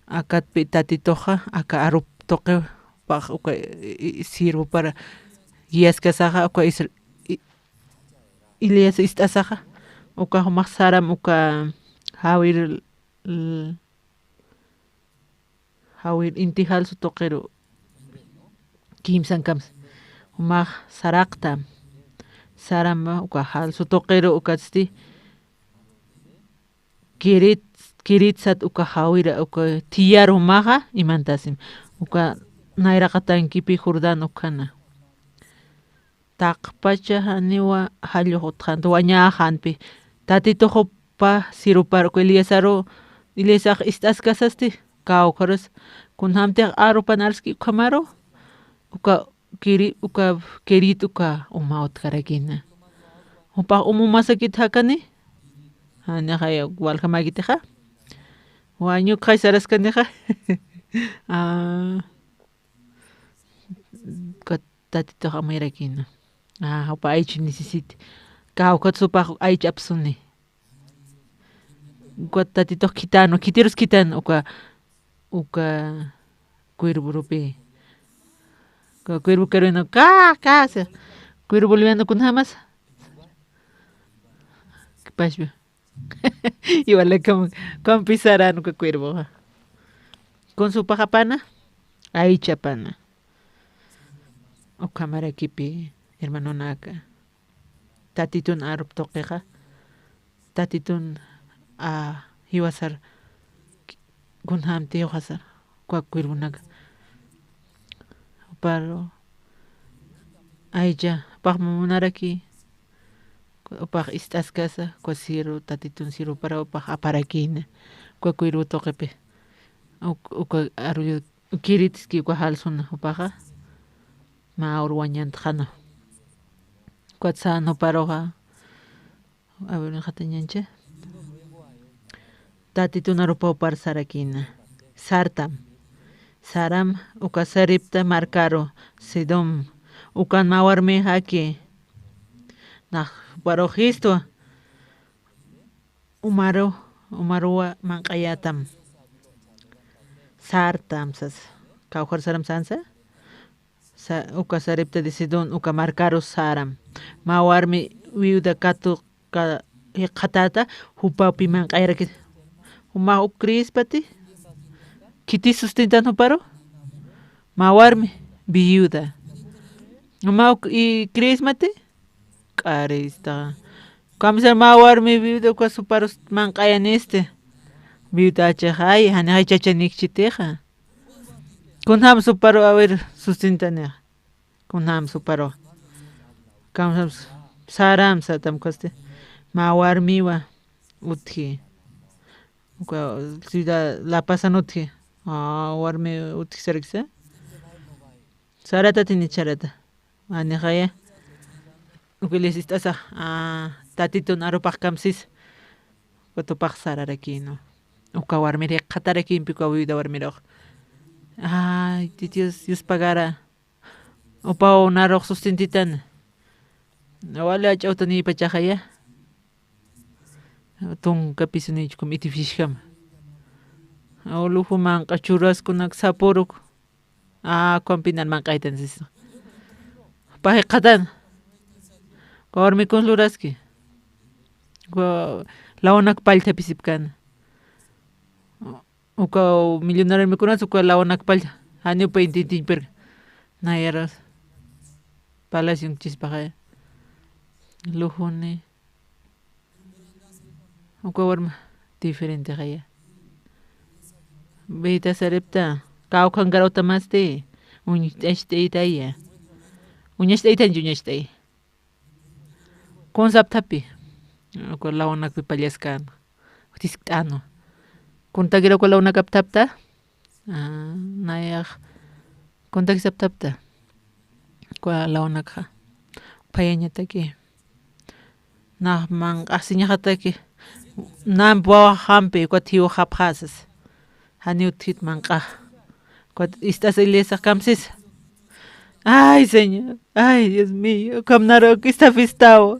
Akatpi Tatituxa, aka arup tuqiw pax uka, i-, i-, sirvupar guiaskasaxa, uka Isra-, i-, Elías ist'asaxa, uka jumax saram, uka jawir, l-, jawir inti jalsu tuqiru kimsan kamsa. Jumax saraqtam. Saram uka jalsu tuqiru ukatsti kirit, kiritsat uka jawira, uka thiyar jumaxa imantasim. Uka nayraqatankipi Jordán ukhana. Taqpacha janiwa jallux utjant wañäxanpi. Tatitux jupa sirupar uka Eliezaru, Eliezax ist'askasasti, kawkharus, kunjamtix arupan arski ukhamaru, uka kiri, uka kirit uka uma utjarakïna. Jupax um umasakit jakani, janixa waljamäkitixa. Wañukxay saraskanixa. Ah. Uka Tatitux amuyrakïna. Ah, jupa aychu necesite. Kawkhat jupax aychu apsuni. Uka Tatitux khitänwa, khitirus khitän uka, uka cuervorupi. Uka cuervo karwina, ka, ka, sa. Cuervo liwina kunjamas. Pashpa. Iwalakam, kampi saran uka cuervoxa. Kunsa jupax apana, aycha apana. Ukhamarakipi, hermanonaka. Tatitun arup tuqixa. Tatitun, a, jiwasar kunjamti jiwasar, uka cuervonaka. Juparu aycha, jupax munaraki, jupax ist'askasa, uka sirvu, Tatitun sirvupara jupax aparakïna, uka cuervo tuqipi. Uk-, uka arroyo, kiritski uka jalsuna, jupaxa mä ur wañantxana. Ukat sän juparuxa, A ver, jatañancha. Tatitun arupaw parsarakïna. Sartam. Saram, uka Sarepta markaru, Sidón. Ukan mä warmixaki. Nax juparu jistwa. Umaru, umaruwa manq'ayatam. Sartam sas. Kawkhar saram sansa? Sa-, uka Sarepta de Sidón, uka markaru saram. Mä warmi viuda katu ka-, jikxatäta, jupapi manq'ayarakit. Jumax uk creespati? Khitis sustentan juparu? Mä warmi, viuda. Jumax uk i creesmati? K'aristaxa. Kamisar mä warmi viuda uka juparus manq'ayanisti. Viudachaxa, ay, janixay chachanikchitixa. Kunjam juparu, a ver, sustentanixa. Kunjam juparu. Kamsam s-, saram satam kasti. Mä warmiwa utji. Uka ciudad La Pazan utji. Ah, warmi utji sarakisa. Sarata tini charata. Anixaya. Uka les ist'asa. Ah, Tatitun arupax kamsis. Uka tupax sararakïnwa. Uka warmir jikxatarakimpi uka viuda warmirux. Ay, ti Dios, Dios pagara. Upaw narux sustentitan. Wali ach'awtanïpachaxaya. Tunka pisunichkum edificiojama. Ulufu manq'a churaskunak sapuruk. Ah, kwampinan manq'aytan sisa. Pajikxatan. Uka warmikun luraski. Uka lawanak pallthapisipkan. Uka millonario mikunas, uka lawanak palltha. Janiw pa intintiñ pirka. Nayaras. Palacion chispaxaya. Lujuni. Uka warma diferente jaya. Bita saripta, kawkhankarawta masti, uñacht'aytaya. Uñacht'aytanchi uñacht'ay. Kun sapthapi, uka lawanakpi pallaskän, tiskt'anu. Kuntakira uka lawanak apthapta, ah, nayax, kuntak sapthapta, uka lawanakxa, phayañataki. Nax manq'asiñaxataki, namp wawaxampi, ukat jiwxapxasas. Janiw utjit manq'a. Ukat ist'asa Eliasax kamsisa. Ay, Señor. Ay, Dios mío. Ukham nar uk istafistaw.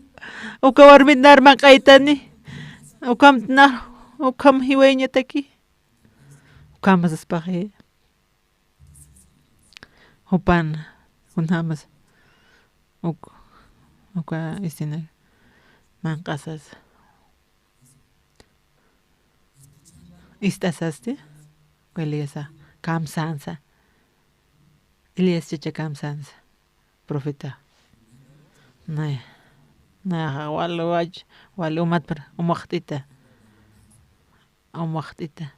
Uka warmit nar manq'aytani. Ukham nar, ukham jiwayañataki. Ukham saspaxi. Jupan, kunjämas. Uk, uka, istina, manq'asas. Ist'asasti, Eliasa, kamsansa. Elias chacha kamsansa, profeta. Nay, nay, wal wach, wal umat para, umaxt'ita. Umaxt'ita.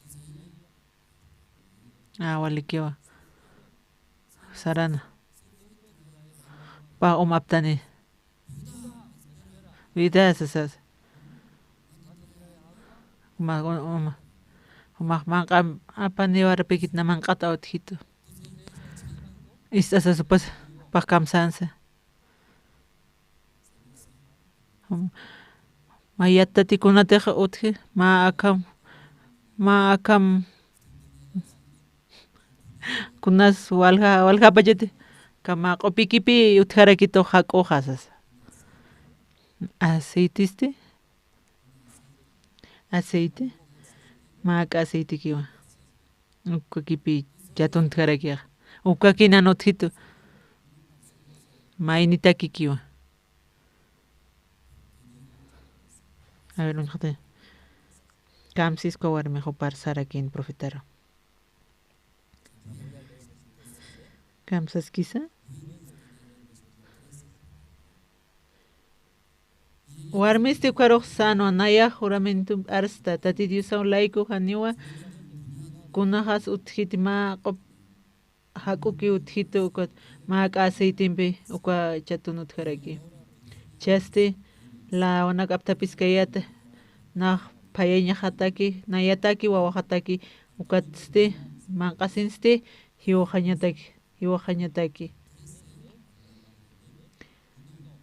Ah, walikiwa. Sarana. Pa umaptani. Vida sasas. Uma, uma, uma, manq'a apaniwarapikitna manq'ata utjitu. Ist'asas upas, pax kamsansa. Mä yattatikunatix utji, mä akham, mä akham, kunas walja, waljapachati, ka mä q'upikipi utjarakitux jak'uxa sasa. Aceitisti, aceite, mä aka aceitikiwa. Ukakipi chatun utjarakixa. Ukaki nan utjitu. Maynitakikiwa. A ver, uñjati. Kamsis uka warmi jupar sarakin profetaru. Kamsaskisa. Warmisti ukharux sänwa, nayax juramentum arsta, Tati Diosaw layku janiwa kunaxas utjiti mä q'up jak'uki utjitu ukat mä aka aceitempi uka chatun utjaraki. Chasti lawanak apthapiskayät nax phayañaxataki, nayataki, wawaxataki, ukatsti manq'asinsti jiwxañataki. Jiwxañataki.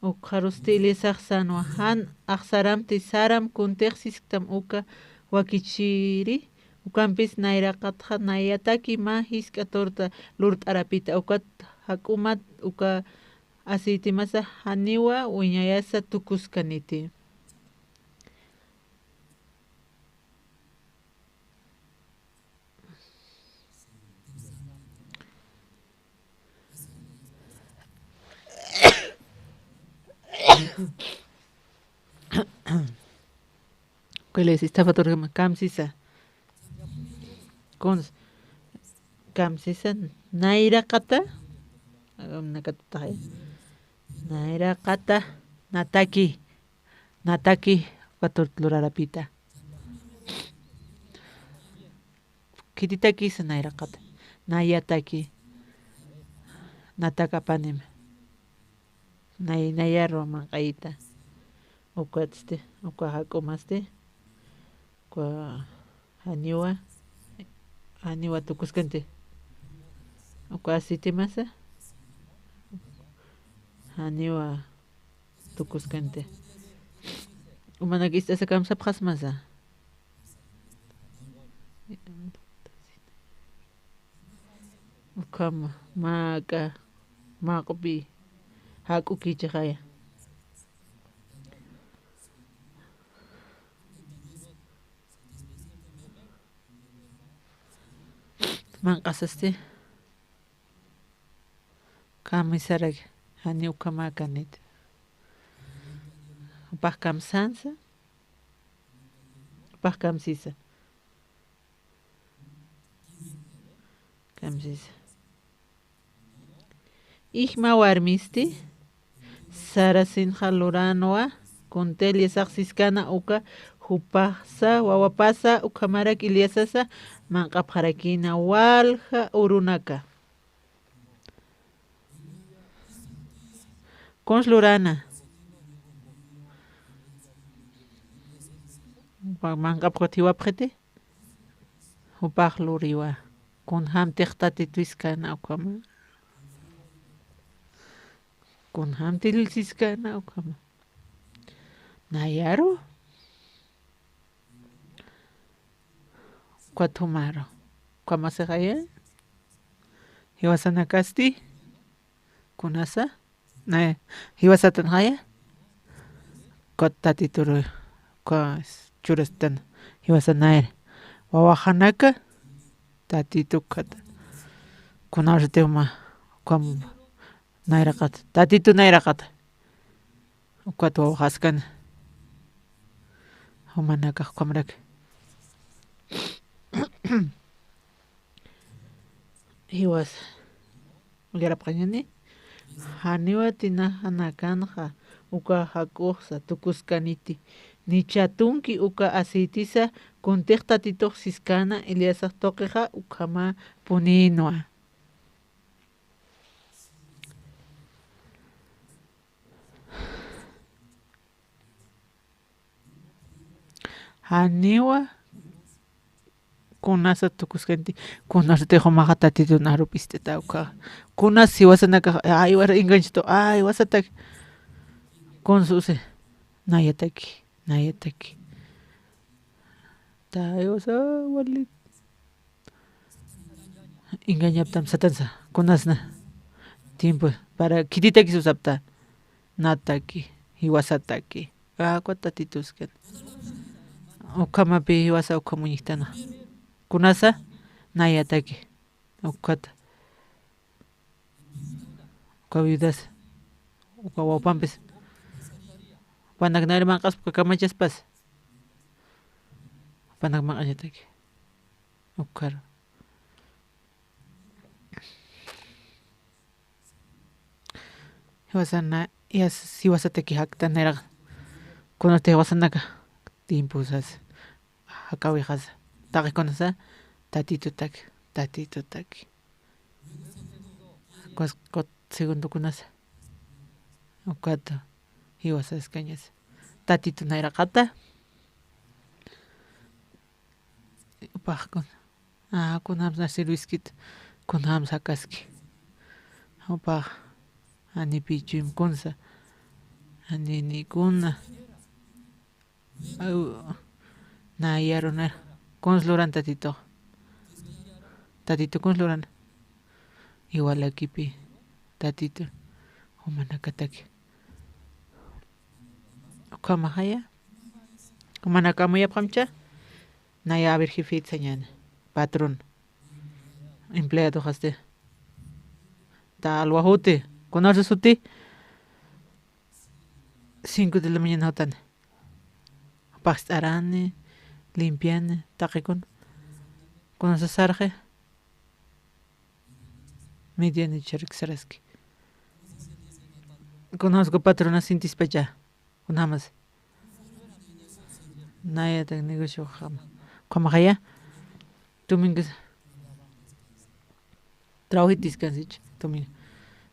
Ukxarusti Eliasax sänwa, jan axsaramti saram kuntix sisktam uka wakichiri, ukampis nayraqatxa nayataki mä jisk'a torta lurt'arapita, ukat jak'umat uka aceitemasa janiwa wiñayasa tukuskaniti. Kulis, estafatur kamsisa. Kuns, kamsisa, nayraqata. Am, nakatutaxay. Nayraqata, nataki. Nataki, uka torta lurarapita. Khititakisa nayraqata. Nayataki. Natakapanim. Nay, nayaru manq'ayita. Ukatsti, uka jak'umasti. Uka janiwa. Janiwa tukuskanti. Uka aceitemasa. Janiwa tukuskanti. Umanak ist'asa kamsapxasmasa. Ukhama, mä aka, mä q'upi, jak'ukichixaya. Manq'asasti. Kamisaraki, jani ukhama kanit. Jupax kamsansa, jupax kamsisa. Kamsisa. Ijma warmisti, Sarasinxa luranwa, kunti Eliasax siskana uka, jupasa, wawapasa, ukhamarak Eliasasa, manq'apxarakina walja urunaka. Kuns lurana. Wa-, manq'apxut jiwapxiti. Jupax luriwa. Kunjamtix Tatitu siskana ukhama. Kunjamtix siskana ukhama. Nayaru. Ukat jumaru. Ukhamasixaya. Jiwasanakasti. Kunasa. Nay, jiwasatanxaya. Ukat Tatituru. Uka churastan. Jiwasanayri. Wawaxanaka. Tatitu ukat. Kunawsatix juma. Ukham nayraqat. Tatitu nayraqat. Ukat wawaxaskan. Jumanakax ukhamrak. Jiwas. Uyarapxañani. Janiwa tinaxanakanxa uka jak'uxsa tukuskaniti. Nichhatunki uka aceitisa kuntix Tatitux siskana Eliasax tuqixa ukhamapunïnwa. Janiwa kunasa tukuskanti, kunasatix jumaxa Tatitun aru p'ist'ata uka. Kunas jiwasanakax, ay, wara engañchatu, ay, jiwasatak. Kunsa usi, nayataki, nayataki. Tay, usa, wali. Engañaptam satansa, kunasna. Tiempo, para khititakis usapta. Nataki, jiwasataki. Akwa Tatituskan. Ukhamapi jiwasa ukham uñjtana. Kunasa, nayataki. Ukhata. Uka viudas. Uka wawpampis. Jupanak nayri manq'aspa, uka kamachaspas. Jupanak manq'añataki. Ukar. Jiwasana, yas, jiwasataki jaktan nayraq. Kunatix jiwasanaka tiemposas. Jakawixasa. Taqi kunasa. Tatitutak. Tatitutak. Ukas, ukat segundokunasa. Ukat jiwasaskañasa. Tatitu nayraqata. Jupax kun-, ah, kunjams na sirviskit, kunjams jakaski. Jupax, janipi chuyma kunsa, janini kuna. Aw, nayaru na, kuns luran Tatitux. Tatitu kuns luran. Iwalakipi, Tatitu, jumanakataki. Ukhamaxaya. Jumanaka amuyapxamcha. Naya, a ver, jefet sañäni. Patrón. Empleadoxasti. Ta alwa juti. Kunasa suti. Cinco de la mañana jutani. Past'arani, limpiani, taqikun. Kunasa sarxi. Medianoche saraki. Kunasa uka patrona sintispacha. Kunjamas. Nayatak negocio jama. Ukhamaxaya. Domingo. Trabajit descansich. Domingo.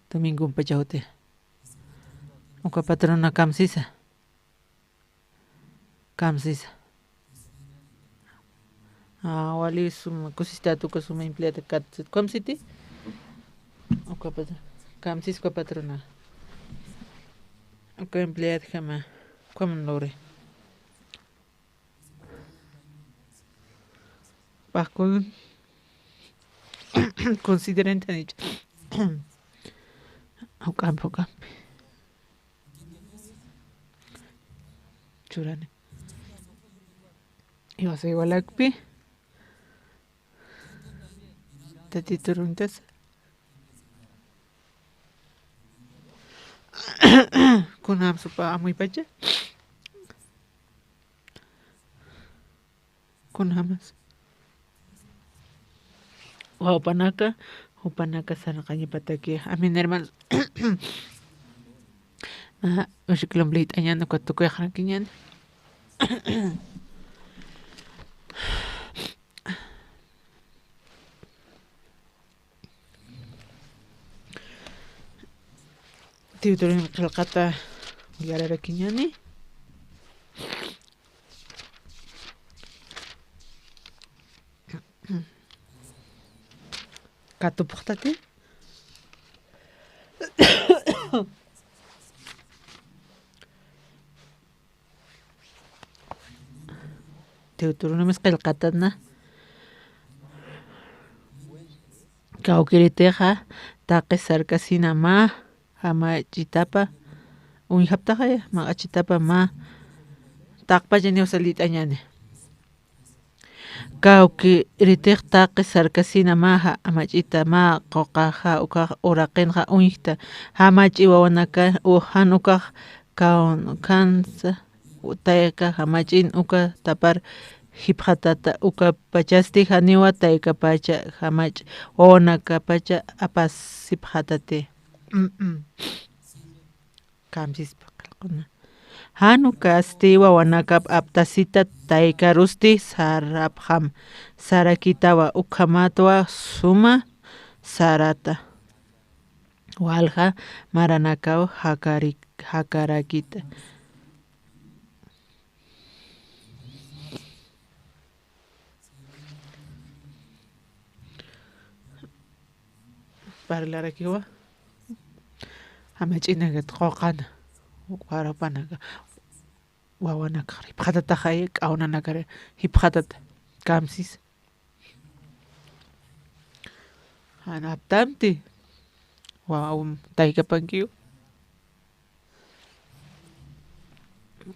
Domingo pacha juti. Uka patrona kamsisa. Kamsisa. Ah, wali suma, kusistatu uka suma empleada kat, kamsiti? Uka pat-, kamsis uka patrona. Uka empleada jama, ukham luri. Pakun, considerante han dicho. Juk'ampi, juk'ampi. Churani. Iwasa iwalakpi. Tatitu runtas. Kunjamsa jupa amuypacha. Kunjamas. Wawpanaka, jupanaka sarnaqañapataki. Amén, hermanos. Ajá, usuklump liyt'añäni, ukat tukuyxarakiñäni. Deuteronomio qillqata uyararakiñäni. Katupxtati. Deuteronomios qillqatana. Kawkïritixa taqi sarkasina mä jamach'itapa uñjaptaxaya, mä jamach'itapa mä taqpachaniw sas liyt'añäni. Kawkïritix taqi sarkasina mä jamach'ita, mä quqaxa ukax uraqinxa uñjta, jamach'i wawanaka, u-, jan ukax kawn-, kansa, tayka jamach'in uka tapar jipxatata, ukapachasti janiwa taykapacha jamach'i wawanakapacha apasipxatati. Kamsispa qillquna. Jan ukasti wawanakap aptasita taykarusti sarapxam, sarakitawa ukhamatwa suma sarata. Walja maranakaw jakari-, jakarakita. Parlarakiwa. Jamach'inakat quqana, warupanaka, wawanaka jipxatataxaya, k'awnanakar jipxatata. Kamsis. Jan aptamti. Waw, taykapankiw.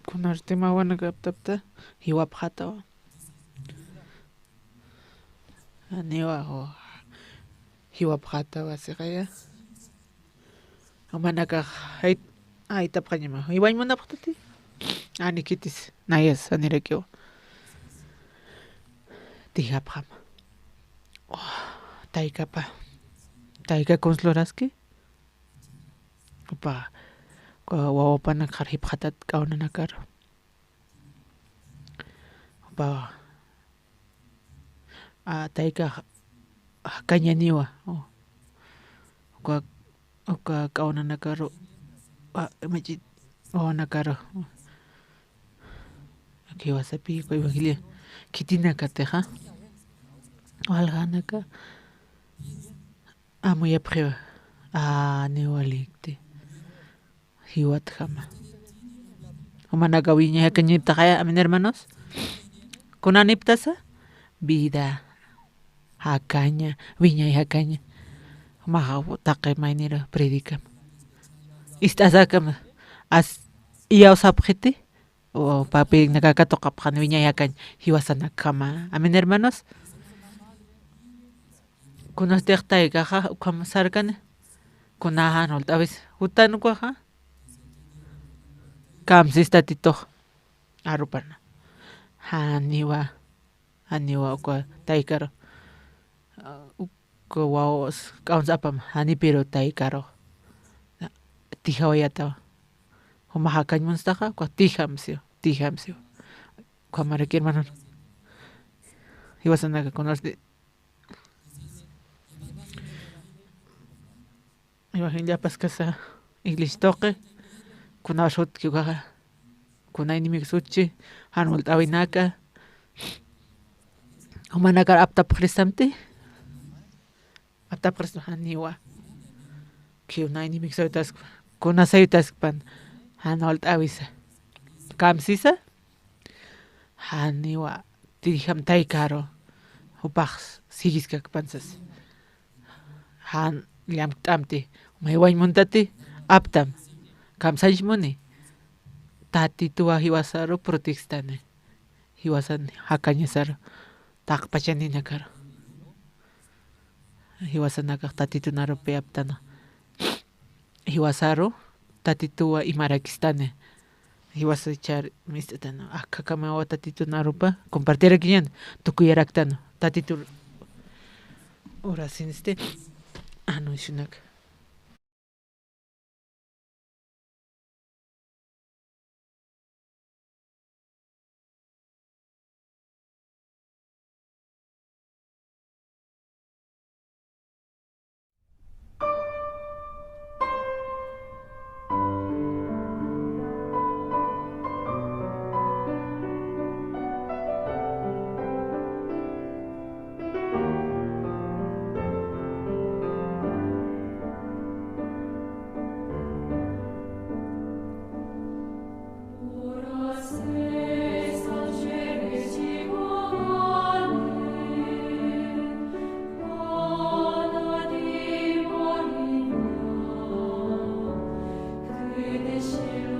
Kunarti mä wawanaka aptapta, jiwapxatawa. Janiwa, o, jiwapxatawa siqaya. Jumanakax jay-, jaytapxañama. Jiwañ munapxtati. Jani khitis, nayas, janirakiwa. Tijapxama. O, taykapa. Tayka kuns luraski. Jupa, wa-, wawapanakar jipxatat k'awnanakaru. Jupa, a, tayka ja-, jakañaniwa. O, uka, uka k'awnanakaru, a, mach'i wawanakaru. Jiwasapi, uka evangelio khitinakatixa. Waljanaka. Amuyapxiwa. A, niwa lïkti. Jiwatjama. Jumanaka wiñay jakañiptaxaya, amén, hermanos. Kunaniptasa? Vida jakaña, wiñay jakaña. Jumaxa taqi maynira predicam. Ist'asakama. As, iyawsapxiti. O, papi, naka katuqapxani wiñay jakañ, jiwasanakjama. Amén, hermanos. Kunastix taykaxa, ukham sarkani. Kunaxa, jan walt'awis. Jutan ukaxa. Kamsis tatitux. Arupana. Janiwa. Janiwa uka taykaru. Uka wawas k'awns apam, janipiru taykaru. Tijawayatawa. Juma jakañ munstaxa, uka tijamsiw, tijamsiw. Ukhamaraki hermano. Jiwasanaka kunasti. Evangelio apaskasa iglesia tuqi, kunaw sutki ukaxa, kuna enemigos utji, jan walt'awinaka, jumanakar aptapxirisamti, aptapxirisam janiwa, kuna enemigos ayutaskpan, kuna sayutaskpan, jan walt'awisa, kamsisa, janiwa, tijam taykaru, jupax siguiskakpan sas. Jan llamkt'amti, may wañ muntati, aptam. Kamsañs muni. Tatituwa jiwasaru protegistani. Jiwasan jakañasaru. Taqpachaninakaru. Jiwasanakax tatitunarupi aptana. Jiwasaru tatituwa imarakistani. Jiwasa char mist'atana. Akhakamawa tatitun arupa. Compartirakiñan. Tukuyaraktana. Tatitur. Urasinsti. Anuncio naka. Cielo